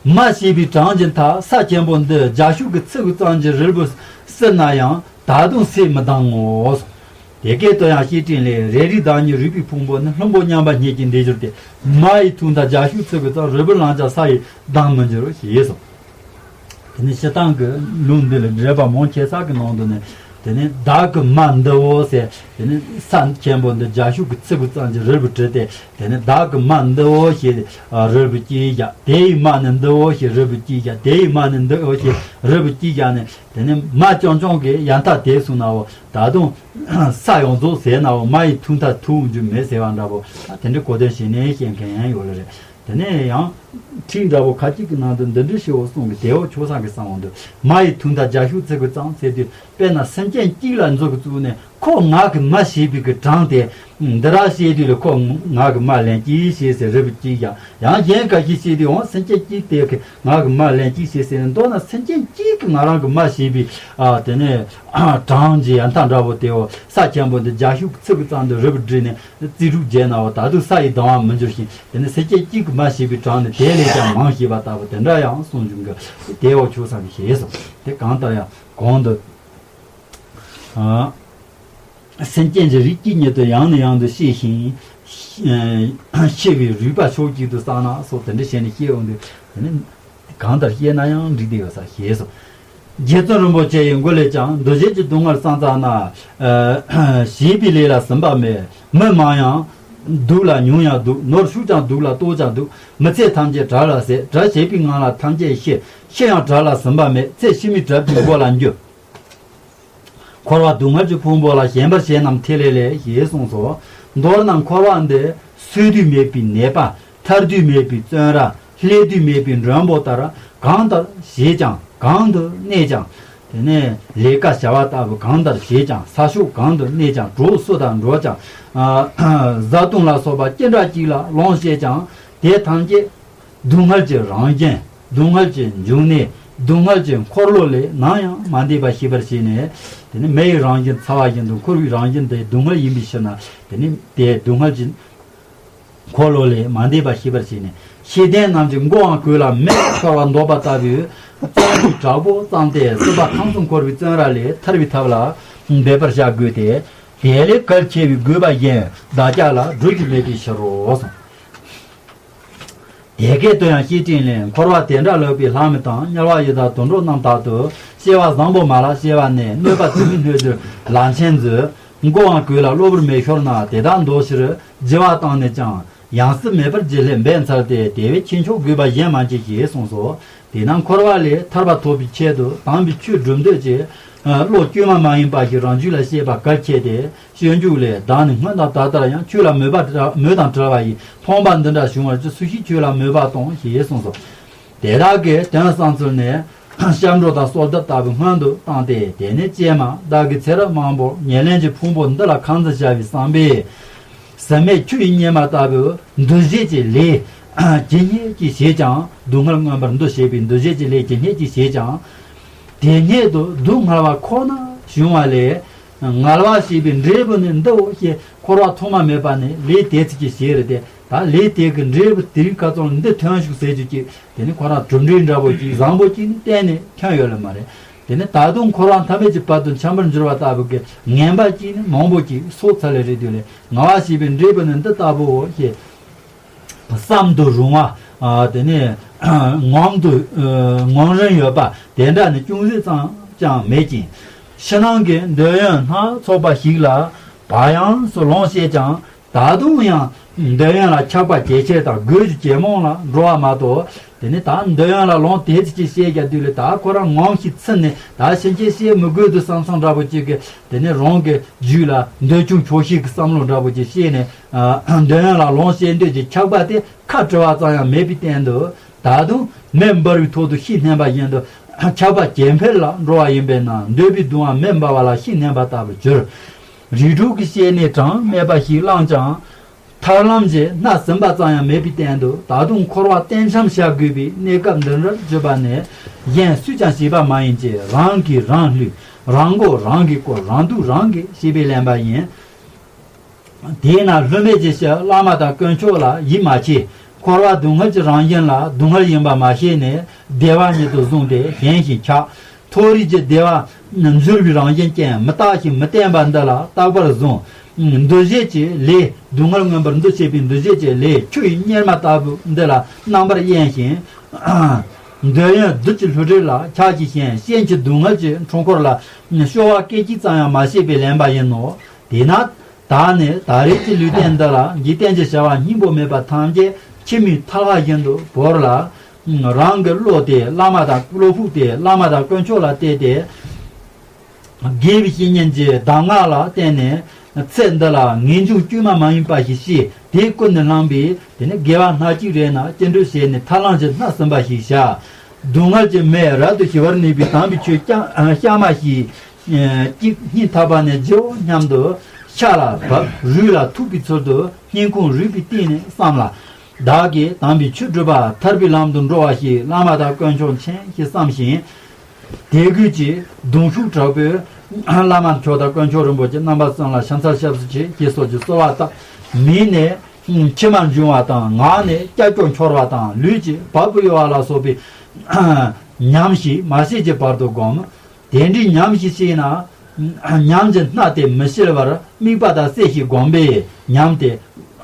མ་ཞེས་པའི་གྲངས་ཀྱི་མཐའ་ས་ཆེན་པོ་འདི་རྒྱ་ཤུག་གི་ཚི་གུ་ཙམ་གྱི་རིལ་བུ་བསིལ་ན་ཡང་ད་དུང་ཟས་མི་འདང་ངོ་། དེ་སྐད་དུ་ཡང་བཤད་ཕྲིན་ལས་རེ་རེའི་བདག་ཉིད་རུས་པའི་ཕུང་པོ་ནི་ལྷུན་པོ་མཉམ་པ་ཉིད་ཀྱིས་འདི་གྱུར་ཏེ་མ་ཡི་ཐུག་མཐའ་རྒྱ་ཤུག་ཚི་གུ་ཙམ་རིལ་བུ་ལང་ཀྱང་ས་ཡིས་ལྡང་མི་འགྱུར་ཞེས་སོ། དེ་ནི་སྤྱིར་བཏང་གི་ལུང་འདི་ལ་འགྲེལ་པ་མང་ཆེ་ས་གི་ནང་དུ་ནི་དེ་ནི་བདག་གི་མ་འདི་བོ་ཟེར་དེ་ནི་ས་ཆེན་པོ་འདི་རྒྱ་ཤུག་གི་ཚི་གུ་ཙམ་གྱི་རིལ་བུ་བྲིས་ཏེ་དེ་ནི་བདག་གི་མ་འདི་བོ་ཞེས་རིལ་བུ་གཅིག་བཞག་དེ་ཡི་མ་ནི་འདི་བོ་ཞེས་རིལ་བུ་གཅིག་བཞག་དེ་ཡི་མ་ནི་འདི་བོ་ཞེས་རིལ་བུ་གཅིག་བཞག་ནས་དེ་ནི་མ་རྐྱང་རྐྱང་གི་ཡང་མཐའ་དེ་སོང་ནའོ་ད་དུང་ས་ཡོངས་རྫོགས་ཟས་ནའོ་མ་ཡི་ཐུག་མཐའ་ཐུག་རྒྱུ་མེད་ཟེར་བ་འདྲ་བོ་དེ་འདྲའི་གོ་དོན་ཞིག་ནས་བཤད་མཁན་ཡང་ཡོད་ལ་རེད། དེ་ནས་ཡང་ཁྲིད་འདྲ་བོ་ཁ་ཅིག་གི་ནང་དུ་འདི་འདྲ་ཞེས་པ་གསུངས་ཀྱི་དེའོ་ཆོས་སངས་ཀྱི་གསང་བ་འདུག་མ་ཡི་ཐུག་མཐའ་རྒྱ་ཤུག་ཚི་གུ་ཙམ་ཟེར་དུས་དཔེར་ན་སེམས་ཅན་གཅིག་ལ་མཛུབ་གུ་བཙུགས་ནས་ཁོ་ང་གི་མ་ཞེས་པའི་གི་གྲངས་དེ་འདི་ར་བཤད་དུས་ལ་ཁོ་ང་གི་མ་ལན་གཅིག་ཞེས་ཟེར་རིལ་བུ་གཅིག་ཀྱང་ཡང་གཞན་འགའ་ཞིག་བཤད་དུས་འོང་སེམས་ཅན་གཅིག་དེ་གི་ང་གི་མ་ལན་གཅིག་ཞེས་ཟེར་ནས་མདོར་ན་སེམས་ཅན་གཅིག་གི་ང་རང་གི་མ་ཞེས་པའི་ཨ་དེ་ནས་གྲངས་ཀྱི་ཡང་མཐའ་འདྲ་བོ་དེའོ་ས་ཆེན་པོ་འདི་རྒྱ་ཤུག་ཚི་གུ་ཙམ་དུ་རིལ་བུ་བསྒྲིལ་ནས། རྩིས་དྲུག་བརྒྱད་ནའོ་ད་དུང་ས་ཡི་ལྡང་བ་མི་འགྱུར་ཞིང་དེ་ནི་སེམས་ཅན་གཅིག་གི་མ་ཞེས་པའི་གྲངས་ནི་དེ་ལས་ཀྱང་མང་ཞེས་པ་ལྟ་བུ་དེ་འདྲ་ཡང་གསུངས་བྱུང་གི་དེའོ་ཆོས་སངས་ཀྱིས་ཞེས་སོ། དེ་གང་ལྟར་ཡང་གོང་དུ་ཨ་སེམས་ཅན་གྱི་རིགས་གཅིག་ཉིད་དུ་ཡང་ནས་ཡང་དུ་སྐྱེས་ཤིང་ཤི་བའི་རུས་པ་ཕྱོགས་གཅིག་ཏུ་བསགས་ན་སོགས་དེ་འདྲ་བྱས་ནས་སྐྱེ་འོང་དུས་དེ་ནི། གང་ལྟར་བཤད་ན་ཡང་འགྲིག་བསྡད་ཡོད་ས་ཞེས་སོ། རྗེ་བཙུན་རིན་པོ་ཆེ་ཡི་མགུར་ལས་ཀྱང་འདུ་བྱེད་ཀྱི་སྡུག་བསྔལ་བསམ་བཏང་ན། བྱས་པའི་ལས་ལ་ཟིན་པ་མེད། མི་མང་ཡང་སྡུག་ལ་ཉུང་ཡང་སྡུག་ནོར་ཕྱུག་ཀྱང་སྡུག་ལ་ལྟོགས་ཀྱང་སྡུག་མི་ཚེ་ཐམས་ཅད་གྲལ་ལ་ཟད། གྲལ་བྱེད་པའི་ངང་ལ་ཐམས་ཅད་ཤི། ཤི་ཡང་གྲལ་ལ་ཟིན་པ་མེད། ཚེ་ཕྱི་མའི་གྲལ་དུ་མགོ་ལ་འགྱུར། འཁོར་བ་སྡུག་བསྔལ་གྱི་ཕུང་པོ་ལ་ཞེན་པར་བྱེད་རྣམས་ཐིག་ལེ་ལས་ཞེས་གསུངས་སོ། མདོར་ན་འཁོར་བ་འདི་སོས་དུས་མེད་པའི་ནད་པ། ཐར་དུས་མེད་པའི་བཙོན་ར། སླེབས་དུས་མེད་པའི་མགྲོན་པོ་ལྟར་གང་ལྟར་བྱེད་ཀྱང་གང་དུ་གནས་ཀྱང་། དེ་ནས་ལས་ཀ་བྱ་བ་ལྟ་བུ་གང་ལྟར་བྱེད་ཀྱང་ས་ཕྱོགས་གང་དུ་གནས་ཀྱང་གྲོགས་སུ་དང་འགྲོགས་ཀྱང་། བཟའ་བཏུང་ལ་སོགས་པ་ཅི་འདྲ་ཅིག་ལ་ལོངས་སྤྱད་ཀྱང་དེ་ཐམས་ཅད། སྡུག་བསྔལ་གྱི་རང་བཞིན། སྡུག་བསྔལ་གྱི་འབྱུང་གནས། སྡུག་བསྔལ་གྱི་འཁོར་ལོ་ལས་ནམ་ཡང་མ་འདས་པ་ཤེས་པར་བྱས་ནས། དེ་ནི་མེ་ཡི་རང་བཞིན་ཚ་བ་བཞིན་དུ་འཁོར་བའི་རང་བཞིན་དེ་སྡུག་བསྔལ་ཡིན་པའི་ཕྱིར་ན། དེ་ནི་དེ་སྡུག་བསྔལ་གྱི་འཁོར་ལོ་ལས་མ་འདས་པ་ཤེས་པར་བྱས་ནས། ཤེས་ལྡན་རྣམས་ཀྱི་མགོའང་གོས་ལ་མེ་ཤོར་བ་འདོད་པ་ལྟ་བུའི་བཙོན་གྱི་དྲག་པོ་བཙངས་ཏེ་སྲིད་པ་ཁམས་གསུམ་འཁོར་བའི་བཙོན་ར་ལས་ཐར་བའི་ཐབས་ལ་འབད་པར་བྱ་དགོས་ཏེ། དེ་ལས་གལ་ཆེ་བའི་དགོས་པ་གཞན་བདག་ཅག་ལ་སྒྲུབ་རྒྱུ་མེད་པའི་ཕྱིར་རོ་གསུངས། དེ་སྐད་དུ་ཡང་བཤེས་སྤྲིང་ལས། འཁོར་བ་དེ་འདྲ་ལོག་པའི་ལྷ་མི་དང་། དམྱལ་བ་ཡི་དྭགས་དུད་འགྲོ་རྣམས་དག་ཏུ། སྐྱེ་བ་བཟང་པོ་མ་ལགས་སྐྱེ་བ་ནས། གནོད་པ་དུ་མའི་སྣོད་དུ་ལག་ཆེན་མཛོད། མགོའང་གོས་ལ་གློ་བུར་མེ་ཤོར་ན། དེ་དག་འདོར་ཕྱིར་བགྱི་བ་བཏང་ནས་ཀྱང་། ཡང་སྲིད་མེད་པར་བགྱི་སླད་འབད་འཚལ་ཏེ། དེ་བས་ཁྱེད་མཆོག་གུས་པ་གཞན་མ་མཆིས་ཞེས་གསུངས་སོ། དེས་ན་འཁོར་བ་ལས་ཐར་པ་ཐོབ་པའི་ཆེད་དུ་དམ་པའི་ཆོས་སྒྲུབ་འདོད་ཅེས། བློ་བཅོས་མ་མ་ཡིན་པ་ཞིག་རང་རྒྱུད་ལ་སྐྱེས་པ་གལ་ཆེ་སྟེ། སྤྱོད་འཇུག་ལས། བདག་ནི་སྔོན་དང་ད་ལྟར་ཡང་། ཆོས་ལ་མོས་པ་བྲལ་མོས་དང་བྲལ་བ་ཡིས། ཕོངས་པ་འདི་འདྲ་བྱུང་བར་གྱུར། སུ་ཞིག་ཆོས་ལ་མོས་པ་གཏོང་ཞེས་གསུངས་སོ། དེ་དག་གི་དོན་བསམ་ཚུལ་ནི། སྐྱབས་འགྲོ་དང་གསོལ་འདེབས་ལྟ་བུ་སྔོན་དུ་བཏང་སྟེ། དེ་ནས་ཀྱེ་མ། བདག་གིས་ཚེ་རབས་མང་པོར་ཉེར་ལེན་གྱི་ཕུང་པོ་འདི་ལ་ཁ་འཛིན་བྱ་བའི་བསམ་པས། ཟད་མེད་ཆུ་ཡི་གཉེར་མ་ལྟ་བུའི་འདུ་བྱེད་ཀྱི་ལས་ཇི་སྙེད་ཅིག་བྱས་ཀྱང་། སྡུག་བསྔལ་མངོན་པར་འདུ་བྱེད་པའི་འདུ་བྱེད་ཀྱི་ལས་ཇི་སྙེད་ཅིག་བྱས་ཀྱང་། དེ་སྙེད་དུ་སྡུག་བསྔལ་བ་ཁོ་ན་བྱུང་བ་ལས། ངལ་བ་བྱེད་པའི་འབྲས་བུ་ནི་འདིའོ་ཞེས། འཁོར་བ་ཐོག་མ་མེད་པ་ནས་ལས་དེ་ཚིག་གི་བྱེད་རེད་དེ། ད་ལས་དེ་གི་འབྲས་བུ་དེ་རིང་ཁ་ཚོན་འདི་ཐོན་ཞུགས་ཟེར་རྒྱུ་ཅིག་དེ་ནི་ཁོ་རང་གྲུབ་འབྲས་འདྲ་པོ་ཅིག་བཟང་པོ་ཅིག་ནི་གཏན་ནས་ཐོན་ཡོད་ལེ་མ་རེད། དེ་ནི་ད་དུང་འཁོར་བ་མཐའ་མེད་ཀྱི་བར་དུ་འཁྱམ་པར་འགྱུར་བ་ལྟ་བུ་གི་ངན་པ་ཅིག་ནི་མང་པོ་ཅིག་སོགས་ཚར་ལེ་རེད་དུས་ལེ། ངལ་བ་བྱེད་པའི་འབྲས་བུ་ནི་འདི་ལྟ་བུའོ་ཞེས། བསམ་དུ་རུང་བ། དེ་ནས་ངོམ་དུ་ངོམ་རིན་ཡོད་པ་དེ་འདྲ་ནི་ཅུང་ཟད་ཙམ་ཀྱང་མེད་ཅིང་། ཕྱི་ནང་གི་འདོད་ཡོན་སྣ་ཚོགས་པ་ཞིག་ལ་བག་ཡངས་སུ་ལོངས་སྤྱད་ཀྱང་། ད་དུང་ཡང་འདོད་ཡོན་ལ་ཆགས་པ་ཇེ་ཆེར་དང་། དགོས་ཀྱི་ཇེ་མང་ལ་འགྲོ་བ་མ་གཏོགས། དེ་ནི་ད་འདོད་ཡོན་ལ་ལོངས་དེ་ཚིག་ཅིག་བཤད་རྒྱ་དུས་ལས། ད་ཁོ་རང་ངོམ་ཞིག་ཚུད་ནས། ད་ཕྱིན་ཆད་བཤད་མི་དགོས་འདུག་བསམ་བསམ་འདྲ་པོ་ཅིག་གི། དེ་ནི་རང་གི་རྒྱུད་ལ་འདོད་ཆུང་ཆོག་ཤེས་ཀྱི་བསམ་བློ་འདྲ་པོ་ཅིག་བཤད་ནས། འདོད་ཡོན་ལ་ལོངས་སྤྱད་འདོད་ཀྱི་ཆགས་པ་དེ་ཁ་བྲི་བ་ཙམ་ཡང་མེད་པའི་སྟེང་དུ། ད་དུང་མེ་འབར་བའི་ཐོག་ཏུ་ཤིང་བསྣན་པ་བཞིན་དུ་ཆགས་པ་ཇེ་འཕེལ་ལ་འགྲོ་བ་ཡིན་པས་ན། འདོད་པའི་གདུང་བ་མེ་འབར་བ་ལ་ཤིང་བསྣན་པ་ལྟ་བུར་གྱུར། རིགས་དྲུག་གི་སྐྱེ་གནས་གྲངས་མེད་པ་ཞིག་བླངས་ཀྱང་། ཐར་ལམ་གྱི་སྣ་ཟིན་པ་ཙམ་ཡང་མེད་པའི་སྟེང་དུ། ད་དུང་འཁོར་བ་གཏན་འཁྱམས་བྱ་དགོས་པའི་གནས་སྐབས་འདི་འདྲར་གྱུར་པ་ནི། གཞན་སུས་ཀྱང་བྱས་པ་མ་ཡིན་གྱི། རང་གིས་རང་བསླུས། རང་མགོ་རང་གིས་བསྐོར། རང་སྡུག་རང་གིས་བྱས་པས་ལན་པ་ཡིན། དེས་ན་བསླུ་མེད་ཀྱི་ཕྱིར་བླ་མ་དང་དཀོན་མཆོག་ལ་ཡིད་མ་ཆེས། འཁོར་བ་སྡུག་བསྔལ་གྱི་རང་བཞིན་ལ་སྡུག་བསྔལ་ཡིན་པ་མ་ཤེས་ནས། བདེ་བ་ཉིད་དུ་བཟུང་སྟེ་ཞེན་ཞིང་འཁྱགས། མཐོ་རིས་ཀྱི་བདེ་བ་འབྱོར་བའི་རང་བཞིན་ཅན་མི་རྟག་ཞིང་མི་བརྟན་པ་འདི་ལ་རྟག་པར་བཟུང་། འདུ་བྱེད་ཀྱི་ལས། སྡུག་བསྔལ་མངོན་པར་འདུ་བྱེད་པའི་འདུ་བྱེད་ཀྱི་ལས། ཆུ་ཡི་གཉེར་མ་ལྟ་བུ་འདི་ལ་རྣམ་པར་གཡེང་ཞིང་། འདོད་ཡོན་བདུད་ཀྱི་བསླུ་བྲིད་ལ་ཆགས་ཀྱིས་ཞེན། གཤིན་རྗེའི་སྡུག་བསྔལ་གྱི་འཁྲུལ་འཁོར་ལ་སྐྱོ་བ་སྐད་ཅིག་ཙམ་ཡང་མ་བྱས་པས་ལན་པ་ཡིན་ནོ། དེས་ན། བདག་ནི་ད་རེས་ཀྱི་ལུས་རྟེན་འདི་ལ་འཇིག་རྟེན་གྱི་བྱ་བ་སྙིང་པོ་མེད་པ་ཐམས་ཅད་འཆི་མེད་ཐལ་བ་བཞིན་དུ་བོར་ལ། རང་གི་བློ་དེ་བླ་མ་དང་བློ་ཕུགས་དེ་བླ་མ་དང་དཀོན་མཆོག་ལ་གཏད་དེ། དགེ་བའི་བཤེས་གཉེན་གྱི་གདམས་ངག་ལ་བརྟེན་ནས། ཚེ་འདི་ལ་ངེས་འབྱུང་བཅོས་མ་མ་ཡིན་པ་ཞིག་སྐྱེས། དེ་ཀུན་ནས་བསླངས་པས་དེ་ནི་དགེ་བ་སྣ་གཅིག་རེ་ན་ཅི་འདོད་བྱས་ནས་ཐར་ལམ་གྱི་སྣ་ཟིན་པ་ཞིག་བྱ། སྡུག་བསྔལ་གྱི་མེས་རབ་ཏུ་ཞི་བར་ནུས་པའི་དམ་པའི་ཆོས་སྐྱ་ཨ་གཤའ་མ་ཞིག་ཨ་གཅིག་སྙིང་ཐག་པ་ནས་བགྱིའོ་སྙམ་དུ་ཤ་ལ་བབ། རུས་ལ་ཐུག་པའི་ཚུལ་དུ་སྙིང་ཁོང་རུས་པའི་གཏིང་ནས་བསམ་ལ། བདག་གིས་དམ་པའི་ཆོས་སྒྲུབ་པ་ཐར་པའི་ལམ་དུ་འགྲོ་བ་ཞིག་བླ་མ་དང་དཀོན་མཆོག་མཁྱེན་ཞེས་བསམ་ཞིང་། དད་གུས་ཀྱི་གདུང་ཤུགས་དྲག་པོས། བླ་མ་མཆོག་དང་དཀོན་མཆོག་རིན་པོ་ཆེ་རྣམ་པ་གསུམ་ལ་ཕྱག་འཚལ་སྐྱབས་སུ་མཆི་ཞེས་སོགས་ཀྱི་གསོལ་བ་བཏབ། མིག་ནས་མཆི་མ་འབྱུང་བ་དང་། ངག་ནས་ཀྱག་ཀྱོག་འཁྱོར་བ་དང་། ལུས་ཀྱི་བ་སྤུ་གཡོ་བ་ལ་སོགས་པའི་ཉམས་ཤིག་མ་ཤེས་ཀྱི་བར་དུ་བསྒོམ། དེ་འདྲའི་ཉམས་ཤིག་ཤེས་ན། ཉམས་ཀྱི་སྣ་དེ་མི་བྱེར་བར་དམིགས་པ་དང་བསྲེ་ཞིང་བསྒོམས་པས་ཉམས་དེ།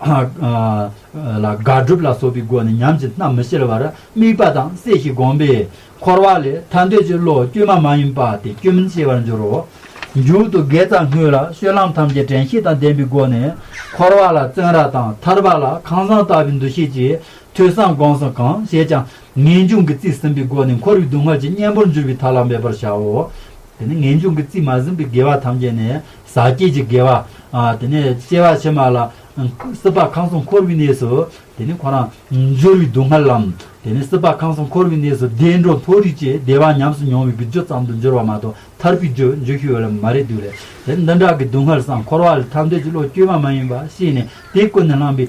ལ་དགག་སྒྲུབ་ལ་སོགས་པའི་སྒོ་ནས་ཉམས་ཀྱི་སྣ་མི་བྱེར་བར་དམིགས་པ་དང་བསྲེ་ཞིང་བསྒོམས་པས། འཁོར་བ་ལས་ཐར་འདོད་ཀྱི་བློ་བཅོས་མ་མ་ཡིན་པ་དེ་བཅོས་མིན་ཤེས་པར་འགྱུར་རོ། མཇུག་ཏུ་དགེ་རྩ་དངོས་ལ་སྤྱོད་ལམ་ཐམས་ཅད་དྲན་ཤེས་དང་ལྡན་པའི་སྒོ་ནས། འཁོར་བ་ལ་བཙོན་ར་དང་ཐར་པ་ལ་ཁང་བཟང་ལྟ་བུའི་འདུ་ཤེས་ཀྱིས་ཐོས་བསམ་སྒོམ་གསུམ་གང་བྱས་ཀྱང་ངེས་འབྱུང་གི་རྩིས་ཟིན་པའི་སྒོ་ནས་འཁོར་བའི་སྡུག་བསྔལ་གྱི་གཉེན་པོར་འགྱུར་བའི་ཐབས་ལ་འབད་པར་བྱའོ། དེ་ནི་ངེས་འབྱུང་གི་རྩིས་མ་ཟིན་པའི་དགེ་བ་ཐམས་ཅད་ནི་ཟག་བཅས་ཀྱི་དགེ་བ། ཨ་དེ་ནི་སྐྱེ་བ་ཕྱི་མ་ལ་སྲིད་པ་ཁམས་གསུམ་འཁོར་བའི་གནས་སུ་དེ་ནི་ཁོ་རང་འགྱུར་བའི་སྡུག་བསྔལ་ལམ། དེ་ནི་སྲིད་པ་ཁམས་གསུམ་འཁོར་བའི་གནས་སུ་བདེ་འགྲོ་མཐོ་རིས་ཀྱི་བདེ་བ་ཉམས་སུ་མྱོང་བའི་རྒྱུ་ཙམ་དུ་འགྱུར་བ་མ་གཏོགས་ཐར་པའི་རྒྱུ་འགྱུར་ཤེས་ཡོད་ལ་མ་རེད་འདུག་ལས། དེ་འདི་འདྲ་གི་སྡུག་བསྔལ་སམ་འཁོར་བ་ལས་ཐར་འདོད་ཀྱི་བློ་བཅོས་མ་མ་ཡིན་པ་ཤེས་ནས་དེ་ཀུན་ནས་བསླངས་པའི།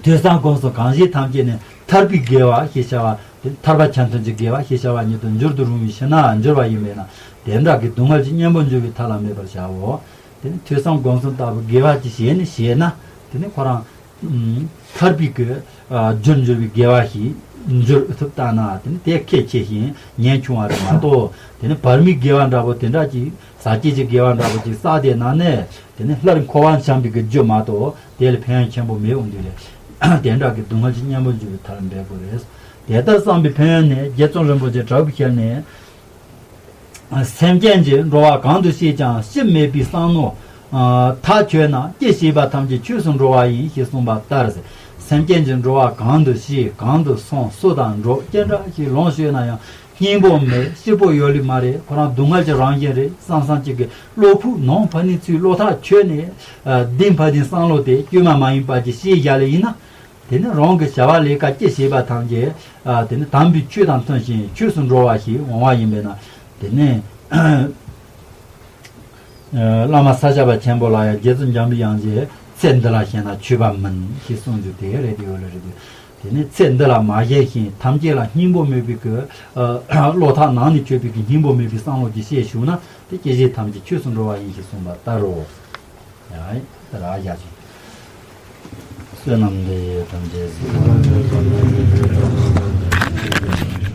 ཐོས་བསམ་སྒོམ་གསུམ་གང་བྱས་ཐམས་ཅད་ནི་ཐར་པའི་དགེ་བ་ཞེས་བྱ་བ་དེ་ཐར་པ་ཆ་མཐུན་གྱི་དགེ་བ་ཞེས་བྱ་བ་ཉིད་དུ་འགྱུར་དུ་རུང་བའི་ཕྱིར་ན་འགྱུར་བ་ཡིན་པས་ན། དེ་འདྲ་གི་སྡུག་བསྔལ་གྱི་གཉེན་པོར་འགྱུར་བའི་ཐབས་ལ་འབད་པར་བྱའོ། དེ་ནི་ཐོས་བསམ་སྒོམ་གསུམ་ལྟ་བུ་དགེ་བ་ཅིག་བྱས་ནས་བྱས་ན་དེ་ནི་ཁོ་རང་ཐར་པའི་གི་རྒྱུར་འགྱུར་བའི་དགེ་བ་ཞིག་འགྱུར་ཐུབ་ལྟ་ན་དེ་ནི་དེ་ཁེ་ཆེ་ཞིང་ཉེན་ཆུང་བ་རེད་མ་གཏོགས། དེ་ནི་བར་མའི་དགེ་བ་འདྲ་པོ་དེ་འདྲ་ཅིག་ཟག་བཅས་ཀྱི་དགེ་བ་འདྲ་པོ་ཅིག་བསགས་བསྡད་ན་ནི་དེ་ནི་སླར་འཁོར་བ་འཁྱམས་པའི་གི་རྒྱུ་མ་གཏོགས་དེ་ལ་ཕན་ཡོན་ཆེན་པོ་མེད་འོང་དུས་ལས། དེ་འདྲ་གི་སྡུག་བསྔལ་གྱི་གཉེན་པོ་འཇུག་པའི་ཐབས་ལ་འབད་དགོས་རེད། དེ་ལྟར་བསམ་པའི་ཕན་ཡོན་ནི་རྗེ་བཙུན་རིན་པོ་ཆེ་དྲག་པོའི་ཞལ་ནས། སེམས་ཅན་གྱི་འགྲོ་བ་གང་དུ་སྐྱེས་ཀྱང་ཤི་མེད་པའི་བསམ་མནོ་ཐག་ཆོད་ན་སྐྱེ་བཞེས་པ་ཐམས་ཅད་ཆོས་སུ་འགྲོ་བ་ཡིན་ཞེས་གསུངས་པ་ལྟར། སེམས་ཅན་གྱི་འགྲོ་བ་གང་དུ་སྐྱེས་གང་དུ་སོང་སུ་དང་འགྲོགས་ཅི་འདྲ་ཞིག་ལོངས་སྤྱོད་ན་ཡང་སྙིང་པོ་མེད་སྐྱིད་པོ་ཡོད་ལེ་མ་རེད། ཁོ་རང་སྡུག་བསྔལ་གྱི་རང་བཞིན་རེད་བསམ་བསམ་གཅིག་གི་བློ་ཕུགས་ནང་ཕ་ནི་ཚུའི་བློ་ཐག་ཆོད་ནས་བདེན་ཕ་བདེན་བསམ་བློ་དེ་བཅོས་མ་མ་ཡིན་པ་ཅིག་ཤེས་བཞག་ལེ་ཡིན་ན། དེ་ནི་རང་གི་བྱ་བ་ལས་ཀ་སྐྱེ་བྱེད་པ་ཐམས་ཅད་དེ་ནི་དམ་པའི་ཆོས་དང་མཐུན་ཞིང་ཆོས་སུ་འགྲོ་བ་ཞིག་འོང་བ་ཡིན་པས་ན། དེ་ནི་བླ་མ་ས་སྐྱ་པ་ཆེན་པོ་ལ་ཡང་རྗེ་བཙུན་འཇམ་པའི་དབྱངས་ཀྱིས་ཚེ་འདི་ལ་ཞེན་ན་ཆོས་པ་མིན་ཞེས་གསུངས་རྒྱུ་དེ་རེད་དེ་ཡོད་ལ་རེད་དེ། དེ་ནི་ཚེ་འདི་ལ་མ་ཞེན་ཞིང་ཐམས་ཅད་ལ་སྙིང་པོ་མེད་པའི་གི་བློ་ཐག་ནང་ནས་ཆོད་པའི་གི་སྙིང་པོ་མེད་པའི་བསམ་བློ་ཅིག་བཤད་བཞུགས་ན་དེ་སྐྱེ་བྱེད་ཐམས་ཅད་ཆོས་སུ་འགྲོ་བ་ཡིན་ཞེས་གསུངས་པ་ལྟར་རོ། ཡ་ད་ར་ཡ་ཅིག་བསོད་ནམས་འདི་ཡིས་ཐམས་ཅད་གཟིགས།